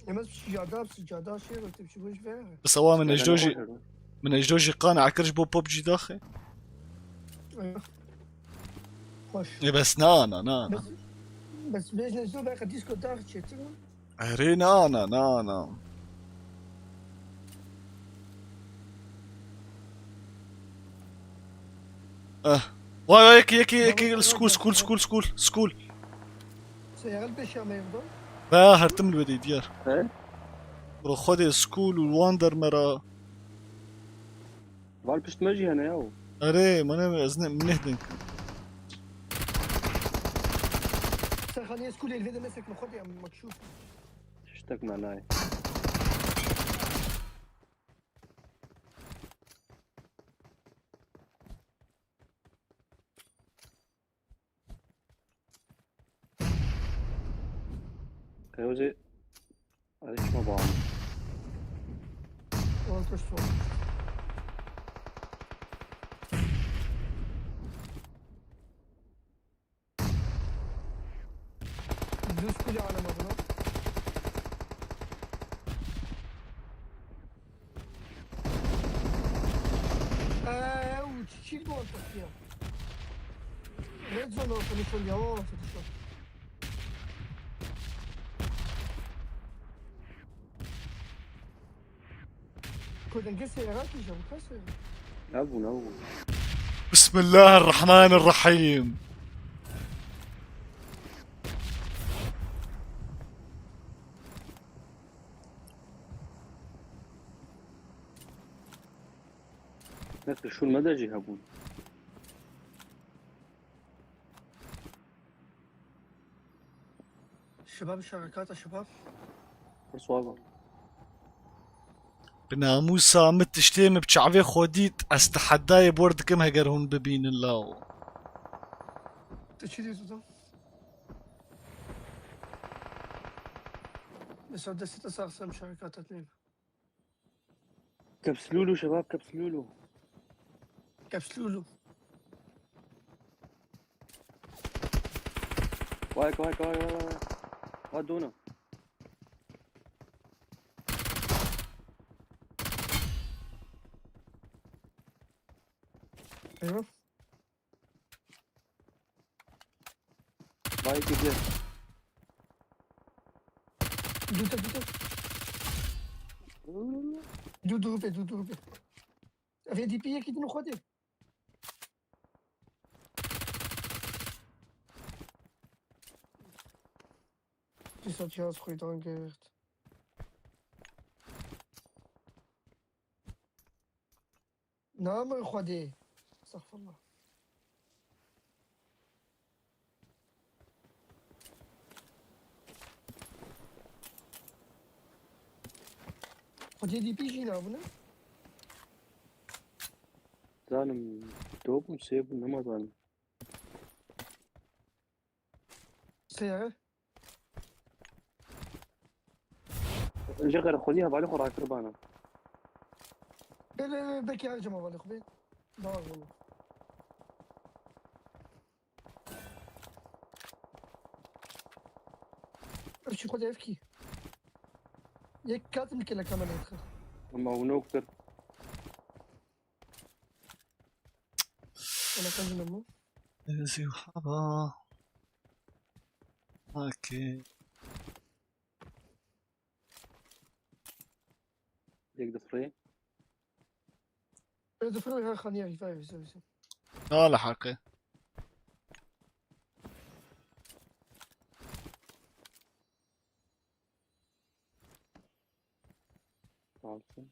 Emez sicada, sicada şey var, tepsi boş ver. Bi sewa min ejdo jî, min ejdo jî qan akir ji bo PUBG daxê. Hoş. E bes na, na, na, na. Bes, bes vêj ne zor belki disco dax çetin. Erê na, na, na, na. Eh. Vay vay, yekî, yekî, yekî, school, school, school, school, school. Seyal peşa mevdo. Ve hertim li wê diyar. He? Bro, xwedê school û wan dermera. Val pişt me jî hene ya. Erê, mane ez ne, min neh denk. Sen xaniye school elvede mesek mi xwedê em makşuf. Tiştek me nayê. Qewzê. Hadi şuna bağlı. Orta sol. Düz kule alamadım. Eee, uçuşu bu ortası ya. Red zone orta nişan ya, o orta nişan. Kudin git seyara ki, bu kaç seyara? Ne bu, ne bu? بسم الله الرحمن الرحيم. Ne kişûn me de jî hebûn. شباب، شركات الشباب. Bi namûsa min tiştê min bi çavê xwe dît, ez tehedayê bor dikim heger hûn bibînin law. تشيلي توتو. بس هذا ستة صار سام شركات اثنين. كبسلولو شباب، كبسلولو. كبسلولو. وايك، وايك، وايك، وايك، وايك. هات دونا. ايوه. بايك جيت. دوتا، دوتا. دو دروبي، دو دروبي. افي دي بي كي دي نخوتي. Dîsa cihaz xwîdan girt. Namir Xwedê. Estexfirullah. Xwedê dî pî jî nabûne. Zanim, do bûn, sê bûn, nema zanim. Seyare. Ji xêr xwedî hevalê xwe rakir bana. Bê, bê, bê, belkî her cem hevalê xwe bê. Bawar bûne. Ev çi xwedê ev kî? Yek katim dike le kamera dixin. Ama hûn ok kir. Wala qezî ne bû. Ezî haba. Okey. Yek difirê. Bê difirê her xaniya hîfayê vîse vîse. Ala heqê. Alsın.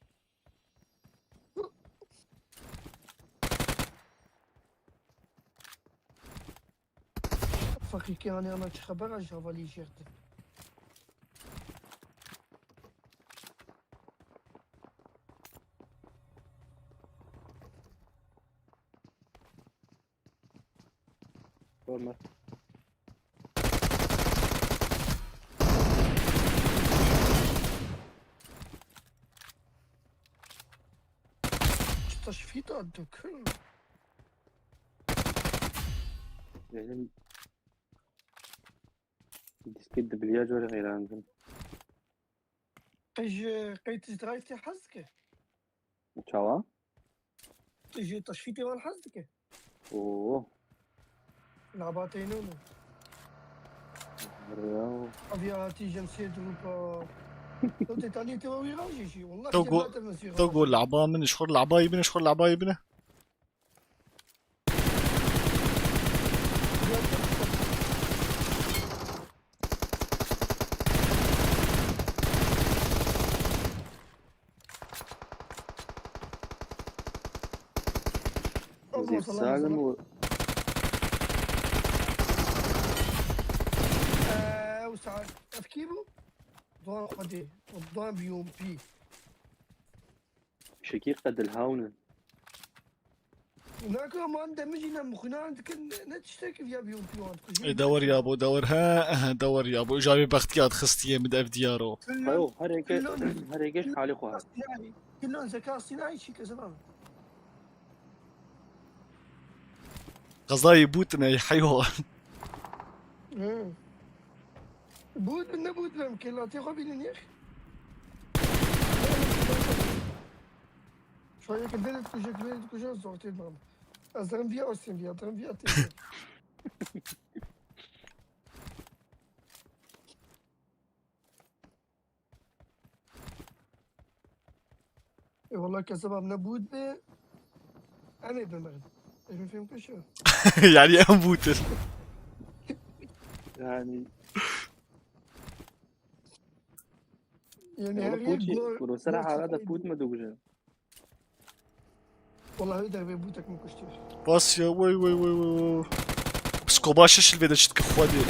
Fakî kê hanê ana çi xeber a ji hevalî jêr din. Görme. Taşfîta dökün. Benim diskê dibiliya corê xeyrandim. Qey ji qey tu ji drive tê hez dike? Çawa? Tu ji teşfîtê wan hez dike? Oo. Labatê nû. Ya. Aviya hatî jem sê grupa. Tu tê tanî te wî rajî jî. Wallah To go, to go laba min, ji xwe labayî bine, ji xwe labayî bine. Zî salim û Ew saet. Ev kî bû? Doğan Xwedê. Doğan B M P. Şekî qedil hawne. Naka man demijî ne mixunan dikin, ne tiştek ya B M P wan dikujî. Ê dewar yabo, dewar he, ehe, dewar yabo. Jabê bextiya dixistiye min ev diyaro. Ayo, her eke, her eke halê xwe. Kilon zeka sinayî çi kese bana. Qezayê bûtine heywan. Hı. Bût ne bût ben kelatê xwe bînin yek. Şayê ki velet kujek velet kujek zor tê bana. Ez derim viya ostên viya, derim viya tê. E, wala keseba em nebût be, em ê bimirin. Em ê fêm kişi. Yani em bûtin. Yani Yani Wala her pût yek jî, gor, gor sera gor hala da çekeyî pût bû. Me duguje. Wala wê derbê bûtek min kuştî. Bas ya, wey, wey, wey, wey, wey. Psikoba şiş li vê de çi dike Xwedê.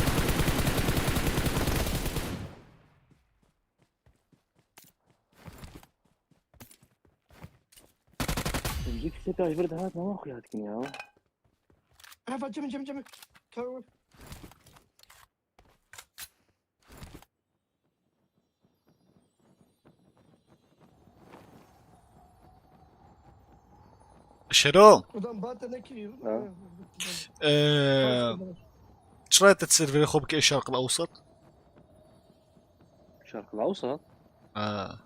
Taş bir daha tamam xuya dikin ya. Rafa, cim, cim, cim. Tamam. Şero. Buradan bate ne ki? Ha. Ee, çira te serverê xwe bike Şarq el Awsat? Şarq el Awsat? Ha.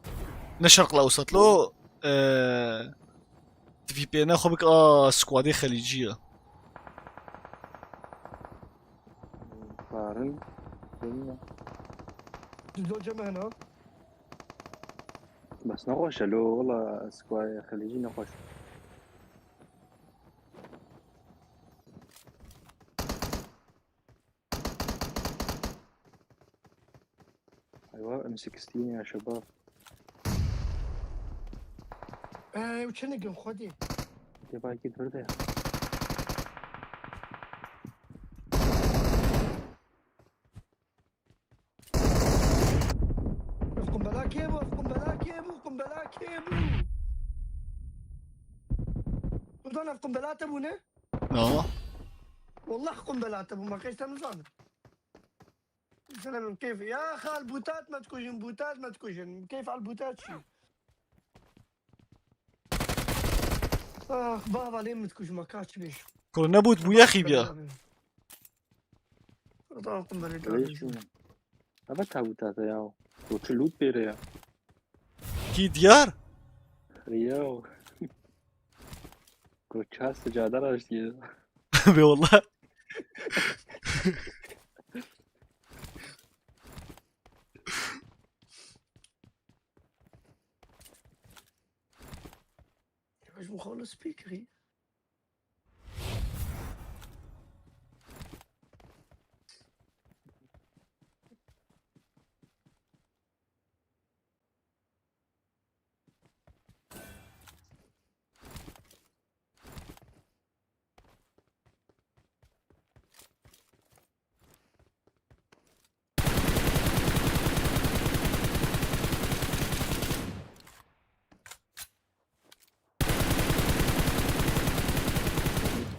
Ne Şarq el Awsat lo, ee, V P N xwe bike a squadê Xelîcî ya. Karin. Duzo cem hene. Bes nexweş e lo, wela squadê Xelîcî nexweş. Eywa, M sixteen ya şebab. Ee, ew çi nikin xwedî? Dê bayekî vir de. Ev qumbela kê bû? Ev qumbela kê bû? Qumbela kê bû? Buradan ev qumbela te bû ne? No. Wallah qumbela te bû, ma qey te nizanim. Selam, keyf. Ya xal, butat me dikujin, butat me dikujin. Keyf al butat çi? Ah, baba, lê min dikujma, kaç bêj. Kuro nebût bû yexî biya. Tamam, tamam, Leş tamam. Mi? Eve tabuta te ya. Koçu loot bêre ya. Kî diyar? Ya. Koça sicada raştiye. Be wallah. Yavaş mı konu speaker'ı?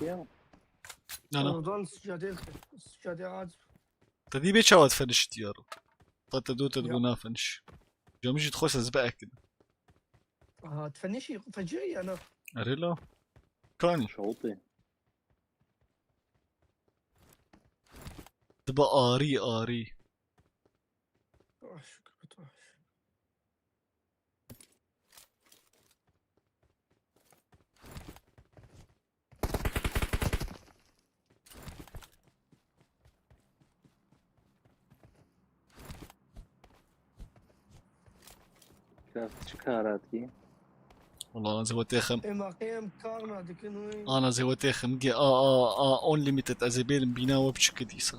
Ya. Nana. Oradan sıçradı, sıçradı ağaç. Te dî bê çawa difenişî diyar? Te te dû te Ya. dibû nafeniş. Camî jî dixwest ez biekînim. Aha, difenişî, fecî ya na. Erê la. Kanî. Şawitê. Dibe arî, arî. Taş, taş. Kar çi kar hatî? Wala ana zêwetê xem. Ê, ma qey em kar nadikin wê. Ana zêwetê xem ge a, a, a, unlimited ez ê bêlim bîna we biçik dîsa.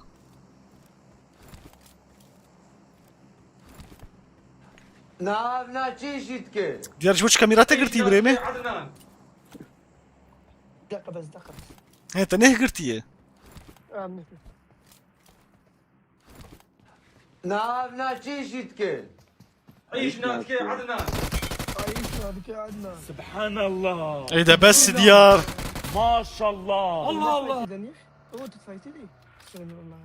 Nav na çi jî dike? Diyar ji bo çi kamera te girtî birê me? Deqe bes, deqe bes. He, te neh girtiye? Em neh girtiye. Nav na çi jî dike? Ayş na dike Adnan. Ayş na dike Adnan. Subhanallah. Ey de bes diyar. Maşallah. Allah Allah. Ew tu faytê dî. Subhanallah.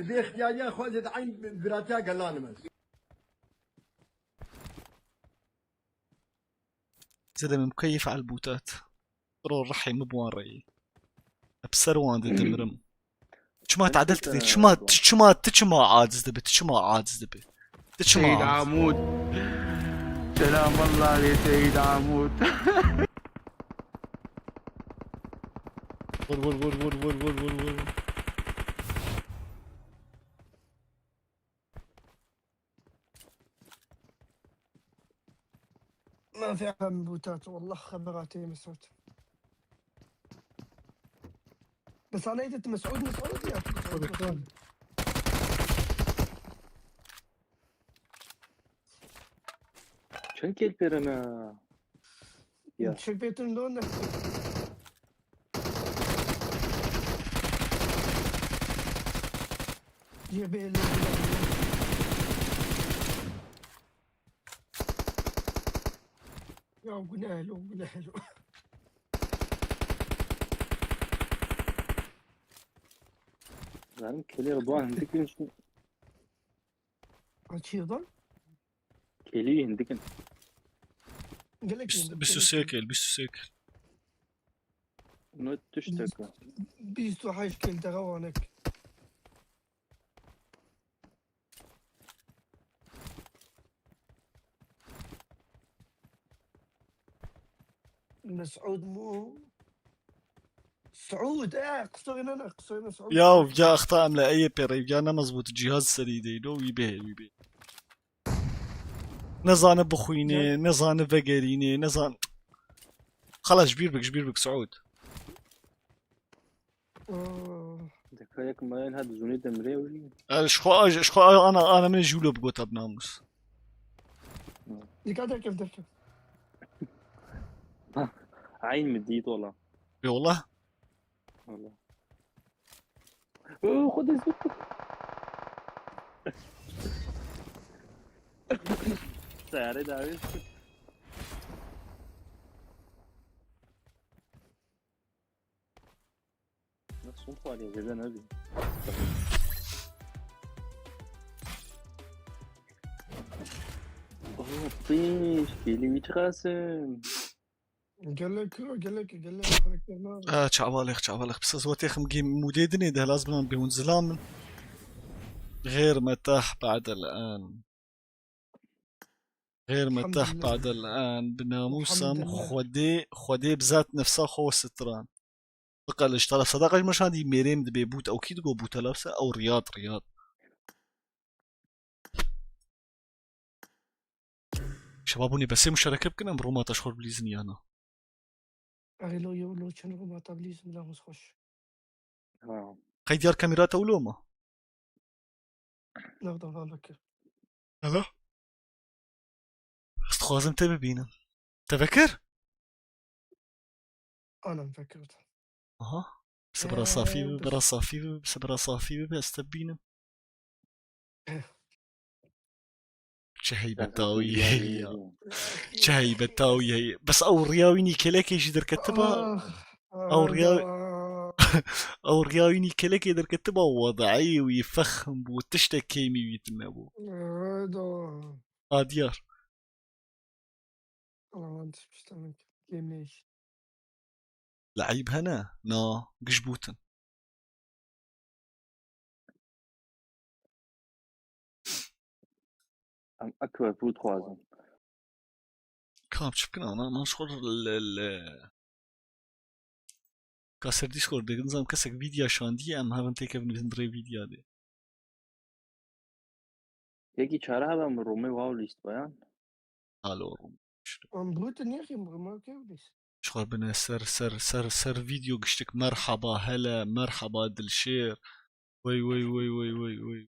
Bi ixtiyariya xwe zêde eyn biratiya gelan im ez. Zêde min keyf al bûtat. Ro rihê min bi wan reyî. Bi ser wan de dimirim. Çima tadil didî? Çima, çima, tu çima aciz dibi? Tu çima aciz dibi? Tu çima Seyid aciz? Amûd. Selam Allah aleyh Seyid Amûd. Vur, vur, vur. ما في أحلى من بوتات، والله خبراتي مسعود. بس أنا إذا مسعود، مسعود يا أخي. Çend kel pêre me? Ya. Çek pêtin don ne? Ye be le. Ya gunehlo, gunehlo. Zaten kelê bu an hindik in şu. Açıyordun. Kelî hindik in. Gelek Bis- indim, Bîst û gelek sê indim. kel, bîst û sê kel. No tiştek. Bîst û heşt kel derewanek. Mes'ud mu? Suud, eh, qustorî ne, ne, qustorî ne, Suud. Ya, ya exta em le eye pê reyvya ne mezbût cihaz serî deyno, wî bê, wî bê. Nezane bixwîne, nezane vegerîne, nezan. Xelas, ji bîr bik, ji bîr bik, Suud. Oh. Deka yek mayel hat zûnê demrê wî. El, ji xwe, ji xwe ana, ana min jûlo bigota bi namûs. Dikkat et, gel, gel. Eyn mi dît wala. Ê wala. Wala. Oo, xwe dest. Seyare dawî. Nasıl xwariye zêde nebî. Oh, pîş, gelî wî çiqasim. Gelek kiro, gelek, gelek karakter ne? Ah, çavalek, çavalek. Bes ez wetê xim game mûdê dinê de, lazim nan bihun zilam min. غير متاح بعد الآن. غير متاح الحمد لله. بعد الآن. Bi namûsa min الحمد لله. Xwedê, Xwedê bi zat nefsa xwe we sitiran. Biqe li ji tala sedaqe ji me şandî mêrê min dibê bût, ew kî digo bûte labse, ew Riyad, Riyad. Şebabûnê besê muşereke bikin, em Roma te ji xwe bilîzin ya na. Erê lo yew lo çend Roma te bilîzin, bila xweş. Ha. Qey diyar kamera te wilo ma? Nerede lan bakır? Hello? Ez dixwazim te bibînim. Te vekir? Anam vekirdi. Aha. Sibira safî Ee, bi, dur. Bira safî bi, sibira safî bi, ez te bibînim. Eh. Çi Sen heybet sen dawî sen heye ya. Çi heybet dawî heye. Bes ew riya wî nîkelekê jî derketiba. Ah, Ew riya, ah, ew riya wî nîkelekê derketiba, wedayî wî fexm bû, tiştek kêmî wî tune bû. Edo. A diyar. Alan düşmüş demek. Yemiş. Li eyb hene? Na, giş bûtin. Em ek wekî dixwazin. Kam çi bikin ana, man şor li, li. Ka ser Discord de, nizam kesek vîdya şandiye, em herin têkevin vîn rê vîdya de. Yekî çare hebe min Romê waw lîst bayan. Alo Rom. Am bu te niye kim bu? Ma ke bu lîst? Şor bine ser, ser, ser, ser vîdyo giştik. Merhaba hele, merhaba Dilşêr. Wey, wey, wey, wey, wey, wey.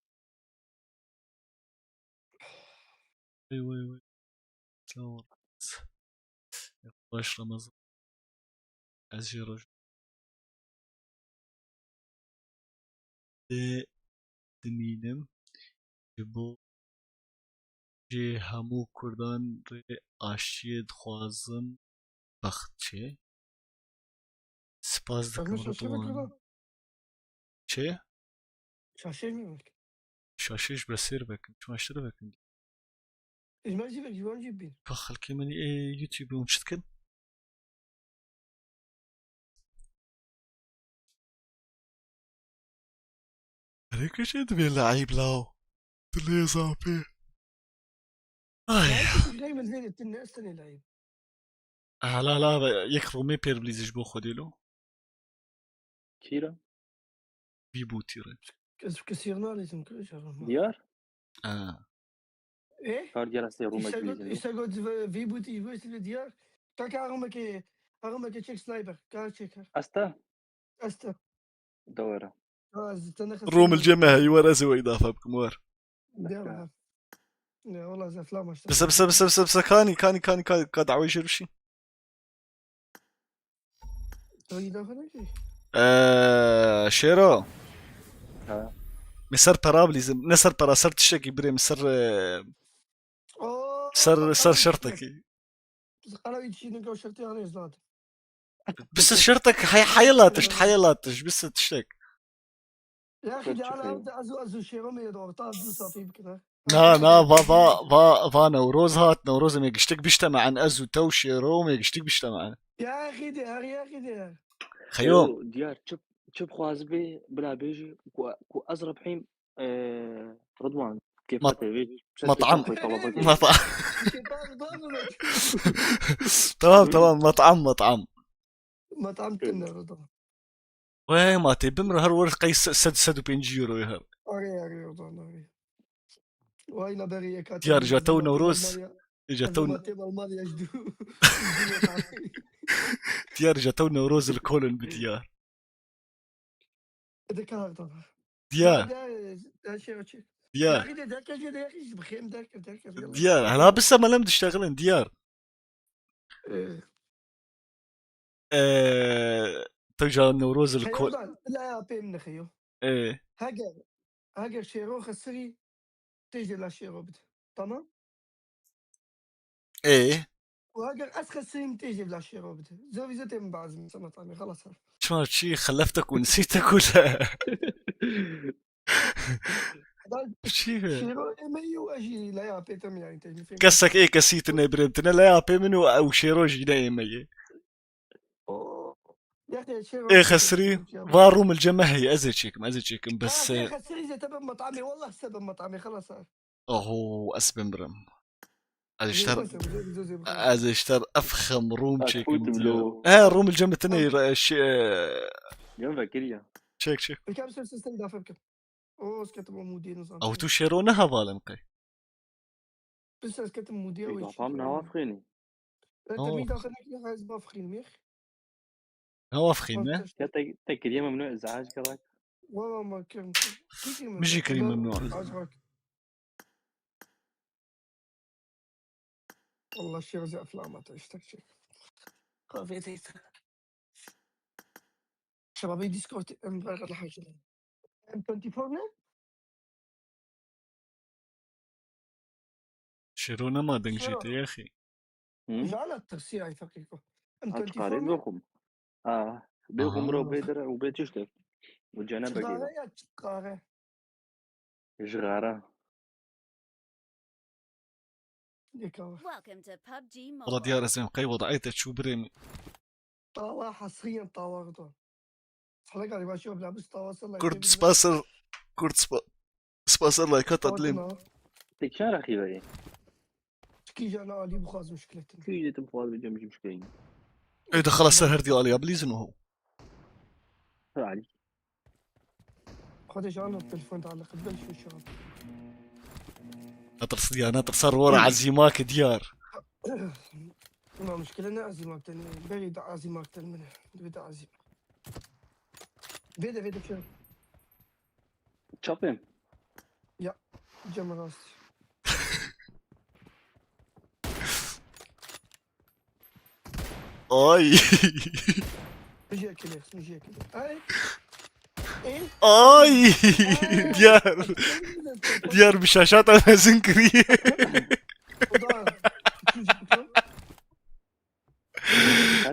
Wey, wey, wey. Selamun aleyküm. Baş Ramazan. Ez jî roj. Dê dimînim. Ji bo jê hemû Kurdan rê aştiyê dixwazim. Baxtçê. Spas dikim Bakın şaşırı Ridwan. kırdı. Çi? Şaşırmıyor. Şaşê ji besêr vekin. Çima ji te re vekin? Ecmel jî vek, ciwan jî bin. Ka xelkê min ê YouTube hûn çi dikin? Erê keçê dibê li eyb law. Dilê zapê. Ay. Dayımın zêde tin ne istene layım. Hala la ve yek Romê pêr bilîzî ji bo Xwedê lo. Kîra? Vî bûtî re. Kes kesir nalîzim kırıcı ama. Diyar? Ha. E? Kar gera sê Roma İşte gibi got, izin. işte got ve vî bûtî, ji bo sivê diyar. Kaka aromeke, aromeke çek sniper. Kar çek. Asta? Asta. Dawera. Ha, zitene Romil ceme heywer ez ê we îdafe bikim wer. Devam. Ne ola zeflam işte. Bise bise bise bise bise kanî kanî kanî ka ka dawê jê bişî. Sen îdafe ne ki? Eee, Şêro. Ha. Min ser pera bilîzim. Ne ser pera, ser tiştekî birê min ser, eee, Oo, ser, bak, ser bak, şertekî. Qara wî çî nika şirtê anê zat. Bise şirtek hey-, heyla tişt, heyla tişt, bise tiştek. Ya xî, de ala ez, ez û, ez û Şêro me yê de orta, ez û safî bikin, ha. Na, na, va, va, va, va Newroz hat, Newroz me giştik bişte me en, ez û te û Şêro me giştik bişte me en. Ya xî de, her ya xî de. Xeyo. Yo, diyar, çi, çi bixwazi bê, bila bêjî, ku, ku ez ribhîm, Ee, Rıdwan, kêfa Mat-, te vê, ser matam. Kêfa xwe talaba kir. Mata-, Tamam, tamam, matam, matam. Matam tine Rıdwan. Wê, ma tê bimre her wer qey se-, sed, sed û pêncî euro her. Arê, arê, Rıdwan, arê. Vay, na berê yeka Diyar, tê ja tew Almanya, Newroz. Almanya. Ja tew Almanya, tê Almanya, ji du. Diyar, ja tew Newroz li kolin bi diyar. Dikar da. Diyar. Diyar, e, her şey açık. Diyar. Yaxî de derkeve, derkeve, ji bixêm derkeve, derkeve, yallah. Diyar. Hela bise melem diştexilin, diyar. Ee. Ee, tu ca Newroz li Xeyo ko- da, bila ya pê min xeyo. Ee. Heger, heger Şêro xesirî, tê jê la Şêro bide. Tamam? Ê? Û heger ez xesirîm, tê jê la Şêro bide. Zevî zê tê min bazim, sana tamî, xelas her. Çima çi xeleftek û nisîtek û le? Çi be? Şêro ê me yî û ez jî leya pê te min, yani, tê min fêm. Kesek ê kesî tine birê tine leya pê min û ew Şêro jî ne ê me yê. O, ya, ya, şey Ê var, xesirî, şey var. Va Rûmil cem me heye, ez ê çêkim, ez ê çêkim, bes, Ha, e, xesirî zê te bi metamê, wallah se bi metamê, xelas ha. Oho, ez bimrim. Ez Zê işler, xelas, zê, zê, zê, xelas. Ez işler efxem Rûm Ha, çêkim kût diyo. Bilo. He, Rûmil cem me tine Tamam. re-, şey, e, Yan vekiriya. Çek, çek. Peki abi, sen sistem dafe bikim. O, ez ketim o mûdiyê nizam. Ew tu Şêro ne hevalin qey? Pis ez ketim mûdiya wê çî. Pam nawa fixînî. E, te mî daxil nekiriye, ez ba fixînim, yêx? Nawa fixîn, ne? Ya te, te kiriye memnû, ez az gelek. Wa, wa, ma kirim. Kî kiriye memnû? Min jî kiriye memnû. Az bak. Allah şirazı aflama te işte şey. Kahve teyze. Şebabê Discord em ver la hacı. M twenty four ne? Şêro nema deng jê Şêro. Tê yexî. Hı? Jana tirsiya ay fakir ko. M twenty four ne? Aç qarê bixum. Ha, bixum ro bê dere û bê tiştek. Û cene begê. Çiqare ya çiqare. Ji xara. Welcome to PUBG Mobile. Wala diyar ez êm qey wedayê te çû birê min. Tawa hesriyen tawa gdo. Hala galiba şu abla bu tawa sallay. Kurd spasir, Kurd spa-, spasir like hat adlim. Tê kîjan rexîbe yê? Kîjan alî bixwaz muşkiletin. Kîjan tu bixwaz bi cem jî muşkiletin. Ê de xelas ser her dî alî ya bilîzin o. Her alî. Xwedê ji ana telefon de aliqe, bel şu şu. Natirsi diyar, natirsa rora ezîmak diyar. Na muşkile ne ezîmak tenê, berî de ezîmak ten min e. Divê de ezîmak. Vê de, vê de şu. Çapê. Ya, cem rast. Ay. Mijekili, mijekili. Ay. Ê? Ay. Ay. Diyar. Diyar bi şaşat emezin kiriye. O da.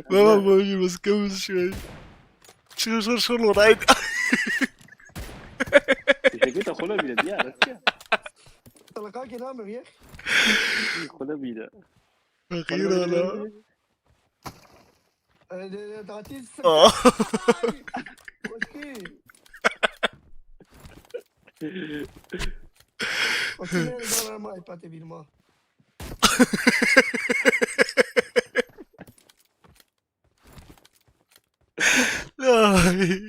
Baba, baba, baba, baba, şöyle. Şur, şur, şur, şur. Teşekkür ederim, kolay bile diye, Rusya. Talaka ki ne yapayım ya? Kolay bile. Fakir hala. Ee, de, de, tatil sıkı. Aa. Ay, koşki. Koşki ne zaman ama iPad'e bir ma. Ay.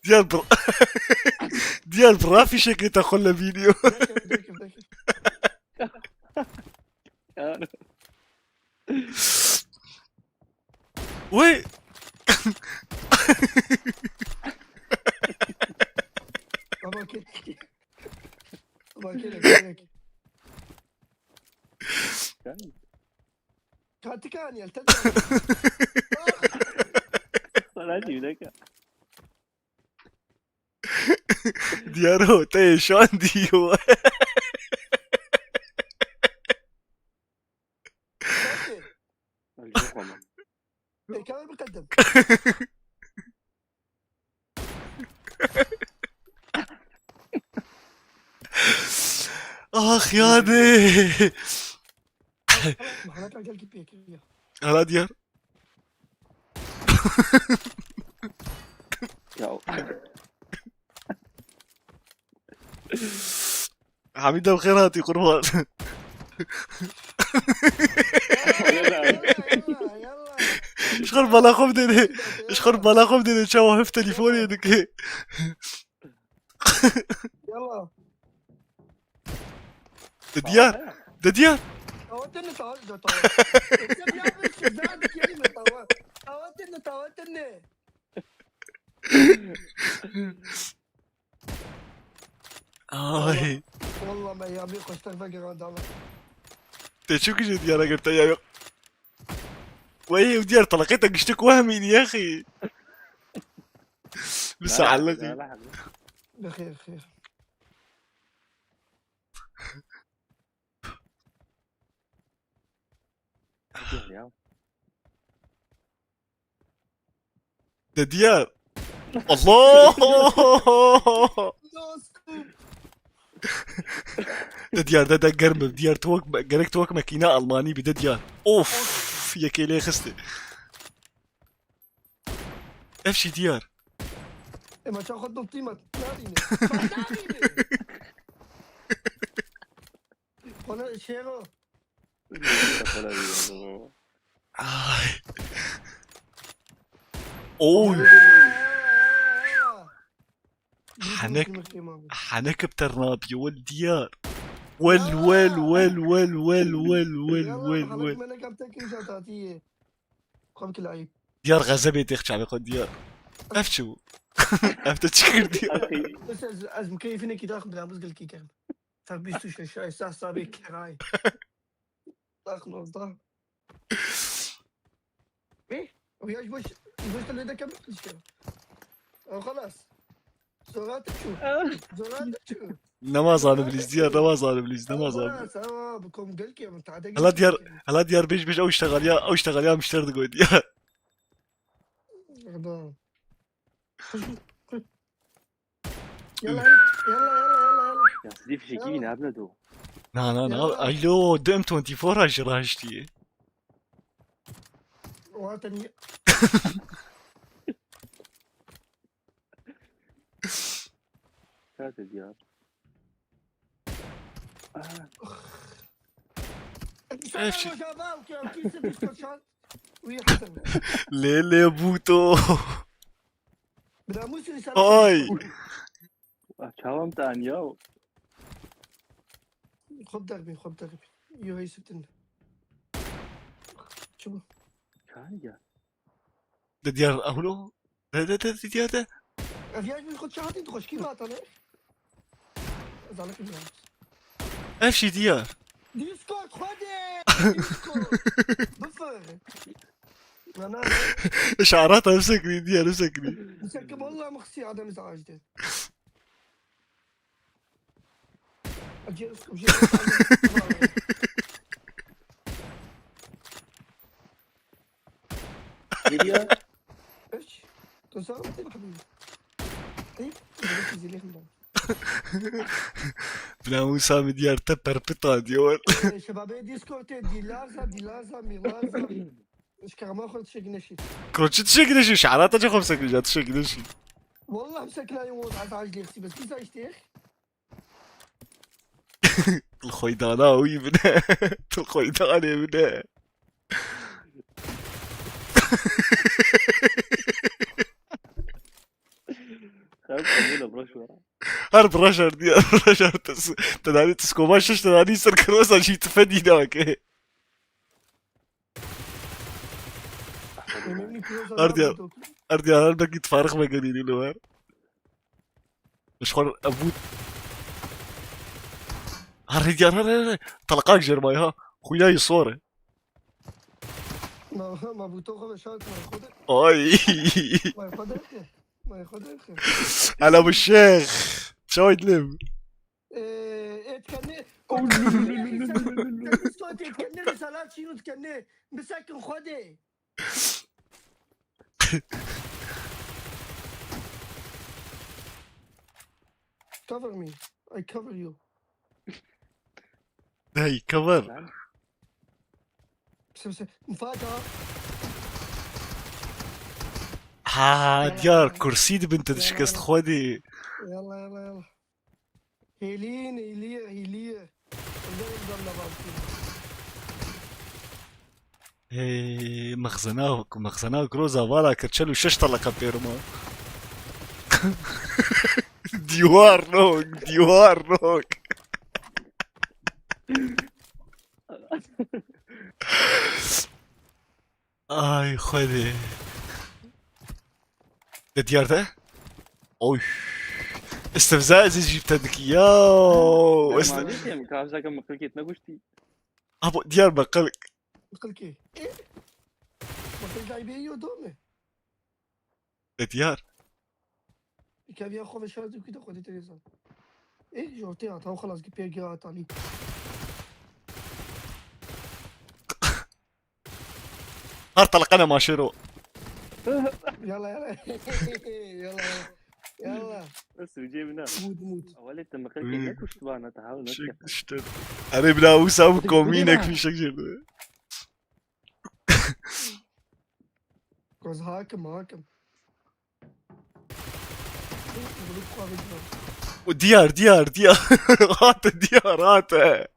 Diyar bir, Diyar bir fişekê te xwe le bîniyo. Wê. Baba, ke-, baba, ke-, ke-, ke-, Katika Daniel, te Sana şimdi dakika. Diyaro, te şandî yo. Li xwe me. Pêkeve biqedim. Ax yadê. Mihanet gel ki pêkiriya. Hala diyar. Ya. Hamî dev xêr hatî qurban. Ji xwe bala xwe bidêne. Ji xwe bala xwe bidêne çawa hif telefonê dike. Yalla. De diyar. De diyar. Tawa tene, tawa, tawa. Tawa tene, tawa tene. Ay. Wallah me ya bir koştak ve geran dava. Te çi kişi diyara girte ya yok. Wey, ew diyar talaqê te giştik wehmî ya xî. Bi saelik. Bixêr, xêr. Dur ya. De diyar. Allah! De diyar, de, de germ, diyar, tu wek, gerek tu wek mekîna Almanî bi, de diyar. Of, yekê lê xiste. Ev jî diyar. Ema ça xwe dil tîmet. Nabîne. Nabîne. Xwe ne şêro. Ay. Oy. Henek, henek bi ter nabî, wel diyar. Wel, wel, wel, wel, wel, wel, wel, wel, wel. Diyar xezebê têx çavê xwe diyar. Ev çi bû? Ev te çi kir diyar? Bes ez, ez mukeyfînekî daxim, bila bûz gelkî kerim. Ser bîst û şeş ay, seh sabê keray. Dax nozdeh. Vê? O ya ji bo, ji bo işte lê dekem işte. O xelas. Zorat çû. Zorat çû. Nema zanim lîz diyar, nema zanim lîz, nema zanim. Xelas, ama bu kom gelkî, ama tade. Hela diyar, hela diyar bêj bêj ew iştexaliya, ew iştexaliya mişter digoy diyar. Adam. Yalla, yalla, yalla, yalla, yalla. Ya, siz fişekî bîne, hebne do. Na, na, na. Yalla. Alo, dem twenty four a ji raştî. Warte niye? Kate diyar. Ah. Ev şey. Lê, lê bûto. Ay. Çawa min te aniya? Xwe derbi, xwe derbi. Yo, hey, sitin. Çi bû? Çawa aniya? De diyar, ahlo. De, de, de, de, diyar de. Ev ya ji xwe çawa hatî, xweşkî mi hatane? Zalikim ya. Ev jî diyar. Discord, Xwedê! Discord! Bifir! Ana. Şarata bisekirî, diyar bisekirî. Bisekim, wallah mixsî adam iz acde. Acı, acı. Geliyor. Eş, tu sağ mısın, habibi? Ey, bir şey zilehim ben. Bila Musa mi diyar te perpita diyor. Ee, şebabe Discord'e dilarza, dilarza, milarza. Şkama xo tişek neşi. Kroçi tişek neşi, şarata xo sekirî, tişek neşi. Wallah sekirî, o az acil eksi bes. Biz işte. Li xwe dana wî bine. Tu li xwe danê bine. Her komuna bırak şu ara. Her bırak her diye, bırak her tes-, tedavi psikoma şiş tedavi ser kırmızı acı tife dî nake. Her diye, her diye her belki fark me gelin ile var. Ji xwe ev bû. Her diyar, her, her, her. Talqak jer may ha. Xuya yi sor e. Ma, ma bûto xwe veşart, ma xwe de. Ay. Ma xwe de ki. Ma xwe de ki. Ela bu şêx. Çawa dilim? Ee, etkeni. Etkenleri sana Çînû dikenê, bisekin Xwedê. Cover me. I cover you. Hey, cover. Bise, bise. Mfaka. Ha, diyar, kursî dibin tu dişikest Xwedê. Yalla, yalla, yalla. Hêlîn, hêlî, hêlî. Elde elde elde balkî. Hey, mexzena, mexzena groza vala kir, çel û şeş teleqe pêrima. Dîwar nok, dîwar nok. Ay Xwedê. Te diyar de? Oy. Istifza ez jî te dikî. Ya. Istif- Malî kem, kavşaka mixilkêt ne goştî. Abo diyar be qil. Mixilkê. Mixilkê ay bê yo do me. Te diyar. Ikaviya xwe ve şarj dikî de xwe de televizyon. Ê, jortê hat, haw xelas ki pê giya talî. Her teleqene ma şêro. Yalla, yalla. Yalla, yalla. Yalla. Bes vücê bina. Mut, mut. Awalê te mixilkê ne kuşt bana te haw ne. Şek işte. Erê bila wisa bu komînek fîşek jêrdi. Koz hakim, hakim. O diyar, diyar, diyar. Hate diyar, hate.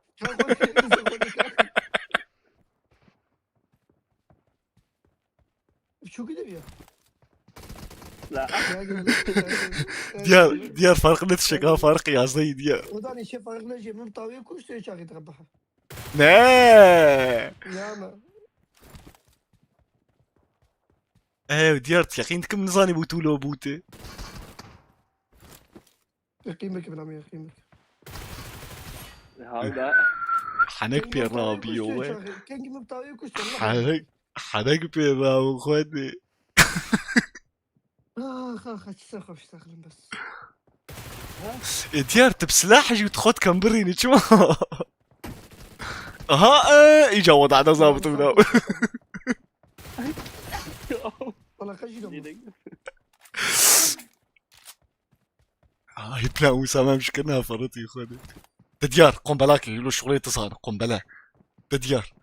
Çok gidiyor. La. Ya gel. Diyar, diyar farkında tişek ha, farkı yazdayı diyar. O da ne şey farkında şey. Min taviye kuştu çakı tarafı. Ne? Ya mı? Ew diyar, teqîn dikim nizanî bû tu lo bûte. Yaqîn bike bila me yaqîn bike. Hawda. Henek pê rabîyo we. Kengî min taviye kuştu. Henek, henek pê rabî Xwedê. Ah, ah, ah, çi ser xweş texlim bes. E diyar, tu bi silah jî tu xwe dikem birînî çima? Aha, e, îca wada da zabitim da. Wala qejî de. Ay plan wisa me mişkirina ferritî Xwedê. Te diyar, qombelakê, lo şuxulê tu zan, qombele. Te diyar.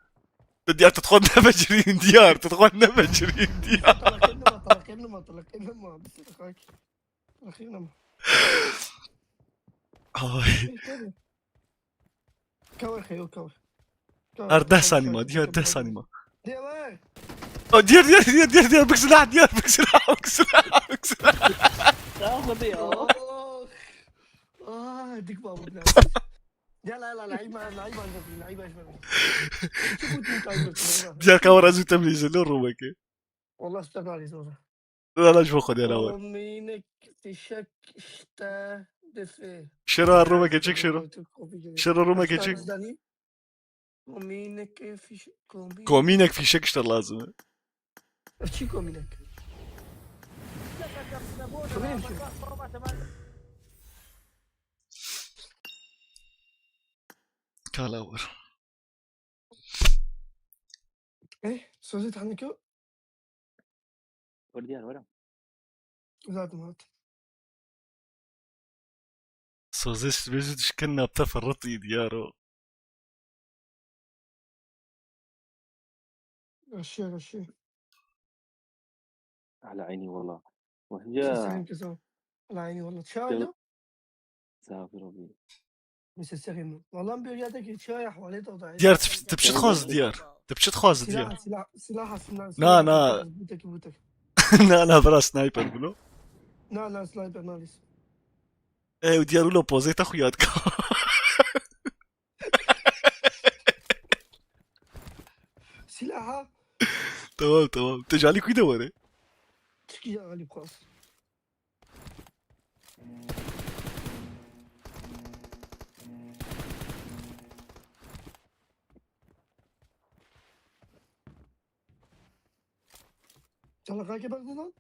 Te diyar, tu xwe nebecirîn diyar, tu xwe nebecirîn diyar. Talakên nima, talakên nima, talakên nima. Bisir xak. Talakên nima. Ay. Kawe xeyo, kawe. Her deh sanî ma, diyar deh sanî ma. Dewe. Oh, diyar, diyar, diyar, diyar, diyar, bik silah, diyar, bik silah, bik silah, bik silah. Daha hadi ya. Oh. Ah, dik babu. Gel la la la, iman, la iman, la iman. Çıkıp mutayım. Diyar, kamera zû temlî zelo rûmekê. Wallah sternaliz oldu. La la, ji bo Xwedê la we. Komînek fişek işte defi. Şêro, rûmekê çek, Şêro. Şêro, rûmekê çek. Komînek fişek. Komînek. Komînek fîşek işte lazim e. Çi komînek? Komînek çi? Kala wir. Eh, sözü tanıkı. Wer diyar were. Zaten hat. Sozê stüdyosu dişkin napta ferrit î diyaro. Aşağı aşağı. Ala eyni wallah. Wahca. Senin kızım. Ala eyni wallah. Çağırdım. Sağ ol Rabbi. Mesela senin. Wallah bir yerdeki çay ahvalet o da. Diyar, tu tu biçit xwaz diyar. Tu biçit xwaz diyar. Silah, silah, silah, silah. Na, na. Butek, butek. Na, na, bira sniper bilo. Na, na, sniper, na, lis. Ew diyar ulo pozê te xuya dika. Silaha. Tamam, tamam. Te ji alî kuyde were? Çiki ya alî bixwaz. Çalakake bak lan.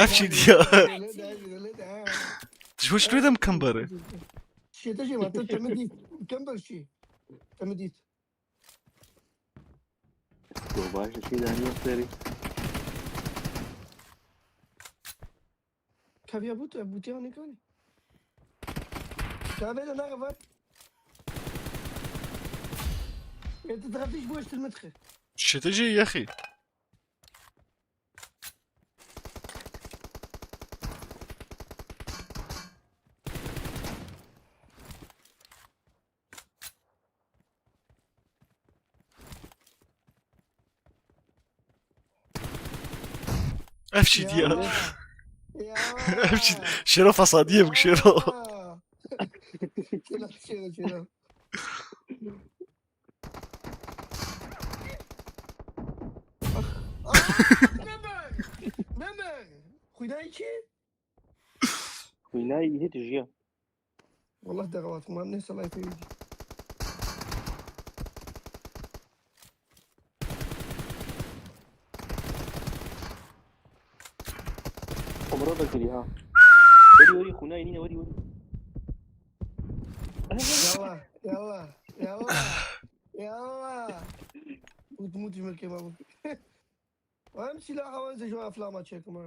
Ev çi diya? Lê de, lê de, ha. Ji bo çi didem kembere? Şête jê ma, te, te min dît. Kember çi? Te min dît. Go baş, şî daniye serî. Kaviya bût, bûtiya nîkanî. Kavê de naxe var. Ê, tu dixeftî ji bo eştir min dixê. Şête jê yexî. Ev çi diya? Ya. Ya. Ev çi? Şêro fesadiyê bû, Şêro. Ya. Şêro, Şêro, Şêro. Ah, ah, Memer! Memer! Xwînayî çi? Xwînayî hê tu jiya. Wallah dexewatim, wan nê selay pê wî dî. Omro da kiriye ha. Werî, werî, xwînayî nîne, werî, werî. Yalla, yalla, yalla, yalla. Mut, mut, ji min kêma bû. Em silaha wan zê ji wan eflama çêkim ha.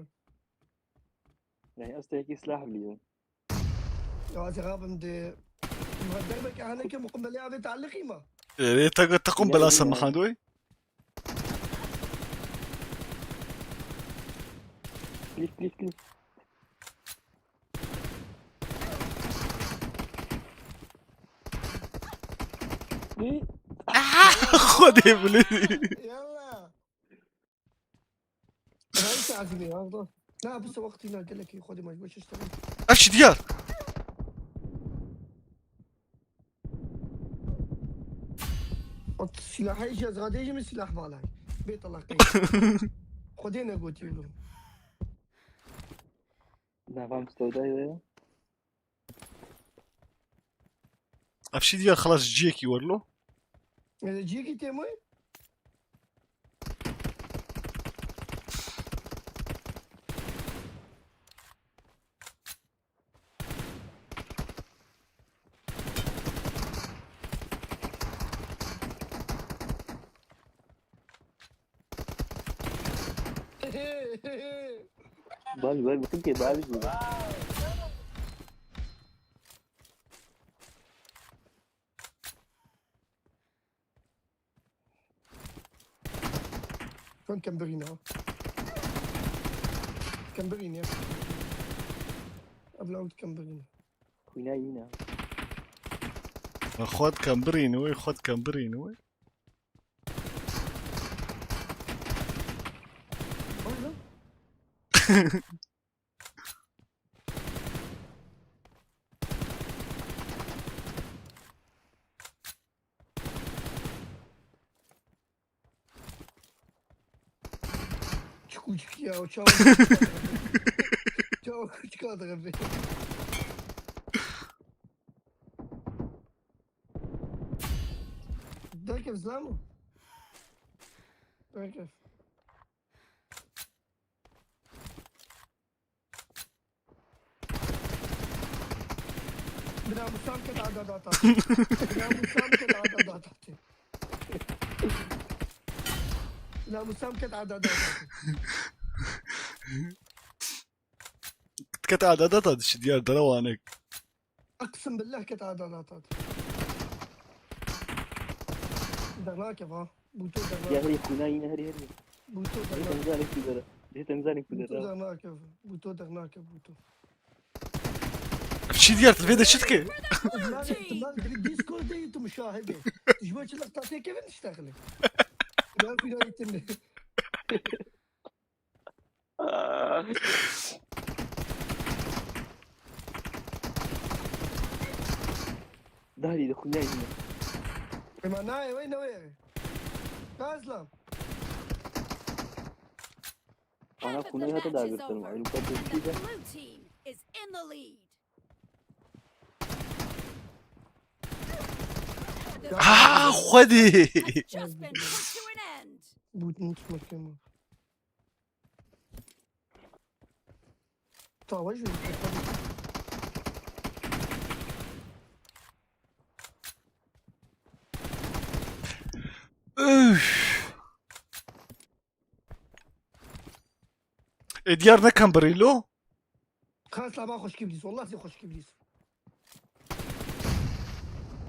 Ne, ez te yekî silah bilî. Ya, ez rabim de. Ma derbeke hene ke muqim belê avê taliqî ma. Ê, te, te qum bela se mexandoy? Klik, klik, klik. Xwedê bilê. Yalla. Ay, azimê, Allah. Na, bu sabah tîna gelekî Xwedê ma ji bo çi ştexin. Ev çi diyar? Ot silahê jî ez radê jî min silah balay. Bê talaqê. Xwedê negotî wilo. Nava mistewdayê de. Ev çi diyar xelas ciyekî werlo? Ciyekî tê moy? Bak, bak, bütün kebabı gibi. Şon kembirîne. Kembirîne. Evla û kembirîne. Xwîna yî ne. Xwed kembirîne wê, xwed kembirîne wê. Oy lan. Çiku çiki ya, o çawa. Çawa çika da be. Derkev zilamo. Derkev. Bila musam ket ada data. Bila musam ket ada data. Bila musam ket ada data. Ket ada data dişi diyar dara wanek. Eqsim billah ket ada data. Dernake va. Bûto Ya dernake. Herî xwîna yîne herî herî. Bûto Dê dernake. Temizanê kudere. Dê temizanê Bûto kudere. Dernake. Bûto dernake bûto. Çi diyar, tu vê de çi dike? Bunlar, bunlar bir Discord'dayım, tu müşahede. Ji bo çi lexta têkevin iştexile. Ya xwîna yî tinde. Darî de xwîna yîne. Ema nayê wey newê. Gazlam. Ana xwîna hata dagirtin. Ayrı bir şey de. Ah, Xwedê! Bût, bût, bût. Bawa jî. Üf. E, diyar ne kan birî lo? Kas lava xweşkî bilîz. Wallah zî xweşkî bilîz.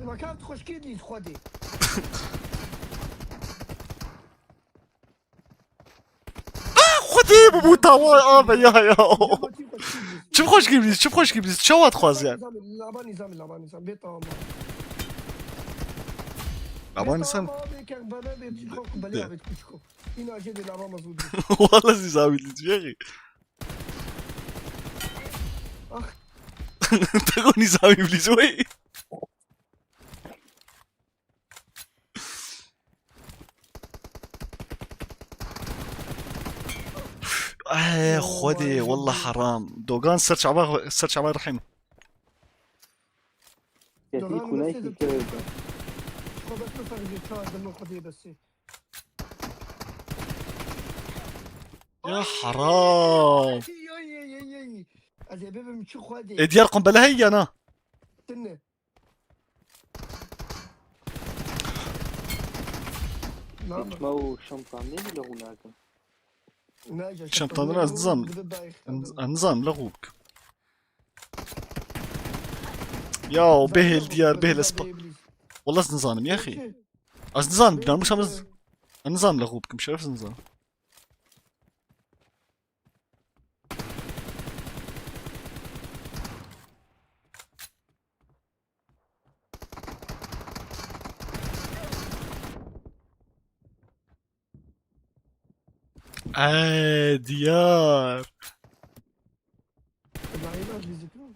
Ma kevt xweşkî bilîz xwedê. Xwedê bibû tawa abi ya ya. Çi xweşkî bilîz, çi xweşkî bilîz, çawa dixwaz yani? Lava nîzam, lava nîzam, bê tamam. Ama insan... Îna jê de lava mezûd. Wala nîzam bilîz, ya. Ah. Tego nîzam bilîz, wey. Ay, xwedê, wallah heram. Dogan ser çava, ser çava rehim. Yetî kunayekî kewê be. Xwe bes min ferî çar dimin xwedê besê. Ya heram. Ay, ay, ay, ay, ay. Ez ê bibim çi xwedê. E, diyar qumbele heye ya na? Tine. Çima û şamtan ne bile hûnakin. Şamtandan ez nizanim. Ez nizanim la xû bikim. Ya o behel diyar behel espa. Wallah ez nizanim ya xî. Ez nizanim, binamusa ez... Ez nizanim la xû bikim, şeref nizanim. Eee, diyar. Naîla dizikro.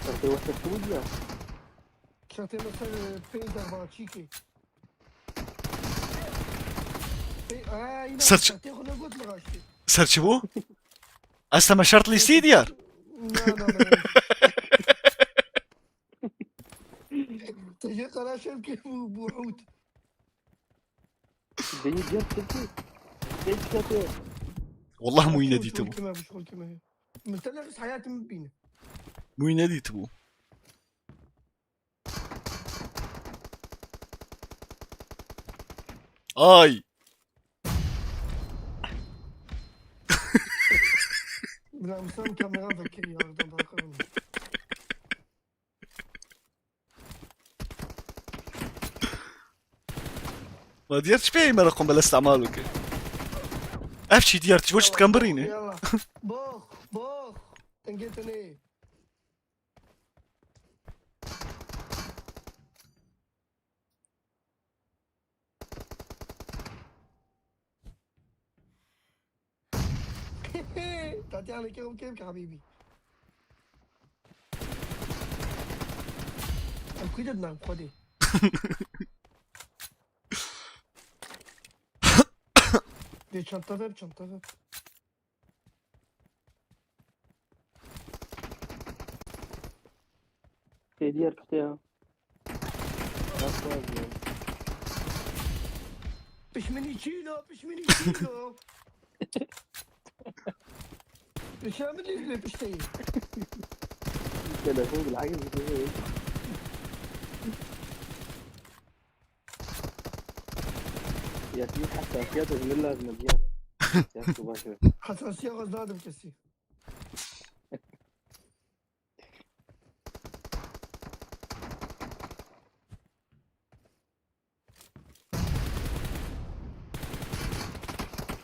Sertê wextê xwe diya. Çatê me ser pênc derbaçîkê. Pê-, aa, yine Serç- çatê xwe ne got mi raştê? Ser çi bû? Ez te me şert lîstî diyar. Na, na, na. Te jê qara şev kê bû, bû hût. Beni cep çekti. Geç çatı. Wallah mûyî nedîtibû. Kime bu şol kime? Muhtemelen hayatımı bine. Mûyî nedîtibû. Ay. Bila misal kamera vekir yardım bakalım. Ma diyar çi peyê me re qumbele istemal bike? Ev çi diyar, çi bo çi dikan birîne? Yalla. Box, box. Tenge tenê. Tatiana, kevin kevin habîbî. Em kuî de dinan xwedê. Dê çanta ver, çanta ver. Tê diyar kute ya. Nasıl yazıyor? Pişmini çilo, pişmini çilo. Pişmini çilo, pişteyim. Telefon بالعكس بتقول. يا في حساسيات من لازم ديار. يا شو باشا. Hassasiyet gaz nadim kesî.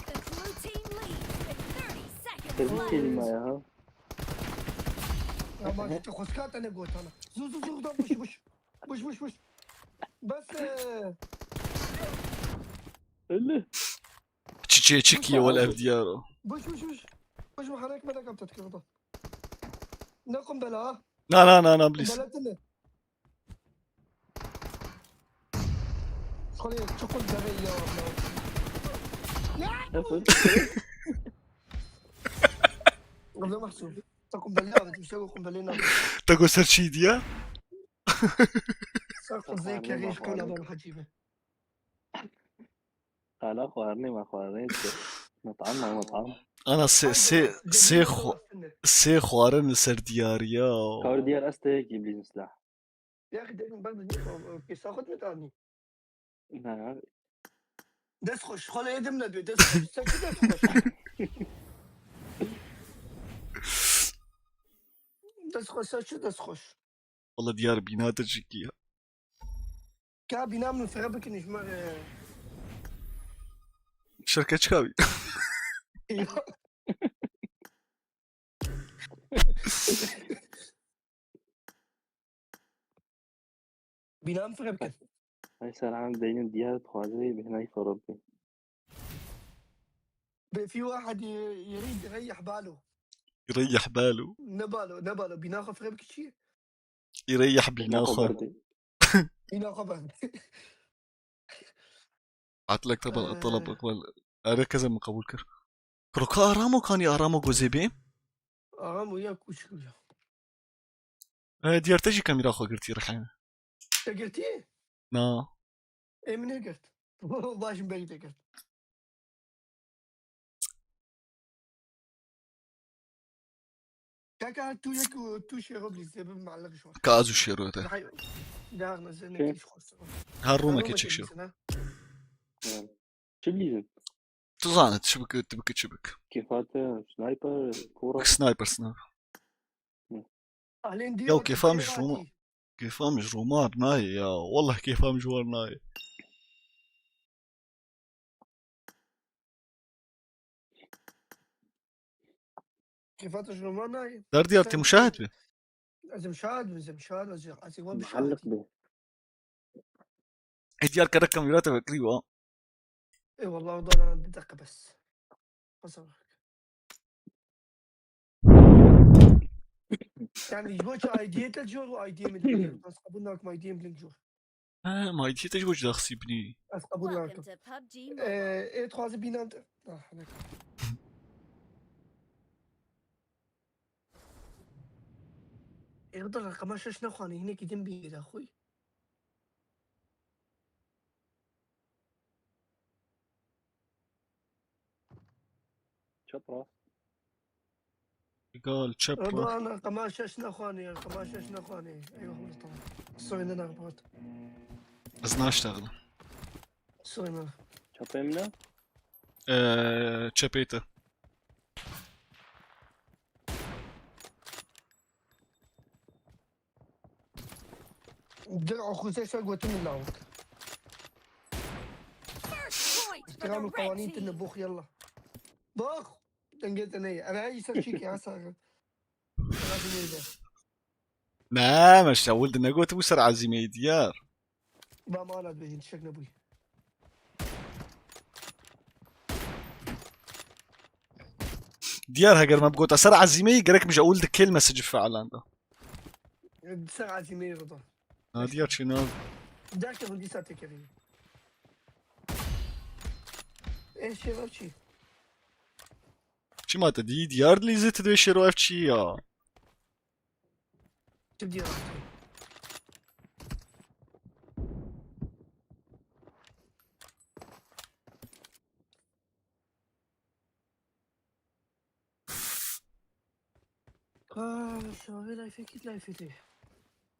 The blue team leads with thirty seconds Tebrik left. kelime ya. Ama işte xoska te ne gotana. Zu zu zu da buş buş. Buş buş buş. Bes e, Öyle. Çiçeğe çekiyor wala ev diyar o. buş buş buş. Buş bu harek me de kapta tıkırdı. Ne kumbela ha? Na na na na please. Kumbela tine. Şkolê çi kumbela ya. Nasıl? Kumbela mahsur. Ta kumbela abi, işte bu kumbela ne? Te got ser çi diyar? Sen kuzey kerê şkolê ben hacî be. Hala xwarinê me xwarinê dike. Metam me metam. Ana sê, sê, sê, xu-, sê xwarin li ser diyariya. Kar diyar ez te yekî bilîzin silah. Ya ki dedim ben de niye o kesa xut mu tani? Ne ya. Dest xoş. Xole yedim ne diyor. Dest xoş. Sen ki dest xoş. Dest xoş. Sen ki dest xoş. Wala diyar bîna te çikî ya. Ka bîna min fere bikin ji me. Şirke çikavî. Bîna min fere bikin. Ay Serhan deynin diyar dixwaze bêhnayî xerab bê. Be fi wahed yirîd reyh balo. Reyh balo. Ne balo, ne balo. Bîna xwe fere bikî çi? Reyh bîna xwe. Bîna xwe berdê. Atlek tabal talab iqbal. Herkese min qebûl kir. Kroka aramo kanî aramo gozê bê. Aramo ya kûçik ya. E, diyar te jî kamîra xwe girtî rihê. Te girtî? Na. Ê min negirt. Baş min beyî te girt. Kaka tu yek û tu şêro bilîzê bi mealliq ji wan. Ka ez û şêro te. Daha daha ne zene ki xos. Her rûmekê çek şêro. Çi bilîzin? Tu zane, çi bike, tu bike, çi bike. Kêfa te sniper, kora. Sniper, sniper. Alên Ya kêfa min ji Roma. Kêfa min ji Roma nayê ya. Wallah kêfa min ji wan nayê. Kêfa te ji Roma nayê. Derdiyar te muşahid be. Ez muşahid bim, ez muşahid, ez ez wan Muhalliq be. Ê diyar kere kamîra te vekirî wa. Ê wallah o da du deqe bes. Qasa bak. Yani ji bo çi I D'yê te jor û I D'yê min link jor. Ez qebûl nakim I D'yê min link jor. Ha, ma I D'yê te ji bo çi daxisî binî? Ez qebûl nakim. Welcome to PUBG Ee, Mobile. Ê dixwaze bînan te. Ah, ne. Ê xwe da reqema şeş nexwanî, hinekî din bîra xwe. Çap rast. Gal çep Rıdo rast. Ana, qema şeş nexwanî, qema şeş nexwanî. Eyvallah, tamam. Soyundan arbat. Ez naştexlim. Soyundan. Çapê min e? Eee, çepê te. Dir axuse şe gotin min lawik. First point for the İhtiram red kawanîn team. tine box yalla. Box. Denge te neye. Ana iyi ser çiki ha sarı. Razı neydi. Ne, meşte ewil de negot bu ser Azîmeyê diyar. Ba mala dibêjin tişek nebûyî. Diyar heger me bigota ser Azîmeyê gerek min ji ewil de kêl mesajî felan da. Ser Azîmeyê Rıdo. Na diyar çi na. Derkevin dîsa têkevin. Ê şêver çi? Çima te dî diyar dilîzê tu dibê şêro ev çi ya? Çi diyar çi? Ah, şavê layfê kît layfê tê.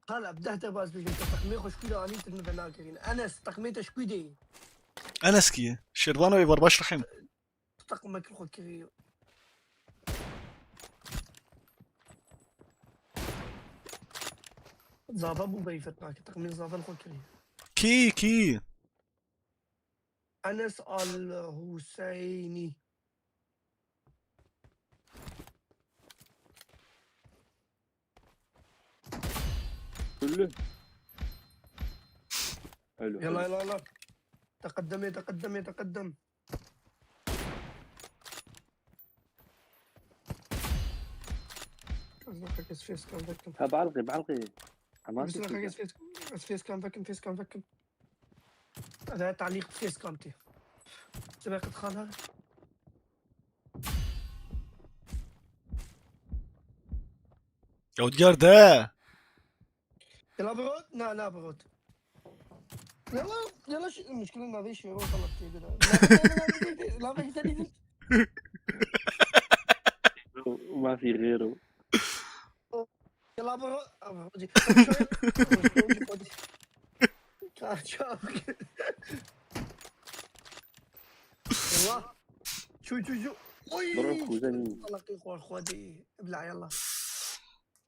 Hala bi deh de baz bêjin te teqmê xwe ji kû de anîtin min venakirin. Enes, teqmê te ji kû de yî? Enes kî ye? Şêrvano ê ver baş rehim. Teqmek xwe kiriyo. Zava bû beyfet nake. Teqmê zavan xwe kiriyo. Kî, kî? Enes Al Huseyni. Kullu. Hello. يلا يلا يلا. تقدم يا تقدم يا تقدم. Kes face cam vekin. Ha, بعلقي، بعلقي. حماسي Mesela كده. kes face, kes face cam vekin, face cam vekin. هذا تعليق face cam تي. سباق دخلها. Ya diyar de. يلا برود؟ لا لا برود. يلا يلا شو المشكلة؟ ما في شيء، روح خلص كذا. لا لا لا لا لا لا لا. ما في غيره. يلا برو. يلا. شو شو شو. برو خوزني. طلقي خور خودي. ابلع يلا.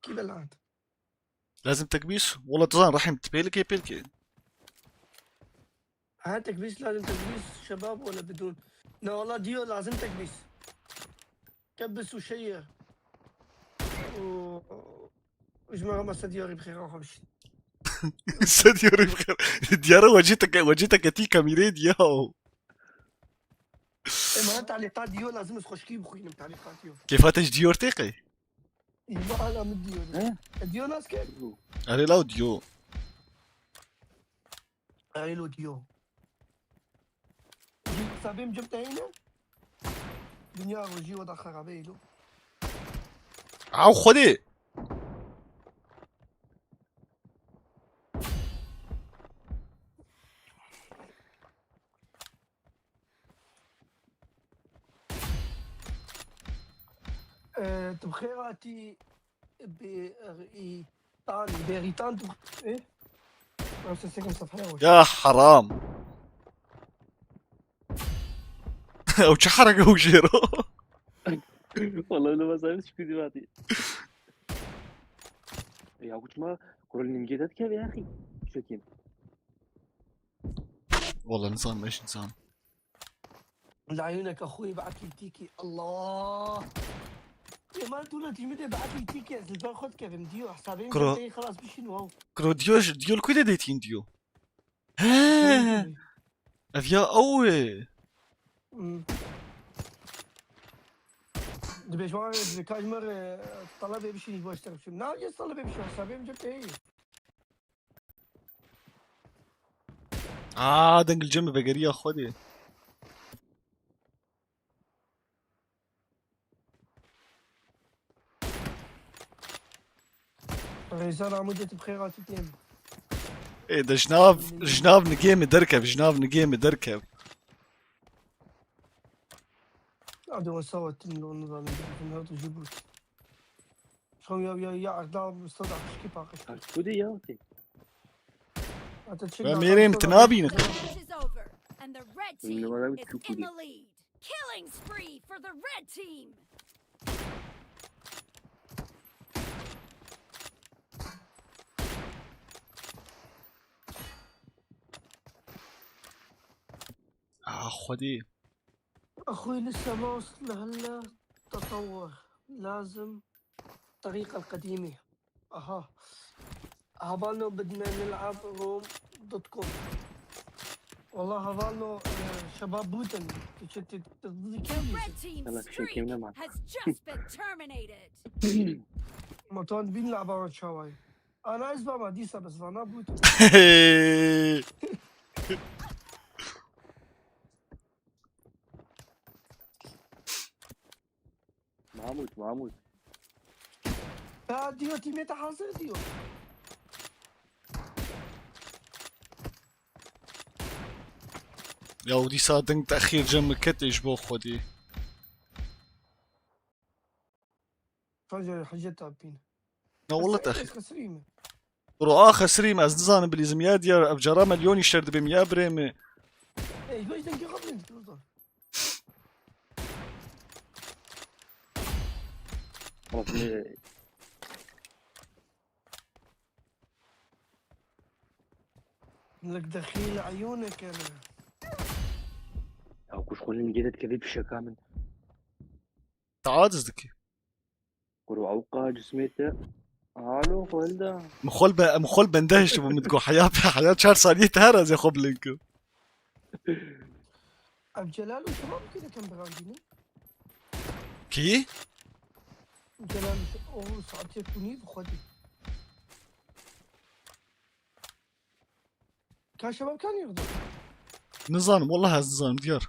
كيف بلعت؟ لازم تكبيس؟ والله تزان رحم تبيلكي بيلكي. ها تكبيس، لازم تكبيس شباب ولا بدون؟ لا والله ديو لازم تكبيس. كبس وشير. و وجماعة ما استدياري بخير أو خمش. استدياري بخير. ديارة وجهتك، وجهتك تي كاميرا دياو. إيه، ما تعليقات ديو لازم تخش كيف بخوي من تعليقات ديو. كيف هاتش ديور تيقي؟ ما أنا من ديو. ها؟ ديو ناس كيف؟ أري لا ديو. Erê lo diyo. Jî sabê min cem te heyne? Dinya rojî weda xerabe îlo. Aw Xwedê. Ee, tu bi xêr hatî. Bêrîtan, bêrîtan tu eh? Ew sesê min sefhaya hoş. Ya heram. Ew çi hereke ew jêro? والله لو ما صاير شكو دلوقتي. يا كنت ما كل نينجا دات كيف يا اخي؟ شو كيم؟ والله نظام ايش نظام؟ لعيونك اخوي بعت لي تيكي الله. يا ما تقول لي مدي بعت لي تيكي از البال خد كيف مديو حسابين كرو. جبتي خلاص بشنو هو. Kro diyor diyor kuyda dating diyor. He. Ev ya ew e. Hmm. Dibê ji wan re dibê ka ji me re talebê bişîn ji bo ji te re bişîn. Na, yê talebê bişîn, hesabê min cem te heye. Aa dengil cem vegeriya Xwedê. Rêza Ramûdê tu bi xêr hatî tên. Ê de ji nav, ji nav nigê min derkev, ji nav nigê min derkev. Hadi wasa wetin lo nizanim. Her tu jî bût. Şom ya ya ya erda sada pişkî paqij. Kudê ya ki. Hadi çek. Ben mêrêm tu nabîne. Match is over, and the red team Numara is çok in iyi. the lead. Killing spree for the red team. Ah Xwedê. اخوي لسه ما وصل لهلا تطور. لازم الطريقة القديمة. اها. هبالنا بدنا نلعب روم دوت كوم. والله هبالنا، آه، شباب بوتن. تشتت تضيكي. Red team's Sana bir şey streak kimine bak. has just been terminated. مطان بين لعبة شواي. انا اسباب ديسا بس انا بوتن. Mahmut, Mahmut. ها ديو تيميتا حاضر ديو. Ya dîsa ding texîr cem min ketê ji bo Xwedê. فجر حجتها بينا. Na wala بس texîr. خسريمة. Bro a xesirîm ez nizanim bilîzim ya diyar ev cara milyonî şer dibêm ya birê min. ايه ليش دنكي قبل انت تفضل. Xlas ne? لك دخيل عيونك انا. Ya kuş xulin gêde dikevê pişeka min. Te aciz dikî. Kuro ewqa cismê te. Alo xwelda. Min xwe li be, min xwe li bende hiştibû min digot heya heya çar saliyê te her ez ê xwe bilind kim. Ev Celal û Şebab kî de kem birancî ne? Kî? Celal û Şe-, o saetê ku nî bi xwe dî. Ka Şebab ka nî ride? Nizanim, wallah ez nizanim, diyar.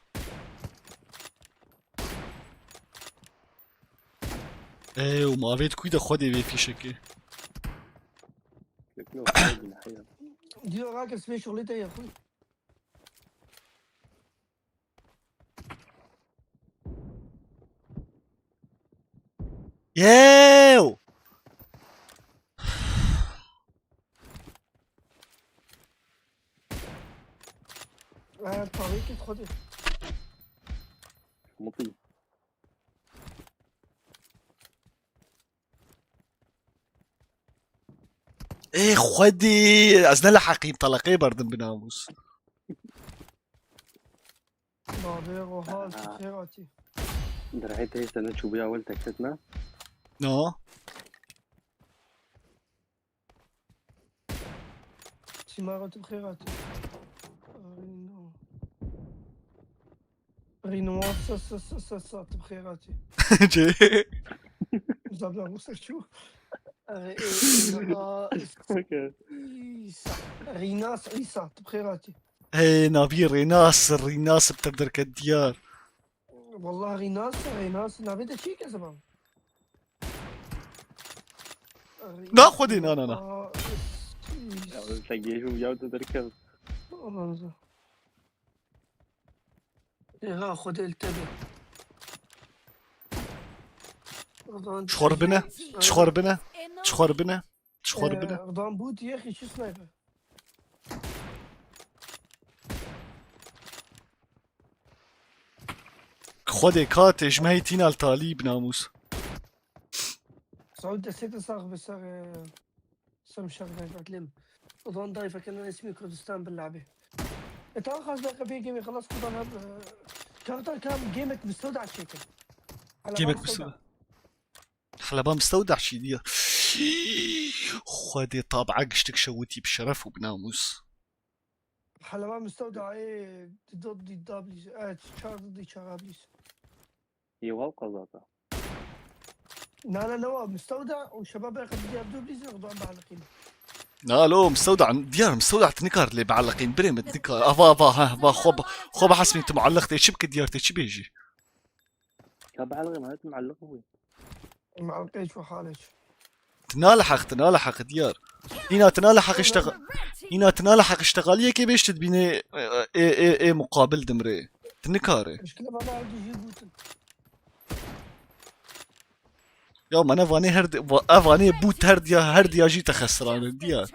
Ey, û mavêt kuy de xwedê vê fîşekê. Yok yok. Hayır. Diyor rakip sibê şuxulê te ye xwe. Yew! Ee, tavê kit xwedê. Mutî. Ê xwedî, ez ne li heqîm teleqê berdim bi namûs. Bavê Rohal tu xêr hatî. Direhê te sene çûbûya wel tekfet ne? No. Çima tu xêr hatî. Rîno. Rîno sa sa sa sa sa tu xêr hatî. Cê. Zabla Musa çû. Ee, e, Rîna, Okay. Îsa. Rînas Îsa tu xêr hatî. Hey, navî Rênas, Rênas bi te derket diyar. Wallah Rînas, Rînas navê de çi ke ziman. Na xwedê, na, na, na. Ya, sen gêj û ya tu derket. Ha xwedê li te be. Çixor bine, çixor bine, çixor bine, çixor bine. Rıdan bu diye hiç sniper. Xwedê ka tê ji me heytîna li talî bi namûs. Saud destê te sax be ser, e, ser şer be, Fatlim. Ulan dayfa kena ismi Kurdistan bi labi. E, tamam, xas dakika bir gemi xelas kurban abi. Çavta kam gemek mistewda çekin. Gemek mistewda. Heleba mistewda çî diye. Xwedê tabi'a giştik şewitî bi şeref û bi namûs. Heleba mistewda e, di dod di dablîs. Evet, çar di çar ablîs. Yê waw qezata. Na na ne wa mistewda û şebab berxe diya du blîzin xudan be'eleqîn. Na lo mistewda diyar mistewda tinikar lê be'eleqîn birê min tinikar. Ava ava ha va xwe xwe behesmîn tu mualliq tê çi bike diyar tê çi bêjî. Ya be'eleqîn ma tu mualliq bû. Mualliq hiç ve hal hiç. Tuna li heq, tuna li heq diyar. Dîna tuna li heq iştex-, Dîna tuna li heq iştexaliyekê bêş tu dibînê ê, ê, ê, ê muqabil dimrê. Tinikare. Muşkile bana aldı jî bûtin. Ya me ne vanê her di-, va-, ev vanê bût her diya, her diya jî te xesirane diyar.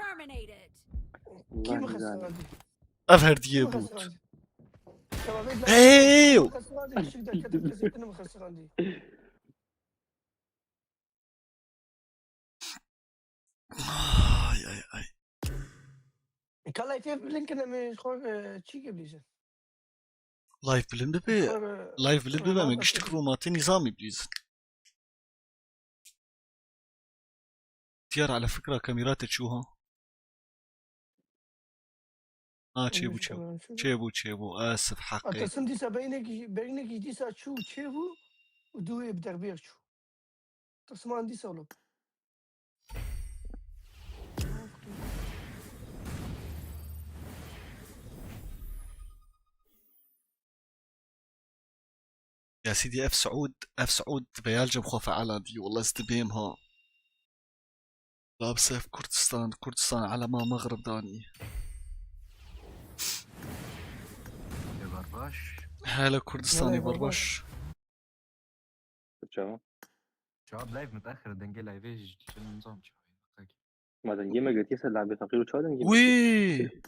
Kim xesirandi? Ev her diyê bût. Hey! Ay ay ay. Ka live bilind kine me xor çi ke bilîzin. Live bilind bibe, live bilind bibe me giştik rûmatê nîzamî bilîzin. Diyar ala fikra kamera te çû ha. Ha çêbû çêbû. Çêbû çêbû. Asif heqê. Atasin dîsa beynekî beynekî dîsa çû çêbû û dû ê bi derbêr çû. Tasman dîsa lo. Ya Sîdî ev Siûd, ev Siûd beyal cem xwe feala dî. Wala ez dibêm ha. Labis ev Kurdistan, Kurdistan elema Mexrib danî. Ê barbaş. Hele Kurdistanê barbaş. Çawa? Çawa live mutexir dengê live ji çi nizam çawa. Ma dengê me girtiye ser labê feqîr û çawa dengê me? Wî!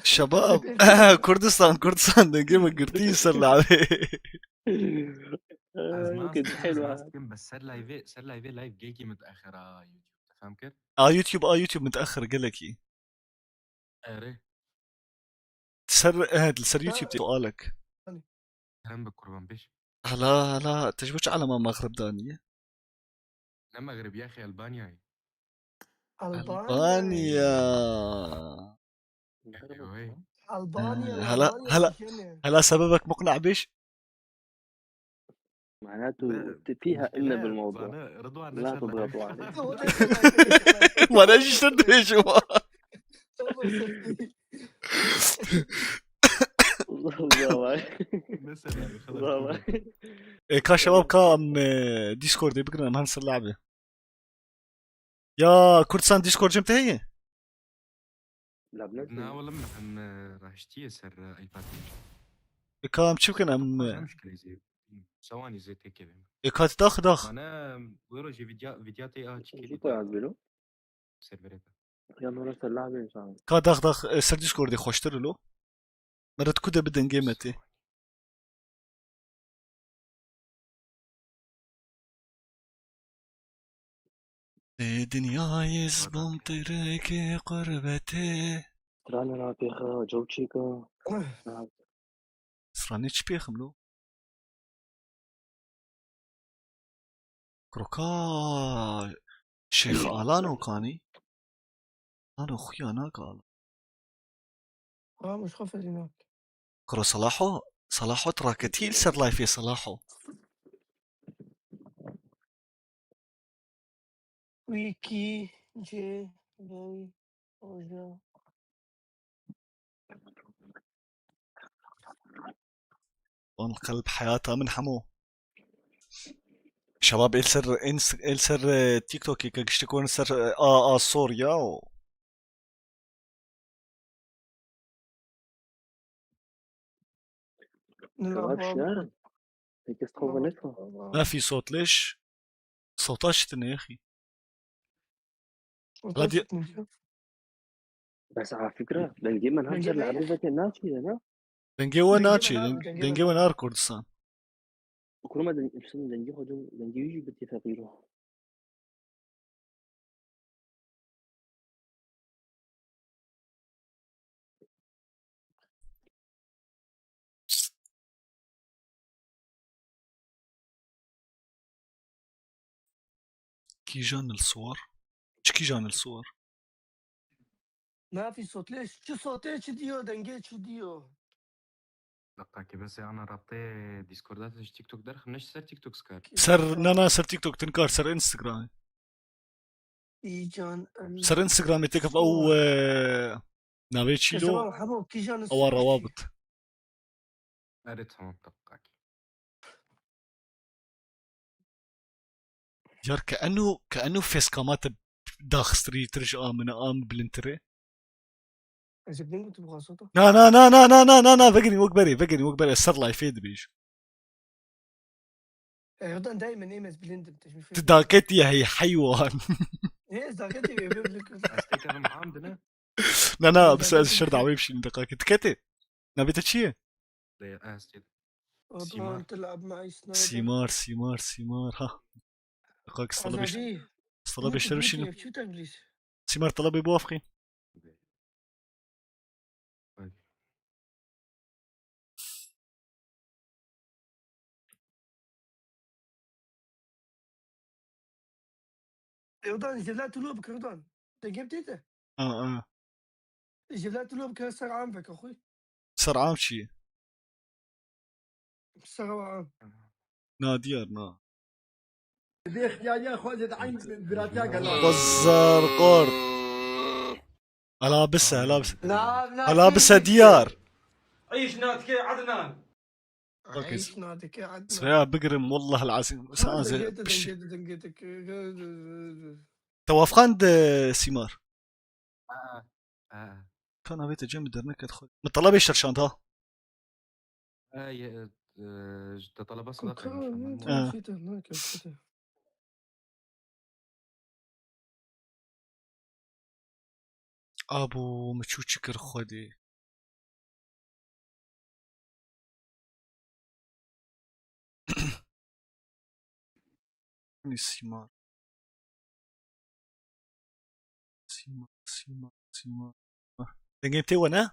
Şebab. Kurdistan, Kurdistan dengê me girtî ser labê. Ez nas dikim, ez nas dikim, bes ser live, ser live, live gelkî mutexir a YouTube. Te fem kir? A YouTube, a YouTube mutexir gelekî. Erê. Ser, evet, li ser YouTube sualek. Kerem bi kurban bêj. Hala, hala, te ji bo çi elema Mexrib daniye? Ne Mexrib, ya xî Albanyayê. Albanya. Erê, oy. Albanya. Hala, hala, hala sebebek muqna bêj. معناته فيها إن بالموضوع. Rıdwan لا تضغطوا عليه. Bana jî sen dibêjim. Mesela. E, ka şebab ka em, e, Discordê bigirin, em hen ser lehbê. Ya Kurdistan Discord cem te heye? لا بنزل. Na oğlum em raştiye ser iPad. E, ka em çi bikin em? Fazla müşkileyzi. Sewanî zê têkevim. E, ka dax dax. Mane, wê rojê vîdya, vîdya tê a çikê. Jî dî koyaz bêro. Serverê de. Ya nora ser lahbê insan. Ka dax dax, e, ser Discordê xweştir ilo. Meret ku de bi dengê me tê. Ê dinyayê zibam terekê qurbetê. Stranê ra pêxa, cewçîka. Stranê çi pêxim lo? Kroka Şêx Alano kanî? Ano xuya naka Alan. Ha, mişxo ferî nak. Kuro Salaho, Salaho tu raketî li ser layfê Salaho. Wîkî, cê, bey, oja. Wan qelb heyata min hemo. Şebab el ser, en s-, el ser, e, TikTokê ke giştik wan ser, e, a, a sor ya o. Şebab şiar. Peki, stava ne ka? Mafî sot leş. Sota şitine yexî. Radyo- Bes a fikra, dengê min hem ser li Erbîzekê naçî ne? Dengê we naçî, deng-, dengê we nar Kurdistan. Kurma deng-, dengê xwe, dengê wî jî bitî feqîro. Kîjan li siwar? Çi kîjan li siwar? Mafî sot leş, çi sotê, çi diyo, dengê çi diyo? Deqakê bes ana rabtê Discord'da ji TikTok derxim, neş ser TikTok skar. Ser, na, na, ser TikTok tin kar, ser Instagram. Îcan, em, Ser Instagramê têkeve ew, e, navê çî lo? Hebo, hebo, kîjan Ewa rewa bit. Erê, tamam, deqakê. Diyar ke eno, ke eno fêskama te daxistirî tir ji a min e, a min bilindtir e. Ez ê bilind bû tu bixwasa tu. Na, na, na, vegirî wek berê, vegirî wek berê, ser layfê dibêjim. Erdoğan daîmen êm ez bilind im, te ji min fêr Tu daketî hey heywan. Ê, ez daketî êm, êm bilind im. Ez têkevim am dine. Na, na, bis ez şer dawê bişînim deqakê. Diketê. Navê te çi ye? Dê, ez çi? Erdoğan, Sîmar. Tel Ab Maîs, Sîmar, Sîmar, Sîmar, ha. Deqakê stala beş. Azadî. Stala beşler bişînim. Çi te bilîz? Sîmar, telebê biwafqî. Ewdan, jevla tu lo bikir, Ewdan. Dengê tê te? A, a. Jevla tu lo bikir, ser am veke xwe. Ser am çi? Ser am. Na, diyar, na. Bi ixtiyariya xwe zêde eyn biratiya gela. Xwezar qort. Ala bise, ala bise. Na, na, Ala bise diyar. Eyş nadike Adnan. Bak, Eyş nadike Adnan. Soya bigirim, wallah el azim. Sen Dengê te, pişi. Dengê te, dengê te. Tewafqan de Sîmar. Aa, aa. Ka navê te cem derneket xwe. Min telebê şerşand ha. Aa, ye, e, ji te teleba sadaqa Ka, inşallah. Ne, Ha. Te nake, te. Abo, min çû çi kir Xwedê. Nî Sîmar. Sîmar, Sîmar, Sîmar. Dengê tê we ne?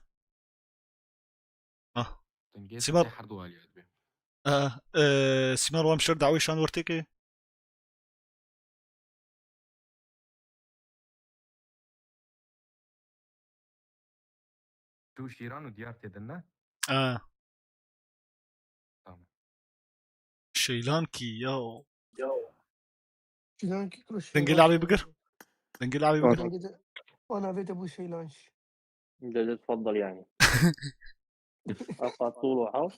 Ah. Dengê Sîmar. Te her du alî dibe. Ah, e, Sîmar, wan şer dawê şan wertê ke. Tu Şîran û Diyar tê din ne? A. Tamam. Şeylan kî ya? Şîran kî kuro Dengê Şîran labê kî? Bigir. Dengê labê bigir. Tamam. Dengê de, o navê te bû Şeylan jî. Dede tfaddal yani. Aqa tolo hav.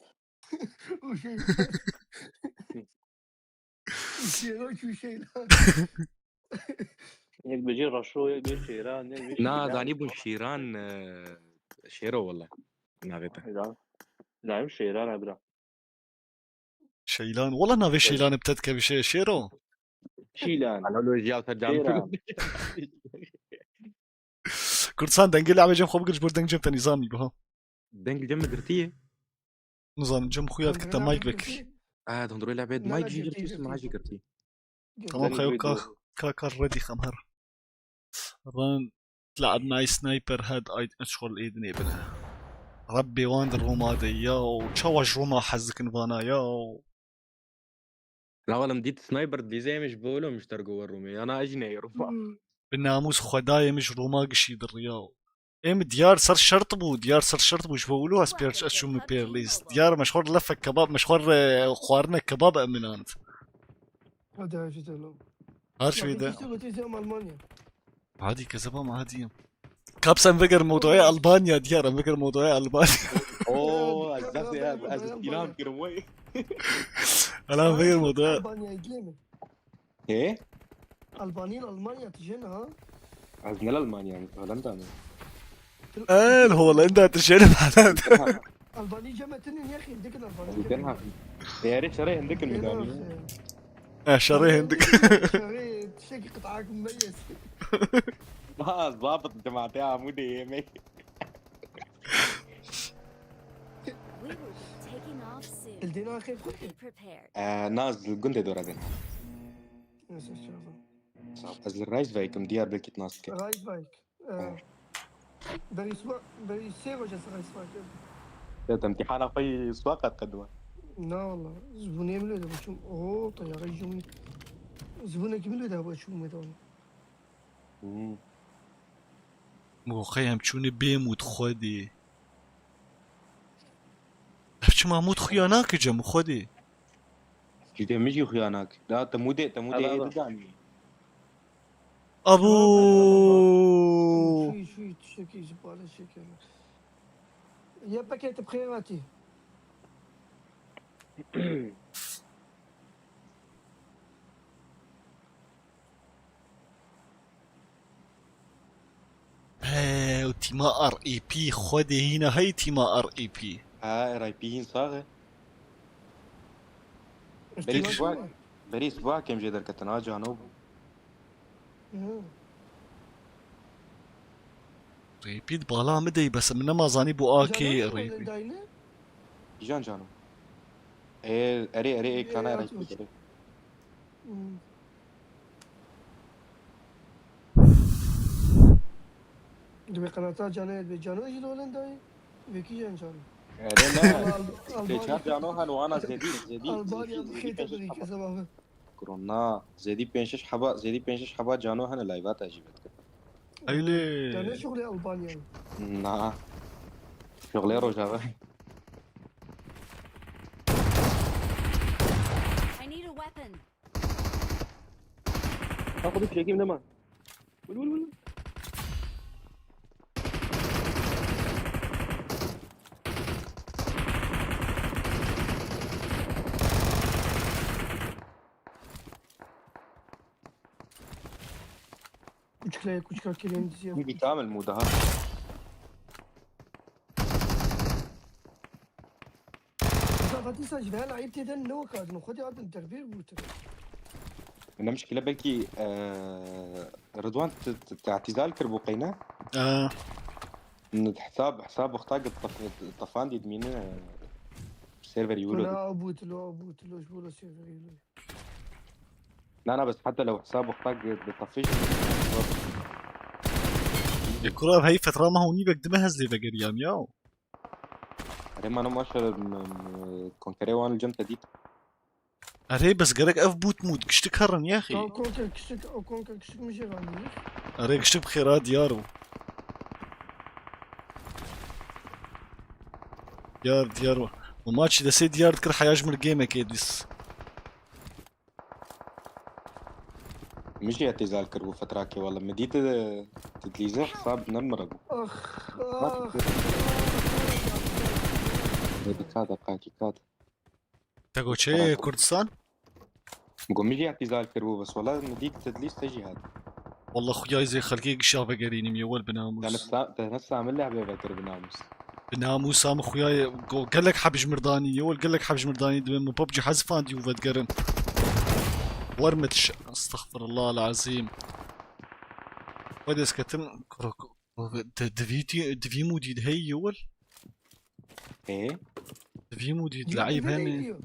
Û Şeylan. Şêro çû Şeylan. Yek bêjê Reşo, yek bêjê Şêran, yek bêjê Na, Şîran. Zanî bûn Şîran, e, Şêro wele. Navê te. Şêran. Zanîm Şêran e bira. Şeylan. Wala navê Şeylanê bi te dikevî şê-, Şêro. Şîlan. Alo lo jiya ser cam. Şêra. Kurdistan dengê lewê cem xwe bigir ji bo deng cem te nîzam nî buha. Deng cem mi girtiye. Nizanim cem xuya dikir te mayk vekir. Ah, dondro lewê Ne, mayk ne, jî girtiye, girtiye, ma jî girtiye. Girtiye. Tamam Deng xeyo video. ka ka ka redî xem her. Ran tla adnay sniper had ay eşxol êdinê bine. Rabbê wan di Roma de ya û çawa ji Roma hez dikin vana ya. La wala min dît sniper dîzê em ji bo lo mişter go Roma. Yana ez jî neyê Roma. Bi namûs Xwedayê min ji Roma gişî diriya. Ê min diyar ser şert bû, diyar ser şert bû ji bo wilo ez pêr ez çûm min pêr lîst. Diyar me ji xwe re lefek kebab, me ji xwe re xwarine kebab eminand. Hadi hadi de lo. Her şûyê de. Kişte götüreceğim Almanya. Hadi kezeba me hadi yim. Kaps em veger modaya Albanya diyar, em veger modaya Albanya. Oo, Ya, ez ya, dest ya, ya, ya, ez ya, îlham ya. kirim wey. Ela em veger modaya. Almanya idle mi? He? Almanya, Almanya tijene ha? Ez ne Almanya, Hollanda mı? El Hollanda tijene Hollanda. Almanya cemetini niye xil dikin Almanya Giden ha. Değeri şere hendekin mi dani? Ha şerê hindik. Şerê tişekî qit'ak meyes. Ha, zabit cemaate amûdê yemek. We will be taking off soon. Ildin axir kutu. Be prepared. Ee, naz gundê dora din. Neyse çağırdım. Sağ ol. Ez li Reiswijk im, diyar belkî nas dike. Reiswijk. Ee, Berî swa, berî sê roja ser Reiswijk. Ya, te imtihana xwe yî swaqa diqedime. Na valla. Zibûnê min lê de biçûm. Oo, teyare jûmî. Zibûnekî min lê de heba çûm me dawî. Hmm. Moqey em çûne bê mût xwedê. Ev çima mût xuya nake cem xwedê. Jî de min jî xuya nake. Da te mûdê, te mûdê Aba, hê aba. didanî. Abo. Şu, şu tiştekî ji pare çeker. Ya pekê tu bi xêr hatî. He, û tîma R E P xwedê hîna hey tîma R E P. Ha, R I P hîn sax e. Berî Tîma sibah, kim e? berî sibah kem jê derketin ha cano bû. Hı. R E P di bala min dey bes min nema zanî bû A K Cano R E P. kim e dayne? Kîjan cano? Ê, erê, erê, ekrana Ê, R I P atmış. erê. Hmm. Dibê qenata Canê, dibê Cano jî li Hollandayê. Vekî jan Cano. Erê ne. Al-, Pêçar cano hene wana zedî, zedî, Albanya zedî, bi zedî xêr pênc şeş te heba. kesem abi. Kuro, na, zedî pênc şeş heba, zedî pênc şeş heba cano hene live ta jî vedike. Eylê. Cano şixulê Albanyayê. Na. Şixulê Rojava. I need a weapon. Ha, xwedî çekîm nema. Wil, wil, wil. Kuçkaya kuçka kirên diziye. Hîn bî kamil mû daha. Fatî sen ji vehel ayıp têden ne o kadın. Xwedî adın terbiyr bûtir. Ne mişkile belkî, e, Ridwan t-, t-, te îtîzal kir bû qeyne? Aa, Hesab, hesab wexta git tef-, tefandî dimîne, e, server Tu yulo. ne abûtilo, abûtilo, ji bo lo server yulo. Na, na, bes heta lew hesab wexta git bi tefij. Kura ev hey fetra me hûnî vek dime ez lê vegeriyam ya. Erê mano maşa, m-, m-, konkerê wan li cem te dît. Erê bes gerek ev bût mût giştik herin yaxî. Ka konker kişik, o konker kişik mi jê randî? Erê giştik bi xêra diyar bû. Diyar, diyar bû. Û maçî de sê diyar dikir heya ji min gamekê dîs. Min jî îtîzal kir bû fetrakê wele. Min dît, e, tu dilîze hesab ne min re bû. Ah, ah. Ne dikkat, dikkat, dikkat. Te got çê Kurdistan? Min got min jî îtîzal kir bû bes wele min dît tu dilîz te jî hat. Walla xuyayê zê xelkê gişa vegerînim yê wel bi namus. Te ne sa-, te ne samil lehbê vekir bi namus. Bi namûsa min xuya ye, go-, gelek heb ji mir danî, yewil gelek heb ji mir danî, dibê min PUBG hezifandî û vedigerin. Wer min tiş-, estexfirullah el-azîm. Xwedê ez ketim, kuro, kuro, di, di vî tî-, di vî mûdî de hey yewil. Ê? Di vî mûdî de le'îb hene.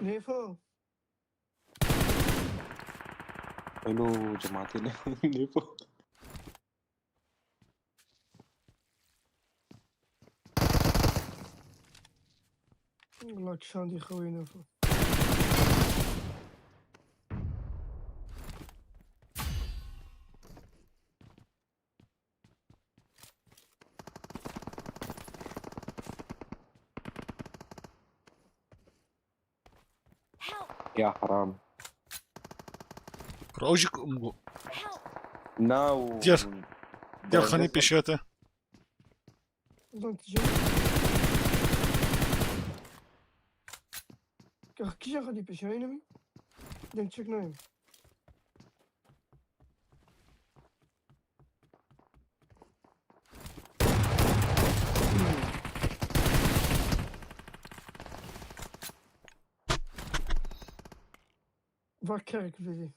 Nêfo. Alo, cemaatê ne-, Nêfo. Wala kişandî xewê Nêfo. Help! Ya haram. Kura, ew jî ku-, em go-, Help! Na û Diğer, diğer dergesa xanî pêşiya te. Ulan tijara. Ka kîja xanî pêşiya, yine mi? Dem çek nayım. Va kerek vêrê.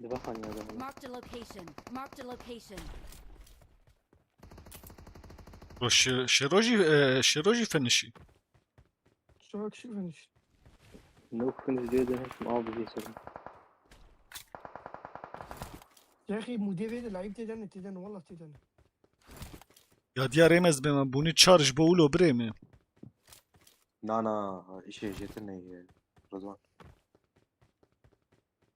Di va xaniya de hene. Marked a location. Marked a location. O şi-, şêro jî, e, şêro jî finişî. Şok şi finish. Nok finish diye de hepsini al bizi senin. Yaxî mûdê vê de layîb têden e, têden e, wallah têden e. Ya diyar êmez bê me bûnî çar ji bo wilo birê me. Na, na, îşê jêtir neyê, Rizwan.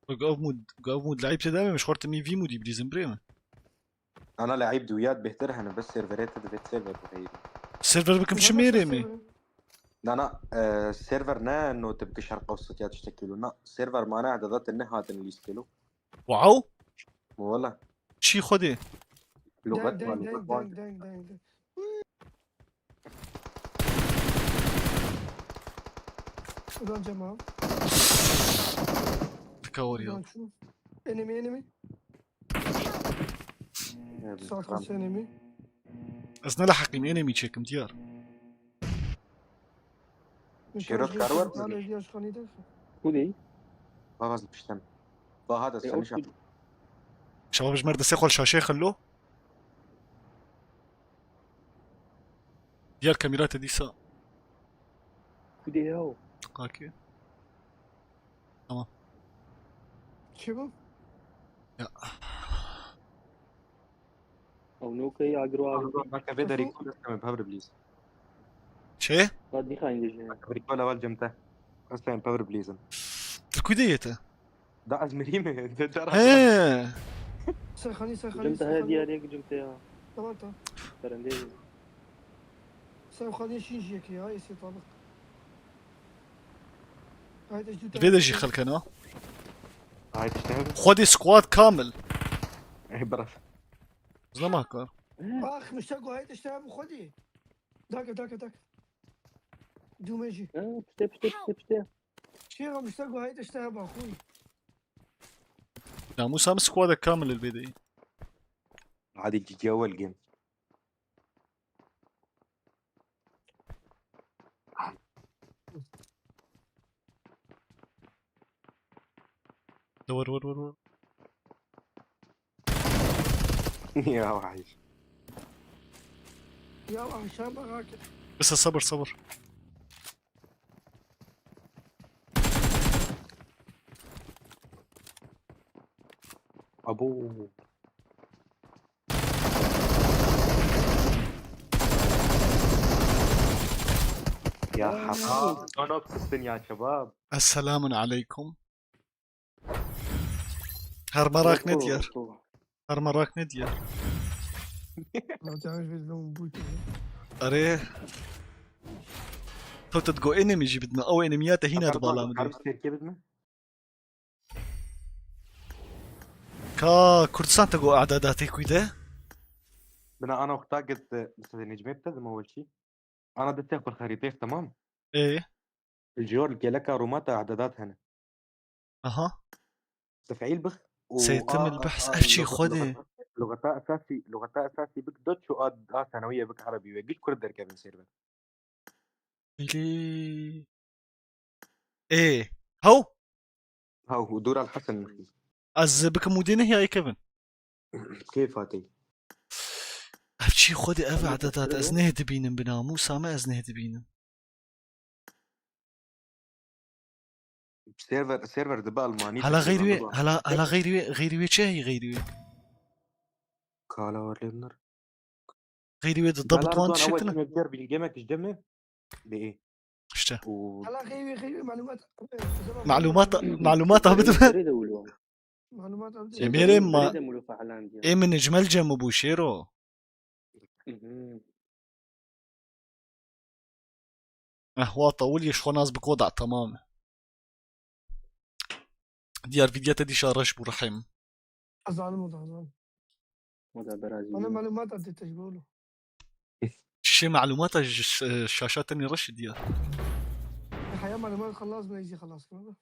Gav mûd, gav mûd layîb têden e, me ji xortimî vî mûdî bilîzin birê me. Ana, leyîb duyat bêhtir hene, bes serverê te divê server bixeyî. Server bikim çi mêrê me? Na, na, e, server ne, no te bike şer qewsetiya tiştekî lo. Na, server mane edada te nehatin lîstekî lo. Wow! Wala. Çi Xwedê? Lugat Deng, ma, deng, lugat deng, wan. Deng, deng, deng, deng. Ulan Cemal. Tika oraya. Ulan şu. Enemy, enemy. Evet, Sağ tamam. Kasa enemy. Ez ne laheqîm, enemy çekim diyar. Şêro, kar war mı? Kudê? Bavaz piştem. Baha da E, sen o iş yap. Şabab ji mer destê xwe li şaşeyê xilo. Diyar kamera te dîsa. Kudê ya o? Okey. Tamam. Çi bu? Ya. Ew nokeyê agro abi. Bak, vê derî kol estem, pevre please. Çi? Bak, dîxayîn dejî. Bak, vê kol eval cem te. Estem, pevre please. Tu kudê yê te? Da ez mirî me, de, de. He. Serxanî, serxanî, Cim te he serxanî. Diyar yek cim te ya. Tamam, tamam. Serendê. Serxanî şîn jiyekî ya, êsê tabik. Vê de jî xelk hene. Haydi işte. Xwedê squad kamil. Ey, bravo. Zama kar. Ax, mişte go haydi işte bu xwedî. Dake, dake, dake. Dûmê jî. Ha, piştê, piştê, piştê, piştê. Şêxa mişte go haydi işte ba xwî. Namûsa min squad kamil li bê de. Hadi gidiyor el game. Vur, vur, vur, vur. Ya vay. Ya aşağı bak. Kısa sabır, sabır. Abo. Ya haram. Son option ya şebab. Esselamun aleyküm. Her merak ne diyar? Her merak ne diyar? Erê. To te digo enemy jî bidin. Ew enemiyate hîna di bala min de. Ka Kurdistan te go e'dada tê kuyde? Bina ana wexta git, e, bi sedê necmê bite, dima welşî. Ana destê xwe xerîtê, tamam. Ê. Li jor li kêleka rûmata e'dadat hene. Aha. Tef'îl bix û Seytim a, el a, bihs, a, ev çi lugat-, xwedê? Lugat-, lugata esasî, lugata esasî bik Dutch û a, a senewiyê bik Erebî wê. Giş Kurd derkevin server. Elî. Ê. Haw. Haw, û dûra li Hesen mixî. Ez bikim û dê nehya yê kevin. Kêfa tê. Ev çi xwedê ev Em e'dadat, ez dikevin. Neh dibînim bi namûsa me, ez neh dibînim. Server, server dibe Almanî Hala dikevin, xeyrî wê, baba. Hala, hala xeyrî wê, xeyrî wê çi heyî xeyrî wê? Kala war lê binir. Xeyrî wê di Gala dabit wan Ridwan, ew dişitine. Demê bîger bîlgemek ji demê. Bê. İşte. Û Hala xeywî, xeywî, malumat. Malumat, malumat abi de. Nerede ulu? Malumat abi de. Emir emma. Nerede mulu falan diye. Emin ecmel cem bu şêro. Mhm. Ehwata wul yeş xonaz bi koda tamam. Diyar videya te dîşa reş bû rehim. Azalim o da, azalim. O da berazî. Bana malumat abi de tecrübe olu. Şişê malumata ji ş-, şaşa tenê reş diya. Haya malumat xelas, neyzi xelas kırdı.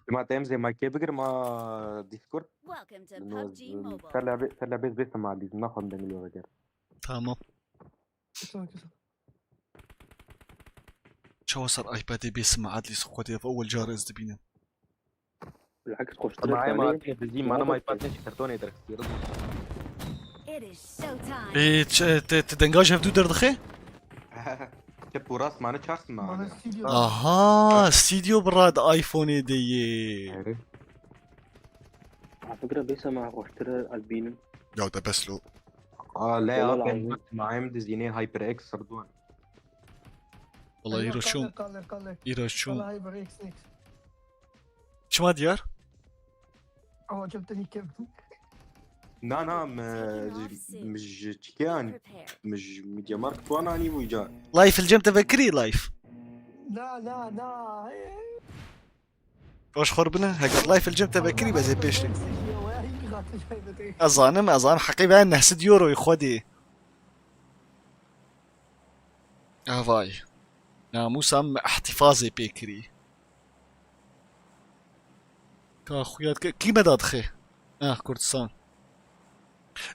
Cemaat, em zê makê bigirim a Discord. Welcome to Li nû PUBG Mobile. Tela bê, tela bê, bê sema lîzim naxwem dengilê veger. Tamam. Kesin, kesin. Çawa ser iPadê bê sima adlîs xwedê ev ewel car ez dibînim. Bilakis koştura Ama ema kanî. Te dizî mana Ama iPad ne ji kartonê derxistî. It is showtime. Ê, ç-, te, te denga ji hevdû derdixe? Çep û rast mane çar sima. Bana stüdyo. Aha, stüdyo bi rad iPhoneê de yê. Erê. Ala fikre bê sema xweştir ez bînim. Ya de bes lo. Aa, le Wala apên lazim. Bak, ma em dizînê HyperX sirduan. Wala Eyvah, îro çûm. Qale, qale, qale. Îro çûm. Qale, HyperX next. Çima diyar? Ama çok da iyi kevdim. Na, na, me, Taking off soon. Me ji çikiyan, Prepare. Me ji Media Markt wan anî bû ca. Life li cem te vekirî life. Na, na, na. Baş xor bine, heger life li cem te vekirî bezê pêştê. Ez zanim, ez zanim, heqî ve neh sed euroyê xwedê. Avay. Namûsa me ihtifazê pê kirî. Ka xuya dike, kî me dadixe? Ah, Kurdistan.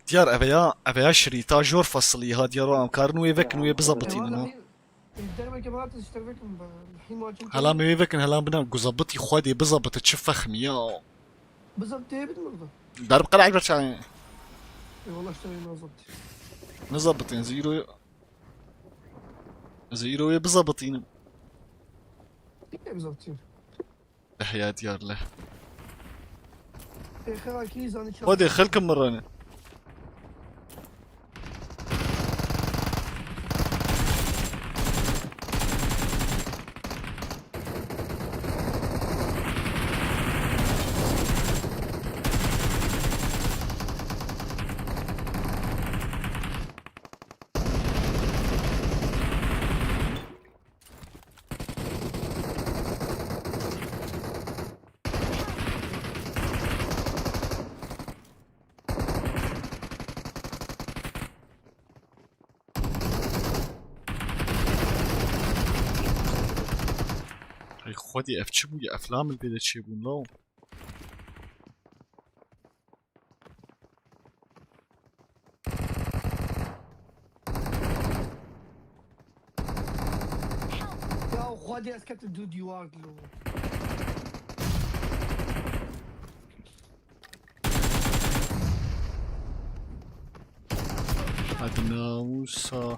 Diyar, eve ya, eve ya şirîta jor fasilî ha, diyar, em karin wê vekin, wê bizabitînin ha. Derveke ma tu işte vekin be. Hela me wê vekin, hela bina guzabitî xwedê bizabite çi fexmî ya. Bizabitê bidin orada. Darb qelak berçayê. Eyvallah işte nazabit. Nizabitên zîro. Zîroyê bizabitînim. Pek de bizabitînim. Ehya diyar le. Pêxerakî zanî çawa. Xwedê xelkim mirane. Ey xwedî ev çi bû ya? Ev lamil pê de çêbûn law. Ya xwedê ez ketim du dîwar dilo. Hadi namusa.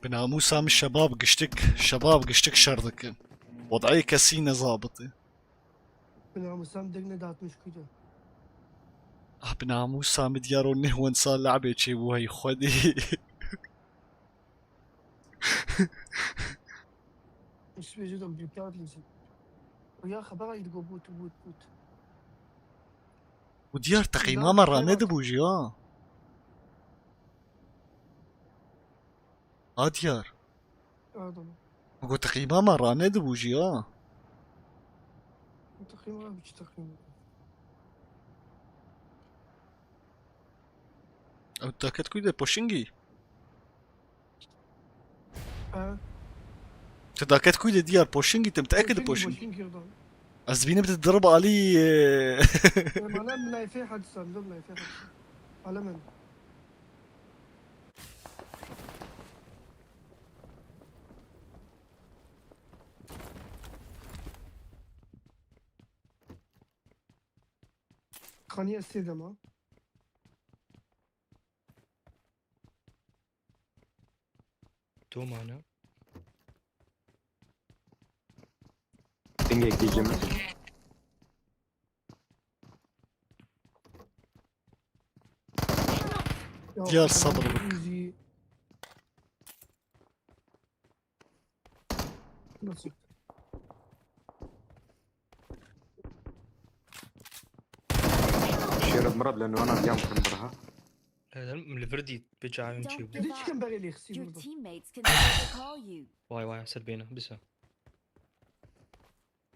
Bi namûsa min şebab giştik, şebab giştik şer dikin. Wed'ê kesî ne zabitî. Bi namûsa min deng nedatmiş kudo. Ah, bi namûsa min diyaro neh wensa le'bê çêbû hey xwedî. Û diyar teqîma me ranedibû jî ha. A diyar. Pardon. Got teqîma me rane dibû jî ha. Teqîma bi çi teqîma? Ew daket ku de poşingî. Ha. Te daket ku de diyar poşingî te miteekid poşingî. Poşingî, poşingî. Ez dibînim te dirib alî. Mala min nayfê hedsan, dur nayfê hedsan. Ala min. Xaniye sê dema. Tomane. Pingek diyeceğim. Diyar sabır bak. Nasıl? Şeref Murat, leno ana diyam kim biraha. Li vir dît, bi çavim çi bû. Don't give up. Your teammates can still recall you. Vay vay, ser bêne, bisa.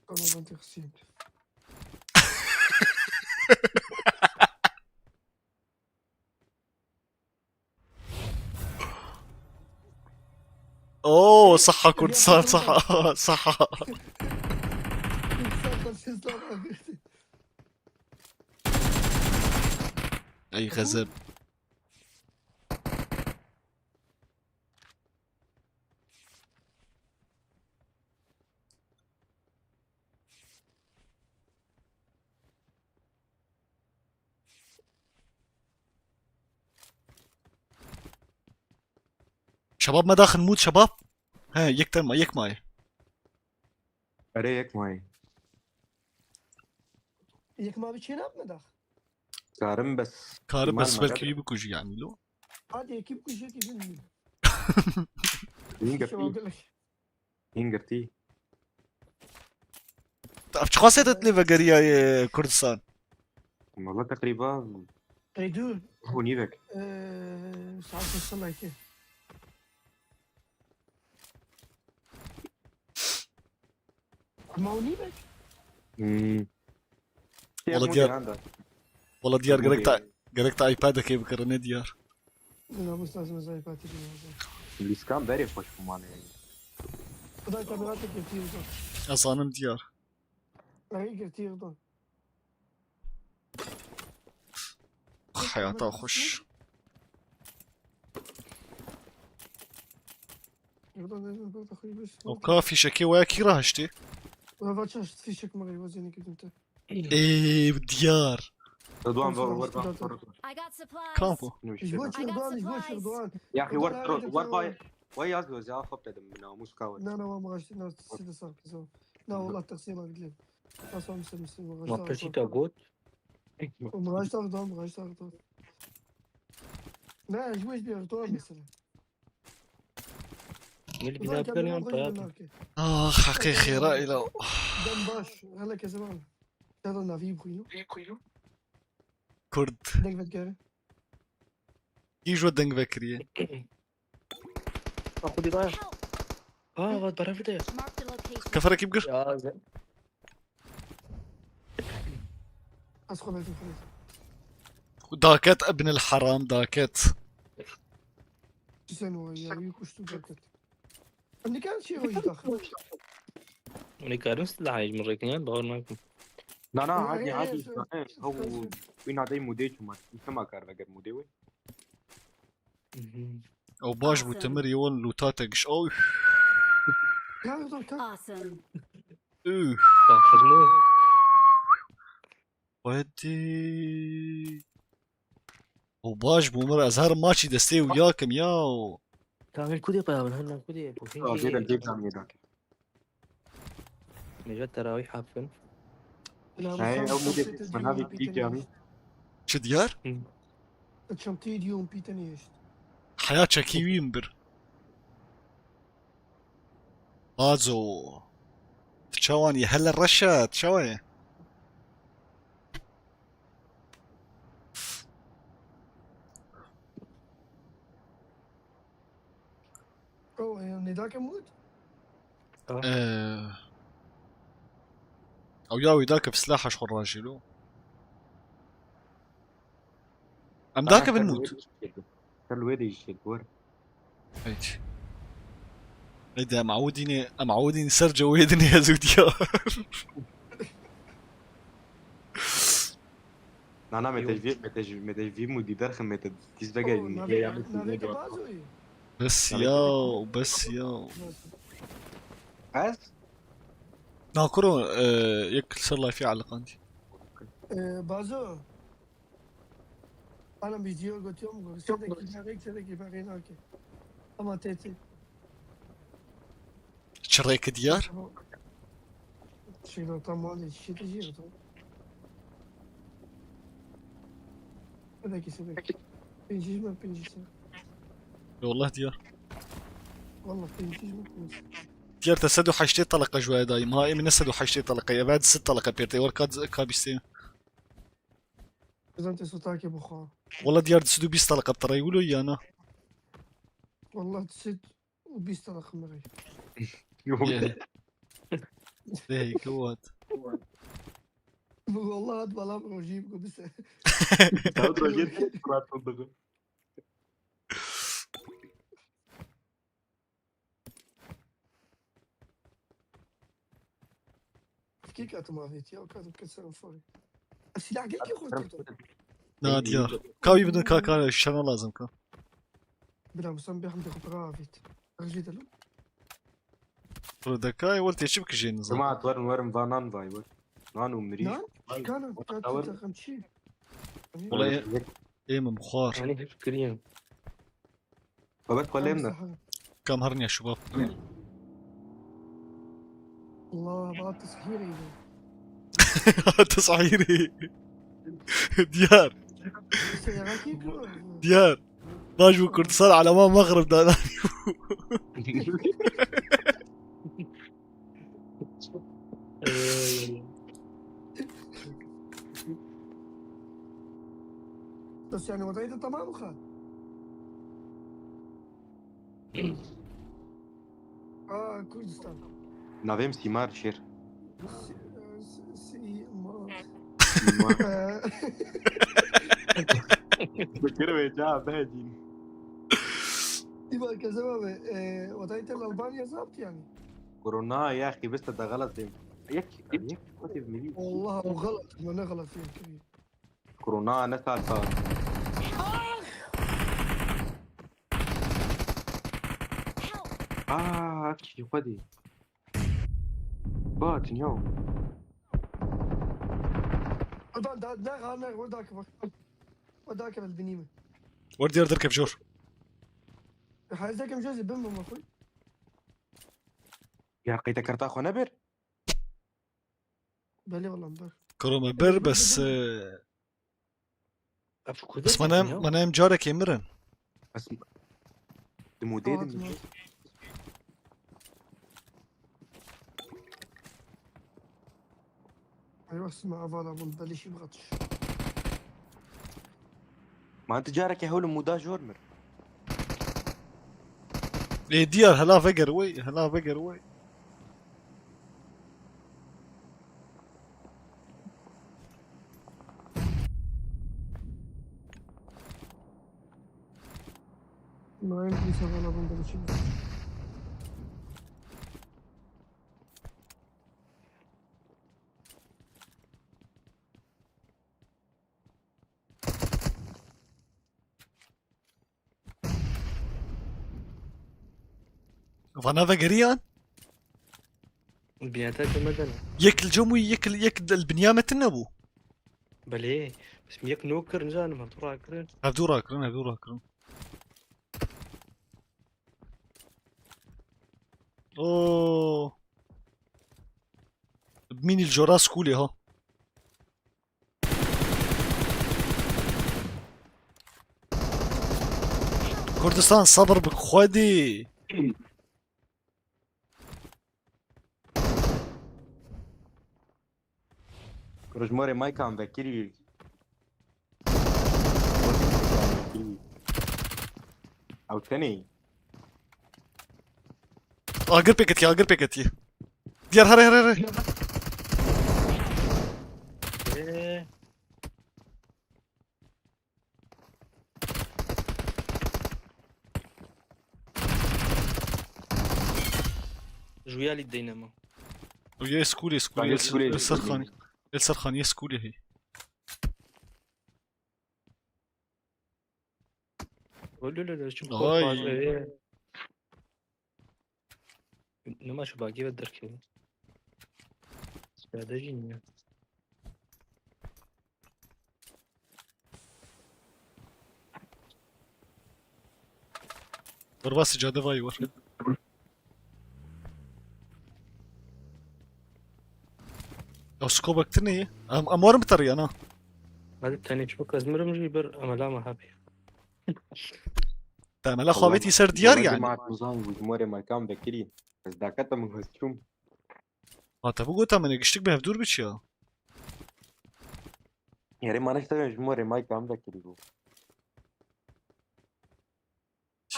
Tamam, ben de kısayım. Oo, saha Kurdistan, saha, saha. Ey gazep. Şebab me daxin mût şebab. He, yek te ma, yek maye. Erê yek maye. Yek ma bi çênab me dax. Karim bes. Karim bes belkî wî bikujî yani lo. Hadi ekip kujek izin mi? Hingirtî. Hingirtî. Ev çiqasê te dilê vegeriyaye Kurdistan? Valla teqrîba. Ey dur. Hûnî vek. Ee, saat beş sonraki. Ama o niye? Hmm. Wala diyar, wala diyar gerek te, gerek te iPadekê bikire ne diyar. Namus lazım, ez iPadekê lazım. Lîskan berê xweş bû mane. Xuday te miratê girtî uzak. Ez zanim diyar. Ay girtî uzak. Heyata xweş. O ka fîşekê waya kî rahiştê? Eva çaş fîşek me gayba zêne girdim te. Ê diyar. Ridwan, ver, ver, ver, ver. I got supplies. Kampo. Ji bo çi Ridwan, ji bo çi Ridwan? Ya xî, ver, ver, ver, ver. Vay yaz göz ya, xop dedim, bi namus ka ver. Na, na, wa maaş, na, side sar kızım. Na, wallah taksiye bak gidelim. Nasıl olmuşsun, Müslüm? Ma pirsî te got? Miraç da Ridwan, Miraç da Ridwan. Ne, ji wê jî Ridwan mesela. Gel bina plan yan payat. Ah, heqê xêra îla. Dem baş, hele kezim al. Ya da navî bixwîno. Kurd. Deng vekere. Îjo deng vekiriye. Xwedî daya. Ha, va berevî de. Marked a location. Keferekî bigir. Ya, ze- Ez xwe vedim xwe. Daket ibn el haram daket. Çi sen o ya, wî kuştu daket. Em dikarin çi o daxil? Em dikarin silahê ji min rêkin yan, bawer nakim. Na, na, hadi, hadi. Ew, wî nadey mûdê çûma. Çima kar veger mûdê wê? Ew baş bû, Timir, yewon lûta te giş. Oy. Awesome. Üf. Hadi. Ew baş bû, Mir, ez her maçî destê û yakim ya. Kamil kudê paya min, henda kudê. Aa, dêrem, dêrem, dêrem. Nêja terawîh hafin. Hey, ew mûdê min havî pî camî. Çi diyar? Hı. Çantayê diyom pî tenê hişt. Heya çekî wî min bir. Bazo. Tu çawan yî hele reşe, tu çawa yî? Nêdake mût? Ee, ew ya wî dake bi silaha ji xwe rajî lo. Em dake bin mût. Ser wê de jî çêk were. Haydi. Haydi em awidîne, em awidîne ser cewê dinê ez û diyar. Nana me te vî, me te vî, me te vî mûdî derxim me te dîz vege. Navê ke bazoyî. Bes ya, bes ya. Ez? Na kuro, e, yek li ser lifeê eliqandî. Ee, Bazo. Ana bir diyor götüyor mu? Sedeki berek sedeki berek nake. Ama tete. Çirrêke diyar? Şurada tam var ya, şişe de yiyor, tamam. Sedeki sedeki. Pinci mi pinci sen? Yollah diyar. Valla pinci mi pinci. Diyar te sed û heştê teleqe ji waya dayîm. Ha, ê min ne sed û heştê teleqe ye. Eved sed teleqe pêr te. Wer ka, ka bîstê. Bizan te sotakê bixwa. Wala diyar sed û bîst teleqe bi te rey wilo ya na. Valla sed û bîst teleqe mi rey. Yok. Ye. Hey, kewat. Valla hat bala rojî bu bise. Kağıt rojiyet rahat oldu. Fikir katım avêt ya, kadim ke ser forê. Silah gel ki xwe tuto. Na diyar. Ka wî bidin ka ka şana lazim ka. Bila musan bir hamdi xwe avêt. Rejî delo. Pro dekay wal tê çi bikijê nizam. Cemaat werin werin vanan vay wer. Nan û mirî. Nan? Kana, Wala ka tawar. tu takım çi? Wala ê, ê min xwar. Yanî hîç kiriyem. Babet xwe lêm ne. Kam herniya şubab. Allah, bak teshîrê. Teshîrê. Diyar. Seyara ki kuru. Diyar. Baş bu Kurdistan alema Mexrib da. Bes yani odayı da tamam mı? Aa, Kurdistan. Navê min Sîmar Şêr. Si- si- Sîmar. Sîmar. Fikir ve ca behecîn. Dîba kezeba ve, e, odayı tel Albanya zapt yani. Korona ya xî biste de xelas dêm. Yek, yek, xwedî milî. Allah, o galat, ma ne galat yani. Korona ne salsa. Aa, ev kî xwedî. Ba, dinya. Adam da, da, ha, ne, oradaki bak. Oradaki el binimi. Wer diyar derkev jor. Hayır, zekem jezi bin mi makul? Ya qeyte kerta xwe nebir. Belê oğlum dur. Kuro me bir bes. E, Ev ku bes mana mana em carekê mirin. Bes. Dimûdê Tamam, dim. tamam. Eyvah, sima avala bun, belê şî bixatiş. Man tu careke hewl û muda jor mir. Ê diyar hela veger wey, hela veger wey. Nail bir sefer alın da bir şey. Vana vegeriyan? Biyata ke medene. Yek li cem wî, yek li, yek li binya me tune bû. Belê. Bes yek nokir nizanim, hevdu rakirin. Hevdu rakirin, hevdu rakirin. Oo. Mînî li jora skulê ha. Kurdistan sabir bi xwedî. Kurujmorê Maykan vekirî. Ew tenê. Agir pêketiye, agir pêketiye. Diyar, here, here, here. Ee, Ji wî alî deyne me. Û yê skolê, skolê, Bence el, skolê el ser xanî. El ser xanî yê skolê hî. Lê, lê, lê, çim Ay. Xwe fazla ye. Nima şu bagî ve derkeve. Sade jî niye? Derbasî cade vayî war. Ya skobek tune ye. Em, em warin biteriyan ha. Hadi tenê çi bik ez mirim jî bir emela me hebî. Te emela xwe avêtî ser diyar yani. Ma tu zan ji morê me kam vekirî. Ez dakata min xwest çûm. Ha, te bû gota min ê giştik bi hevdûr biçiya. Yarê ma neştevên ji morê me kam vekirî bû.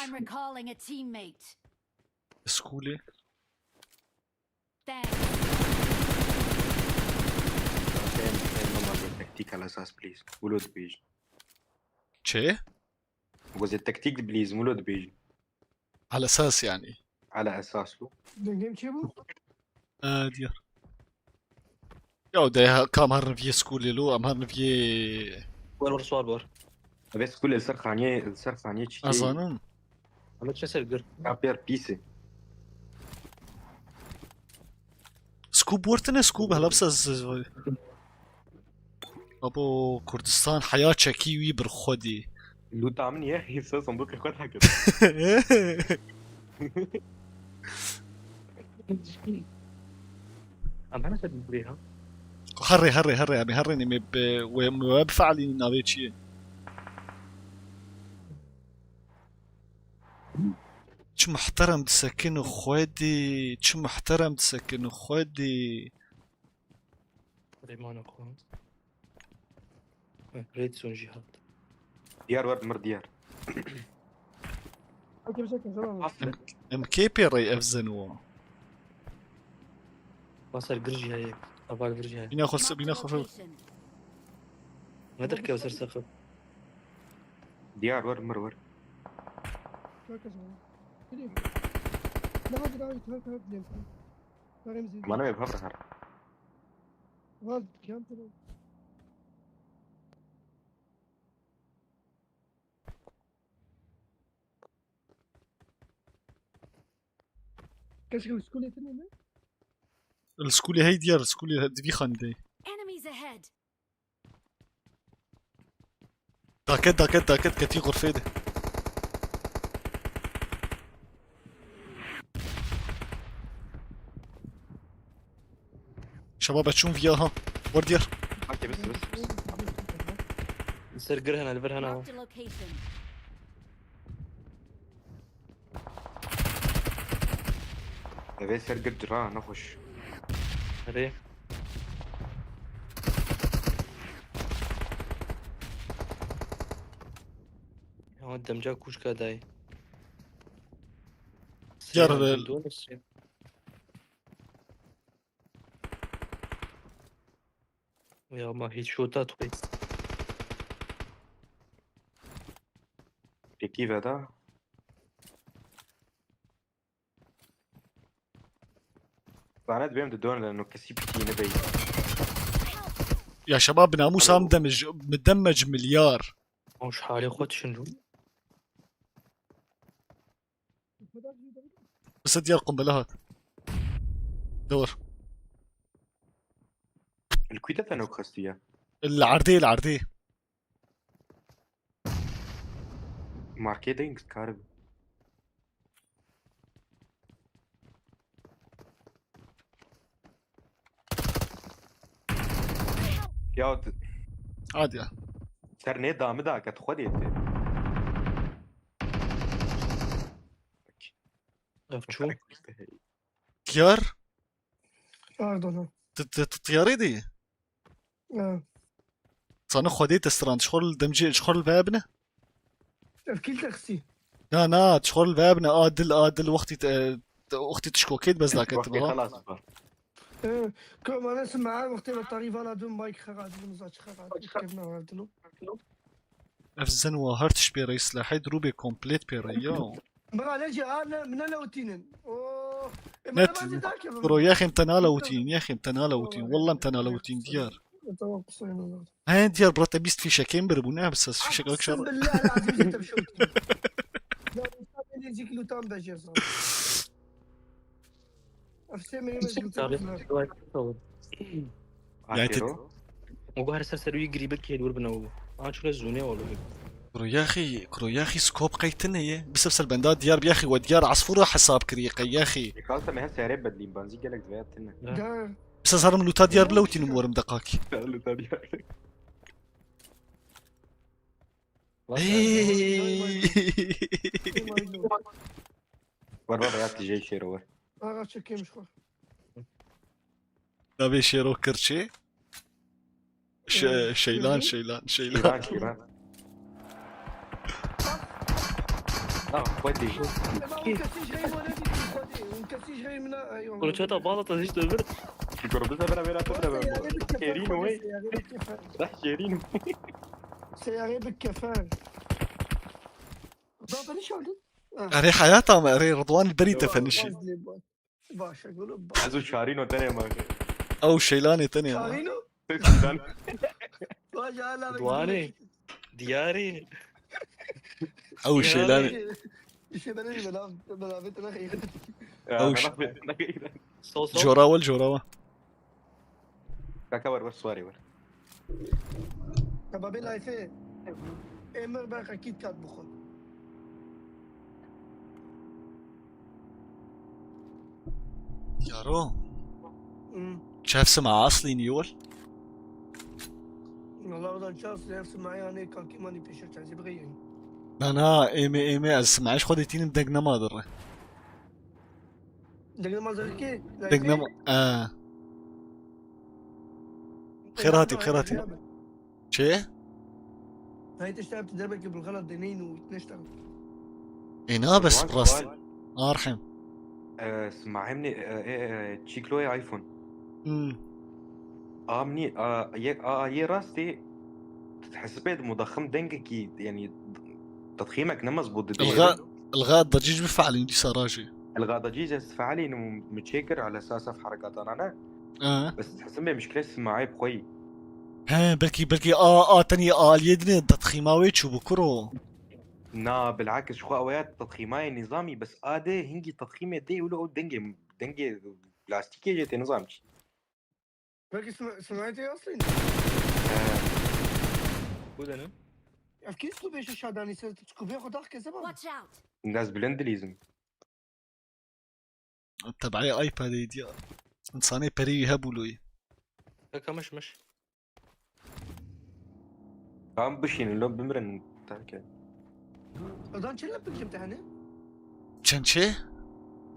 I'm recalling a teammate. Skolê. Thanks. Em, em, mama, bir taktik al esas, please. Wilo dibêjin. Çi? Wilo taktik, please, wilo dibêjin. Al esas yani. Ala esas lo. Dengê min çêbû? Ee, diyar. Ya de ha, kam her viyê skolê lo, em her viyê War, war, swar, war. Eve skolê li ser xaniyê, li ser xaniyê çi tê? Azanim. Ama çe ser gir. Ya pêr pîsê. Scoop wertine, scoop, hela bisa z-, z-, Abo Kurdistan heya çekî wî bir xwedî. Lûta min ye, hîf se sanduqê xwe heke. Em hene ser bûrê ha. Herê, herê, herê, em ê herê nê me bi, we, we bifeelînin navê çi ye? Çi muhterem disekin xwedî, çi muhterem disekin xwedî. Rêmana xwe. Heh, Red Zone jî hat. Diyar wer mir diyar. Okey, bir şey, tamam. Em, em kê pê rey ev zen wo? Basar gir jî heye. Aval vir jî heye. Bîna xwe se-, bîna xwe fe- Location. Ne derkev ser seqif. Diyar wer mir wer. Çok güzel. Biliyorum. Daha bir daha bir tane karar dilerim. Remzi. Bana bir hafta har. Vaz yan taraf. Keşke skolê tine mi? Li skolê hey diyar, li skolê he-, di vî xanî de. Enemies ahead. Daket, daket, daket, ketî xurfê de. Şebab, ez çûm viya ha. Wer diyar. Okey, bes, bes, bes. Li ser gir hene, li vir hene. Marked a location. Evê ser gir cira, nexweş. Erê. Ya demca kuşka dayê. Yar, Seyran e, Dondurma. Ya ma hiç şota tuy. Peki veda. Lanet benim de dön lan o kesî pitî ne bey. Ya şebab, bi namûsa min demec, min demec milyar. Hoş hali xwe tişin. Bise diyar qumbele hat. Dewr. Li kû de te nok xestiye? Li erdê, li erdê. Markê de ing kar bi. Ya t- Hadi ya. Ser nê damê da ke tu xwe dê tê. Ev çû. Diyar. Pardon. Tu, tu, tu tiyarê de yî? Ha. Sana xwedê te strand, ji xwe li demcê, ji xwe li ve bine? Ev kîl te xisî? Na, na, ji xwe li ve bine, a dil, a dil wextî te, Wextê tu ji kokê dibez daketiba. Wextê xelas ba. Ee, Komane sima wextê ve tarî vala dun bayk xeradî, mizaç xeradî, kevna verdino. Ev zin wa her tişt pê rey, silahê dirûbê komplet pê rey ya. Bira ne cî, a ne, min ne lewtînin. Oh. E, Net. bana bazı daha kevin. Bro, yaxê em te nalewtîn, yaxê em te nalewtîn. Wallah em te nalewtîn, diyar. Tamam, kusura bakma. He, diyar, bro, te bîst fîşekên biribû, ne, bi ses fîşek wek şer. Aqsim billahi azim jî tevşewtî. Ya, usta beni cik lutan bejer sana. Efsê me yemek lutan. Yani te- Aşero. O her ser ser wî grîbir kê dûr bine û. An çûne zûnê oğlum. Kuro yaxî, kuro yaxî skop qey tine ye. Bisef ser benda diyar bi yaxî we diyar asfura hesab kiriye qey yaxî. Yekal te mehe seyarê bedlîm banzî gelek divê tine. Da. Bisef serim luta diyar bilewtînim werim deqakî. Luta diyar. Hey. Var var ya tijey şêro var. Ağa çekeymiş xo. Navê şêro kirçê. Şe Ee, şeylan hı. şeylan şeylan. Şîran şîran. Tamam, hadi. Ema un kesî ji rey wane dî xwedî. Un kesî ji rey mina. Kuluçeta bağla da hiç dövür. Şükür bize beraber atıp da ben. Şêrîn o, ey. Dah şêrîn o. Seyarê bi kefer. Zaten iş aldın. Erê heyata me, erê Rıdwan berî te fenişî. Baş e gülüm. Ez û şarîn o tenê ma. Ew şeylanê tenê ya. Şarino. Sesinden. Baş hala. Duanê. Diyarê. Ew şeylanê. İşe ben öyle ben abi. Ben abi tına hayır. Ya, Avuş. bak, bak, bak. Sol sol. Corawa li corawa. Kaka var var suarê var. Kebabê layfê. Emir ben Kit Kat bixwe. Yaro. Hmm. Çev sima aslî nî wol. Valla oradan ças dersi mayanê kalkî manî pêşe çazî bixeyî. Na na, êmê êmê ez simayş xwe dê tînim deng nema dire. Deng nema zerkê. Deng nema. E. Xêr hatî, xêr hatî. Çê? Hayt işte hep derbekî bilxela deneyîn û neştan. Ê na bes Wan rast. sual. Arhem. Ee, Smaim ne, e, e, e, çîkloyê iPhone. Hmm. Amnî, a, yek, a, a, yê rastê hesibê de mudaxim dengekî, yani, tedximek ne mezbût didê. Ilga, ilga dacîc bife'lîn dîsa rajê. Ilga dacîc ez fe'lîn û mi çêkir ala esas ev herekatana ne. E. Bes hesibê mişkile Smaim xweyî. He, belkî, belkî a, a tenê aliyê dinê tedxîma wê çûbû kuro. Na, bilakis xwe ew ya tedxîmayê nîzamî, bes a dê hingî tedxîmê dê wilo ew dengê, dengê plastîkê jê tê nizam çi. Belki Sma- Smail Bey aslında. Bu da ne? Efkis tu beşe şadani sen tu kubê xwe dax kese bak. Watch out! Ez bilind dilîzim. Teb'ê iPadê diya. Însanê perî wî hebû loyê. Kaka miş miş. Tam bişînin lo bimirin terke. Odan çi lepik jim tehne? Çend çê?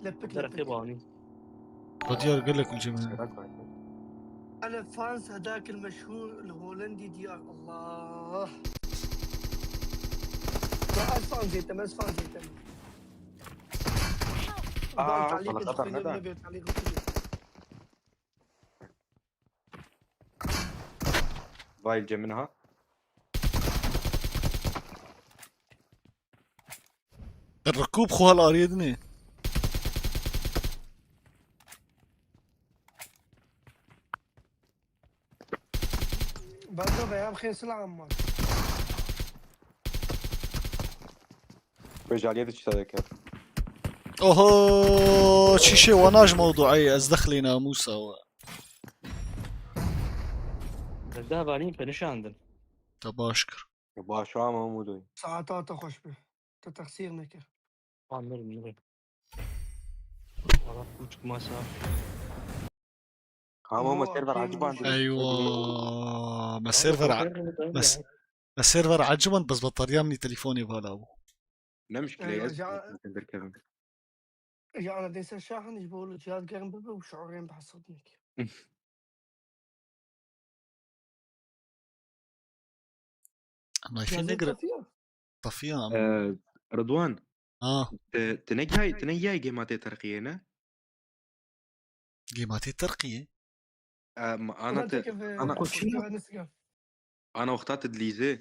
Lepik Derxê lepik. bani. Badiyar gelek û cemê. Ana fans hedakil meşhur li Holendî diyar Allah. Ya ez fan zeytem, ez fan zeytem. Aa, Talîk salakatan xwînim neda. Nebe, talîk xwînim. Vay cemine ha. Rikûb xwe hal ariyê dinê. Bende be ya xêr silah amma. Vêjaliyê de çi te dikir? Oho, çîşê wana ji mewdueyê ez dexlê namûsa we. Ez de hevalî penişandin. Te baş kir. Baş ama Umud'u. Saeta te xweş be. Te texsîr nekir. Anlarım ne. Ara buçuk masa. Ama Yo, ma server aklım aciban düştü. dili. Eywa. Me server a- me s- me server aciban bes batarya min telefonê vala bû. Ne muşkile Eywa, ez ja- derkevim. Ya ana dêse şahin ji bo cihaz germ bibe û şiorên bi hesab nekir. Nayfê negire. Tafiya ama. Ee, Rıdwan. Ha. Ti, ti negihayî, ti negihayî gêma tê terqiyê ne? Gêma tê terqiyê? Em, ana Ana te, têkeve ana, Koçina Instagram. Ana wexta te dilîzê.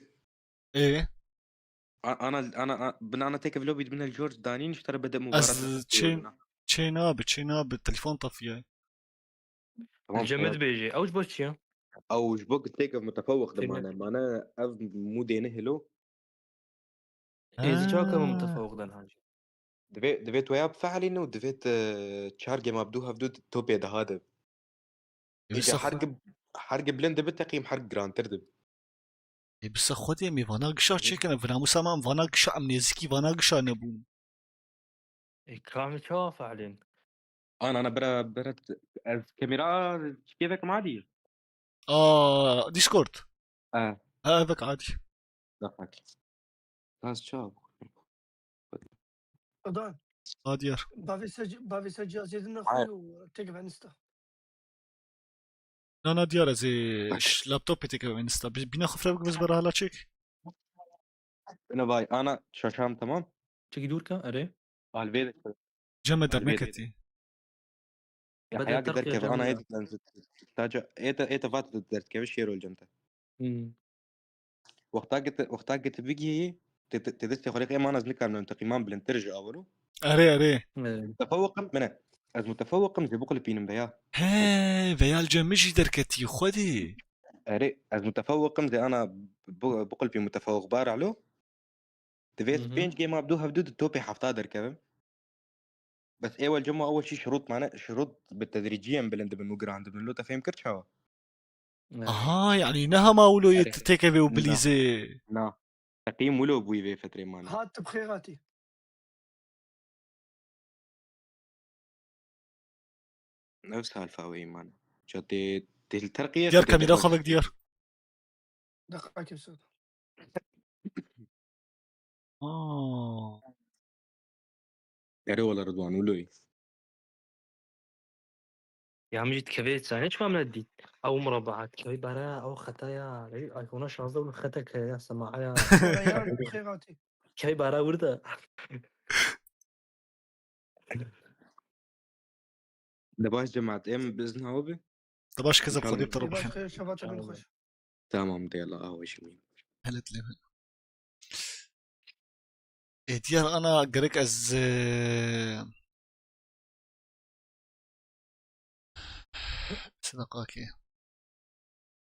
Ê, A-, ana, ana, a-, bin ana têkev lobî dibine li jor danîn ji te re bede ez mubaret. çê, çê nabe, çê nabe, telefon tafiye. Tamam, Cemil tamam. Dibêje. Ew ji bo çi ya? Ew ji bo ku têkev mutefewiq Têne- dimane. Mane ev mûdê nehilo. Êzî çawa ke Ha. mutefewiq den hacî? Divê, divê tu ya bifeelîne û divê tu çar gêma bi dû hevdû topê daha de. Ê, Îca wisa her xwe- gi, her gi bilind dibe teqîm her girantir dibe. Ê, wisa Xwedê em ê vana gişa çêkin, ev namûsa me em vana gişa, em nêzîkî vana gişa nebûn. Ê, ka em çawa feelîn? Ana, ana, bira, bira, ez kamera çi kêvek madî? Aa, Discord. E, Ha, evek adî. dakika. Ez çawa? Odan. Ha, diyar. Bavê se, bavê se cihazê din Hayır. naxwe û têkeve Insta. Na, na, diyar, ez ê Bak. ş-, laptopê têkeve Insta. Bi-, bîna xwe fireh bike, ez bera hala çêk. Bine vay, ana, şaşam tamam. Çekî dûr ke, erê. Alvê de. Cem me Alvê de. derneketî. Ya, Bede haya terqê derkeve, ana, Cem êt, taca, êt, êt vat derkeve şêr ol cem te. Hmm. Wexta git, wexta git bigihî, te, te, te destê xwe rêxê, mana ez nikarim em teqîman bilintir ji awiro. Erê, erê. Ee, Mutefewiqim, mene. Ez mutefewiqim zê biqulipînim veya. He, veya li cem min jî derketî, Xwedê. Erê, ez mutefewiqim zê ana bi-, biqulpî mutefewiq bar alo. Divê Hı hı. pênc gêma bi dû hevdû di topê hefta derkevim. Bes êwel cema ewel şî şirût mane, şirût bi tedrîciyen bilind dibin û giran dibin. Lo te fêm kir çawa? Evet. Aha, yani ne hema wilo yê Erê. têkevê û Na. bilîzê. Na. Teqîm wilo bûyî vê fetrê mane. Hat tu bi xêr hatî. Ev salfa wê mane. Ça tê, tê li terqiye Diyar, xwe kamera derdixwe. Xwe vek, diyar. Deqqa kevsar. Aa. Erê wala Ridwan, wilo yî. Ya min jî dikevê, zanî çima min nedît? Ew murabaat, kevê bara, ew xeta ya. Ey, iPhone şazdeh û xeta ke ya, sema'a ya. Reyhan tu bi xêr hatî. Kevê bara wirda. De baş cemaat, em bi izna we bi. Te baş, kezeb, İnşallah. Xwedê bi te re Ê baş bixin. xêr, şeva te bin xweş. Tamam, de Allah, awe şimîn. Hele dilê min. Ê, diyar, ana gerek ez, e, sedaqakê.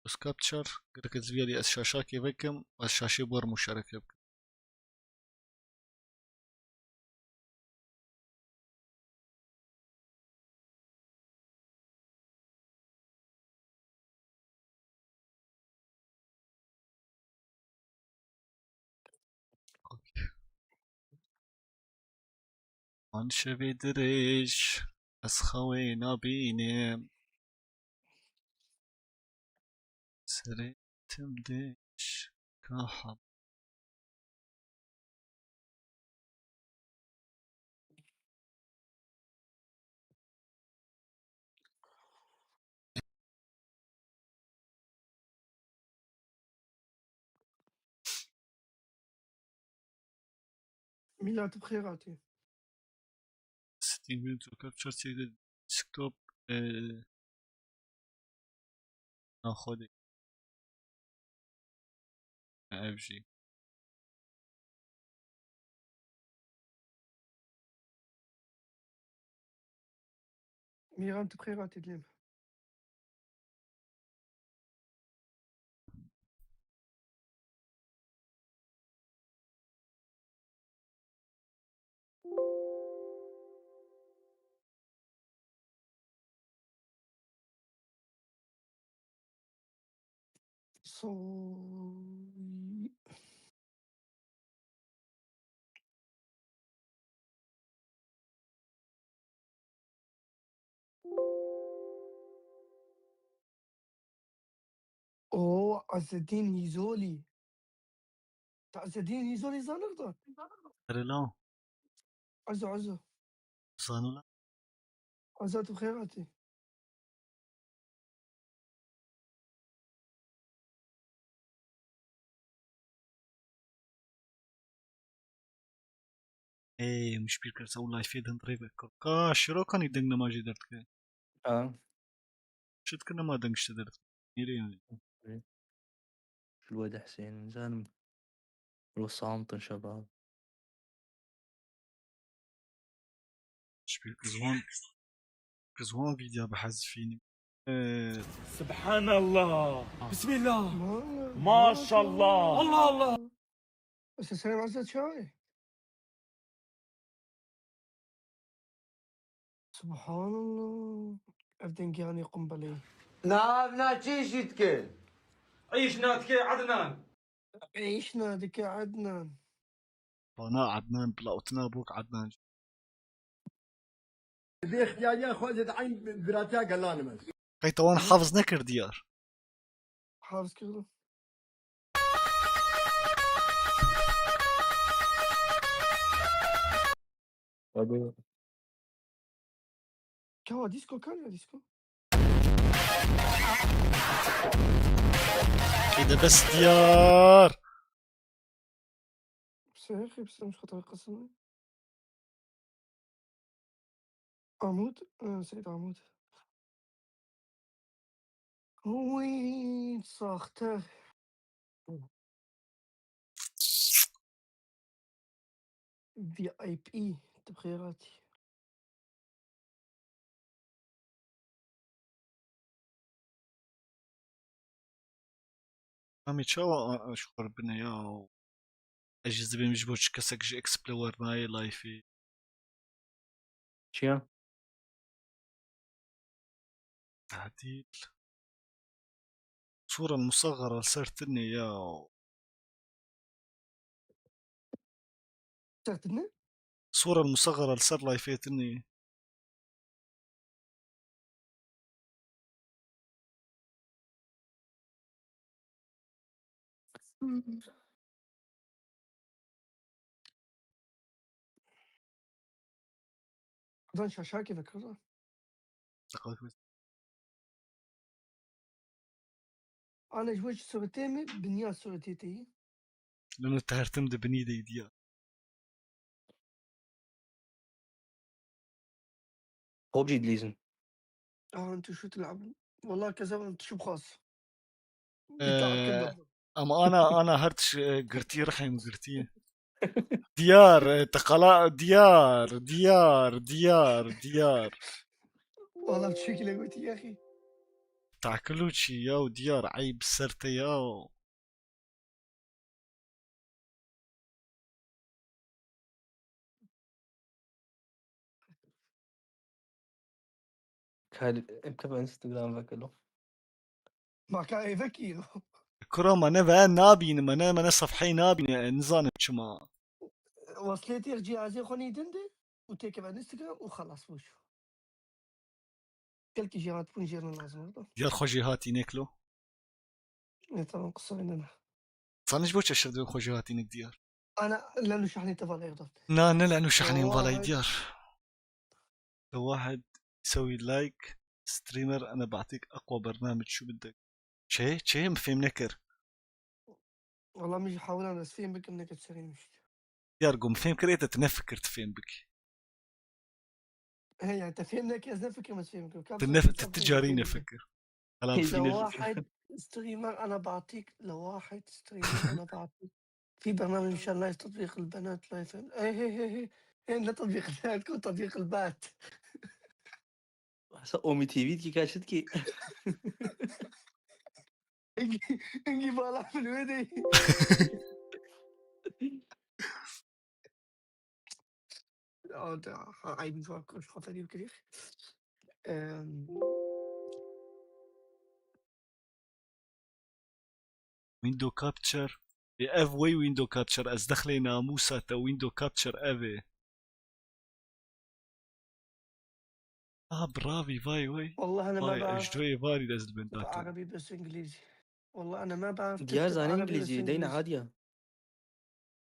Bes capture, gerek ez viyarî ez şaşakê vekim, ez şaşê bor muşereke bikim. An şevê dirêj, ez xewê nabînim. Serê tim dêj, ka heb. Mîla tu bi xêr hatî. Steam Windows Capture çêke desktop, e, naxwe de. Ev jî. Mîran tu bi xêr hatî dilê min. Soy. O Ezedîn Hîzolî. Te Ezedîn Hîzolî zanir da? Erê la. Ezo, ezo. Zanir la. Ezo tu xêr hatî. Ê, min ji bîr kir, ew layfê din rê vekir. Ka şirokanî deng nema jê derdikeve. Ha. Çi dikir nema deng ji te derdikeve. Nêrê yani. Şulwe de Hüseyin, zanim. Lo samtin şebab. Ji bîr kir, ji wan, kir, ji wan vîdya bi hez fînim. Ee, Subhanallah. Ah. Bismillah. Maşallah. Allah Allah. Bes sen sen çay. Subhanallah. Ev dengiyanê qumbeleyê. Nav na çi jî dikin? Îş nadike Adnan. Îş nadike Adnan. Bana Adnan, bila otina bok Adnan. Bi ixtiyariya xwe zêde eyn biratiya gelan im ez. Qey te wan hafiz nekir diyar? Hafiz kirdim. Hadi. Kawa disco, kar ya disco? Kêde bes diyar. Seyxî, bi sirm ji xwe qism. Amûd, e, Seyîd Amûd. Wî saxte. V I P, tu bi xêr hatî. Amî çawa a-, a ji xwe re bine ya? Ez jî dibêm ji bo çi kesek ji Explorer nayê layfê. Çiya? Tadîl. Sûra musaxara li ser tinê ya. Ser tinê? Sûra musaxara li ser layfê tinê. Zan şaşakê vekir. Ana ji bo ji Sowetê me, binya Sowetê te yî. Lino te her tim di binî de yî diya. Xwe bicî dilîzin. An tu şu tilab. Wallah kezeba tu şu bixwaz. Ee, ama ana, ana her tiş, e, girtî, rihê min girtî. Diyar, e, teqala, diyar, diyar, diyar, diyar. Wallah tiştekî le gotî, yaxî. Takilû çi ya û diyar, eyb ser te ya. Kal-, em keve Instagram vekilo. Ma ka ê vekî. Kuro me ne ve nabînim, me ne, me ne sefheyê nabînim, e, nizanim çima. Weslê têx cihazê xwe nî din de û têkeve Instagram û xelas bû. Gelkî jêhatbûn jêrine lazim e. Diyar xwe jêhatînek lo. Ne, tamam, qisayê ne. Zanî ji bo çi şev dibên xwe jêhatînek diyar? Ana, lenû şahnê te vala yexdat. Na, ne lenû şahnê vala diyar. Wahed يسوي لايك ستريمر أنا بعطيك أقوى برنامج شو بدك؟ Çi? Çi? Min fêm nekir. Wala min jî hewlan ez fêm bikim neket serê min jî. Diyar got, min fêm kir, ê te tu nefikir tu fêm bikî. He, yani te fêm neke, ez nefikirim ez fêm bikim. Tu nef-, tu carî nefikir. Helal fîne. لواحد ستريمر أنا بعطيك، لواحد ستريمر أنا بعطيك. في برنامج مشان لايف تطبيق البنات لايف. إيه، إيه، إيه، إيه. إيه، لا تطبيق البنات، كون تطبيق البات. Hesa Omî T V dikî ka çi dikî? Engî, engî bala min wê de. Ey, bi xwe ferî bikirî. Em, Window capture. Ê, ev wey window capture. Ez dexlê namûsa te window capture ev ê. Ah, bravî, vay, vay. والله أنا ما بعرف. Vay, ez ji doyê varî de ez li ben كتب datim. عربي بس إنجليزي. والله أنا ما بعرف كتب عربي بس إنجليزي. Diyar zanî îngilîzî, deyna adiya.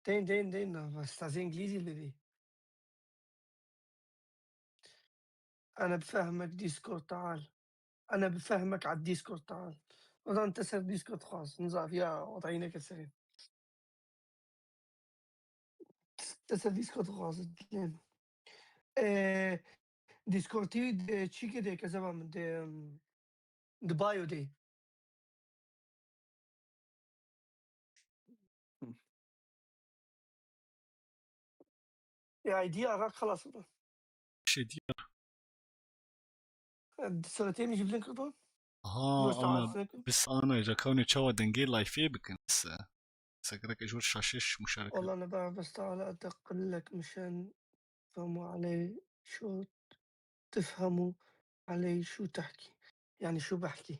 Deyin, deyin, deyin, na, استاذ إنجليزي الذي. أنا بفهمك ديسكورد، تعال. أنا بفهمك على الديسكورد، تعال. والله أنت سر ديسكورد خاص، نزعف يا وضعينك السريع. Te ser Discord dixwazim, dilê min. Ee, Discord T V de çîkê de kezeba min de, em, di bio de. Ya, idea rak xelas bû. Şey diyor. Em, di suretê min jî bilind kirdo. Aha, Wisa ama asnek. Biz ana jakawnê çawa dengê live bikin se. Se gerek jor şaşiş muşareke. Allah ne ber bes Teala te qillek mişen fehmu aley şu tefhemu aley şu tahki. Yani şu bahki.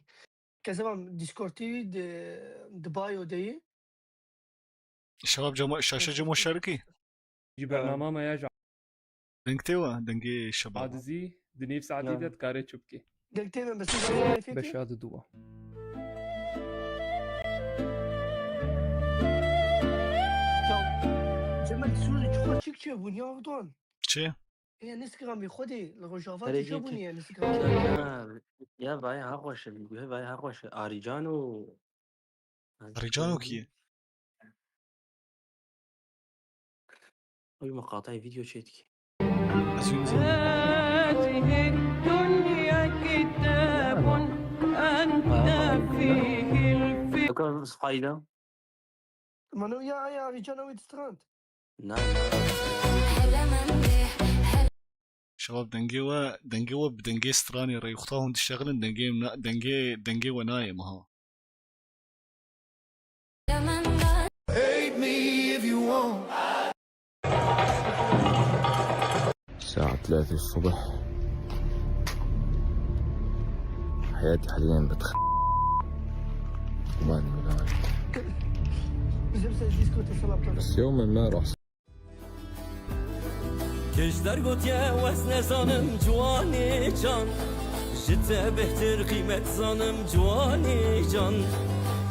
Kezebam Discord T V de, de bio de. Şebab cama, şaşe cama şarkî. Ji bernama me ya ji Deng tê wa, dengê şebab. Adizî di nêv saetî Ya. de dikare çi bikê. Deng tê me bes. Beşa di dû. Ya, Cemal Sûrî çiqas çik çêbûn ya Erdoğan. Çi? Ya Instagramê xwedê li Rojava Herê tîja yek. bûn ya Instagramê. Ya, ya vay ha xweş e, vay ha xweş e. Arîcan û Arîcan û kî? Oy, muqatay video çê dikî. Ez wî nizanim. هذه الدنيا كتاب أنت فيه الفكر Eka spayda. Mano ya ya Arîcan ew ê distrand. Na, na. Şebab dengê we, dengê we bi dengê stranê reyxta hûn dişexilin, dengê na, dengê, dengê we nayê meha. الساعة ثلاثة الصبح. حياتي حاليا بتخ. وما أدري ولا عارف. Bizim ses Discord'da salak. بس يوما ما راح Kişt der gotiye wes nezanim ciwanê can. Ji te bêhtir qîmet zanim ciwanê can.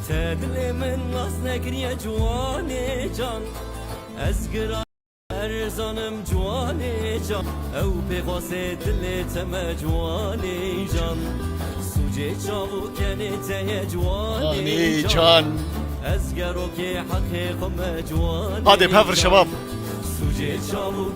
Te dilê min nas nekiriye ciwanê can. Ez giran zanim ciwanê can. Ew pêxwasê dilê te me ciwanê can. Sûcê çav û kenê te ye ciwanê can. Ez gerokê heqê xwe me ciwanê can. Hadi pevir şebab. Sûcê çav û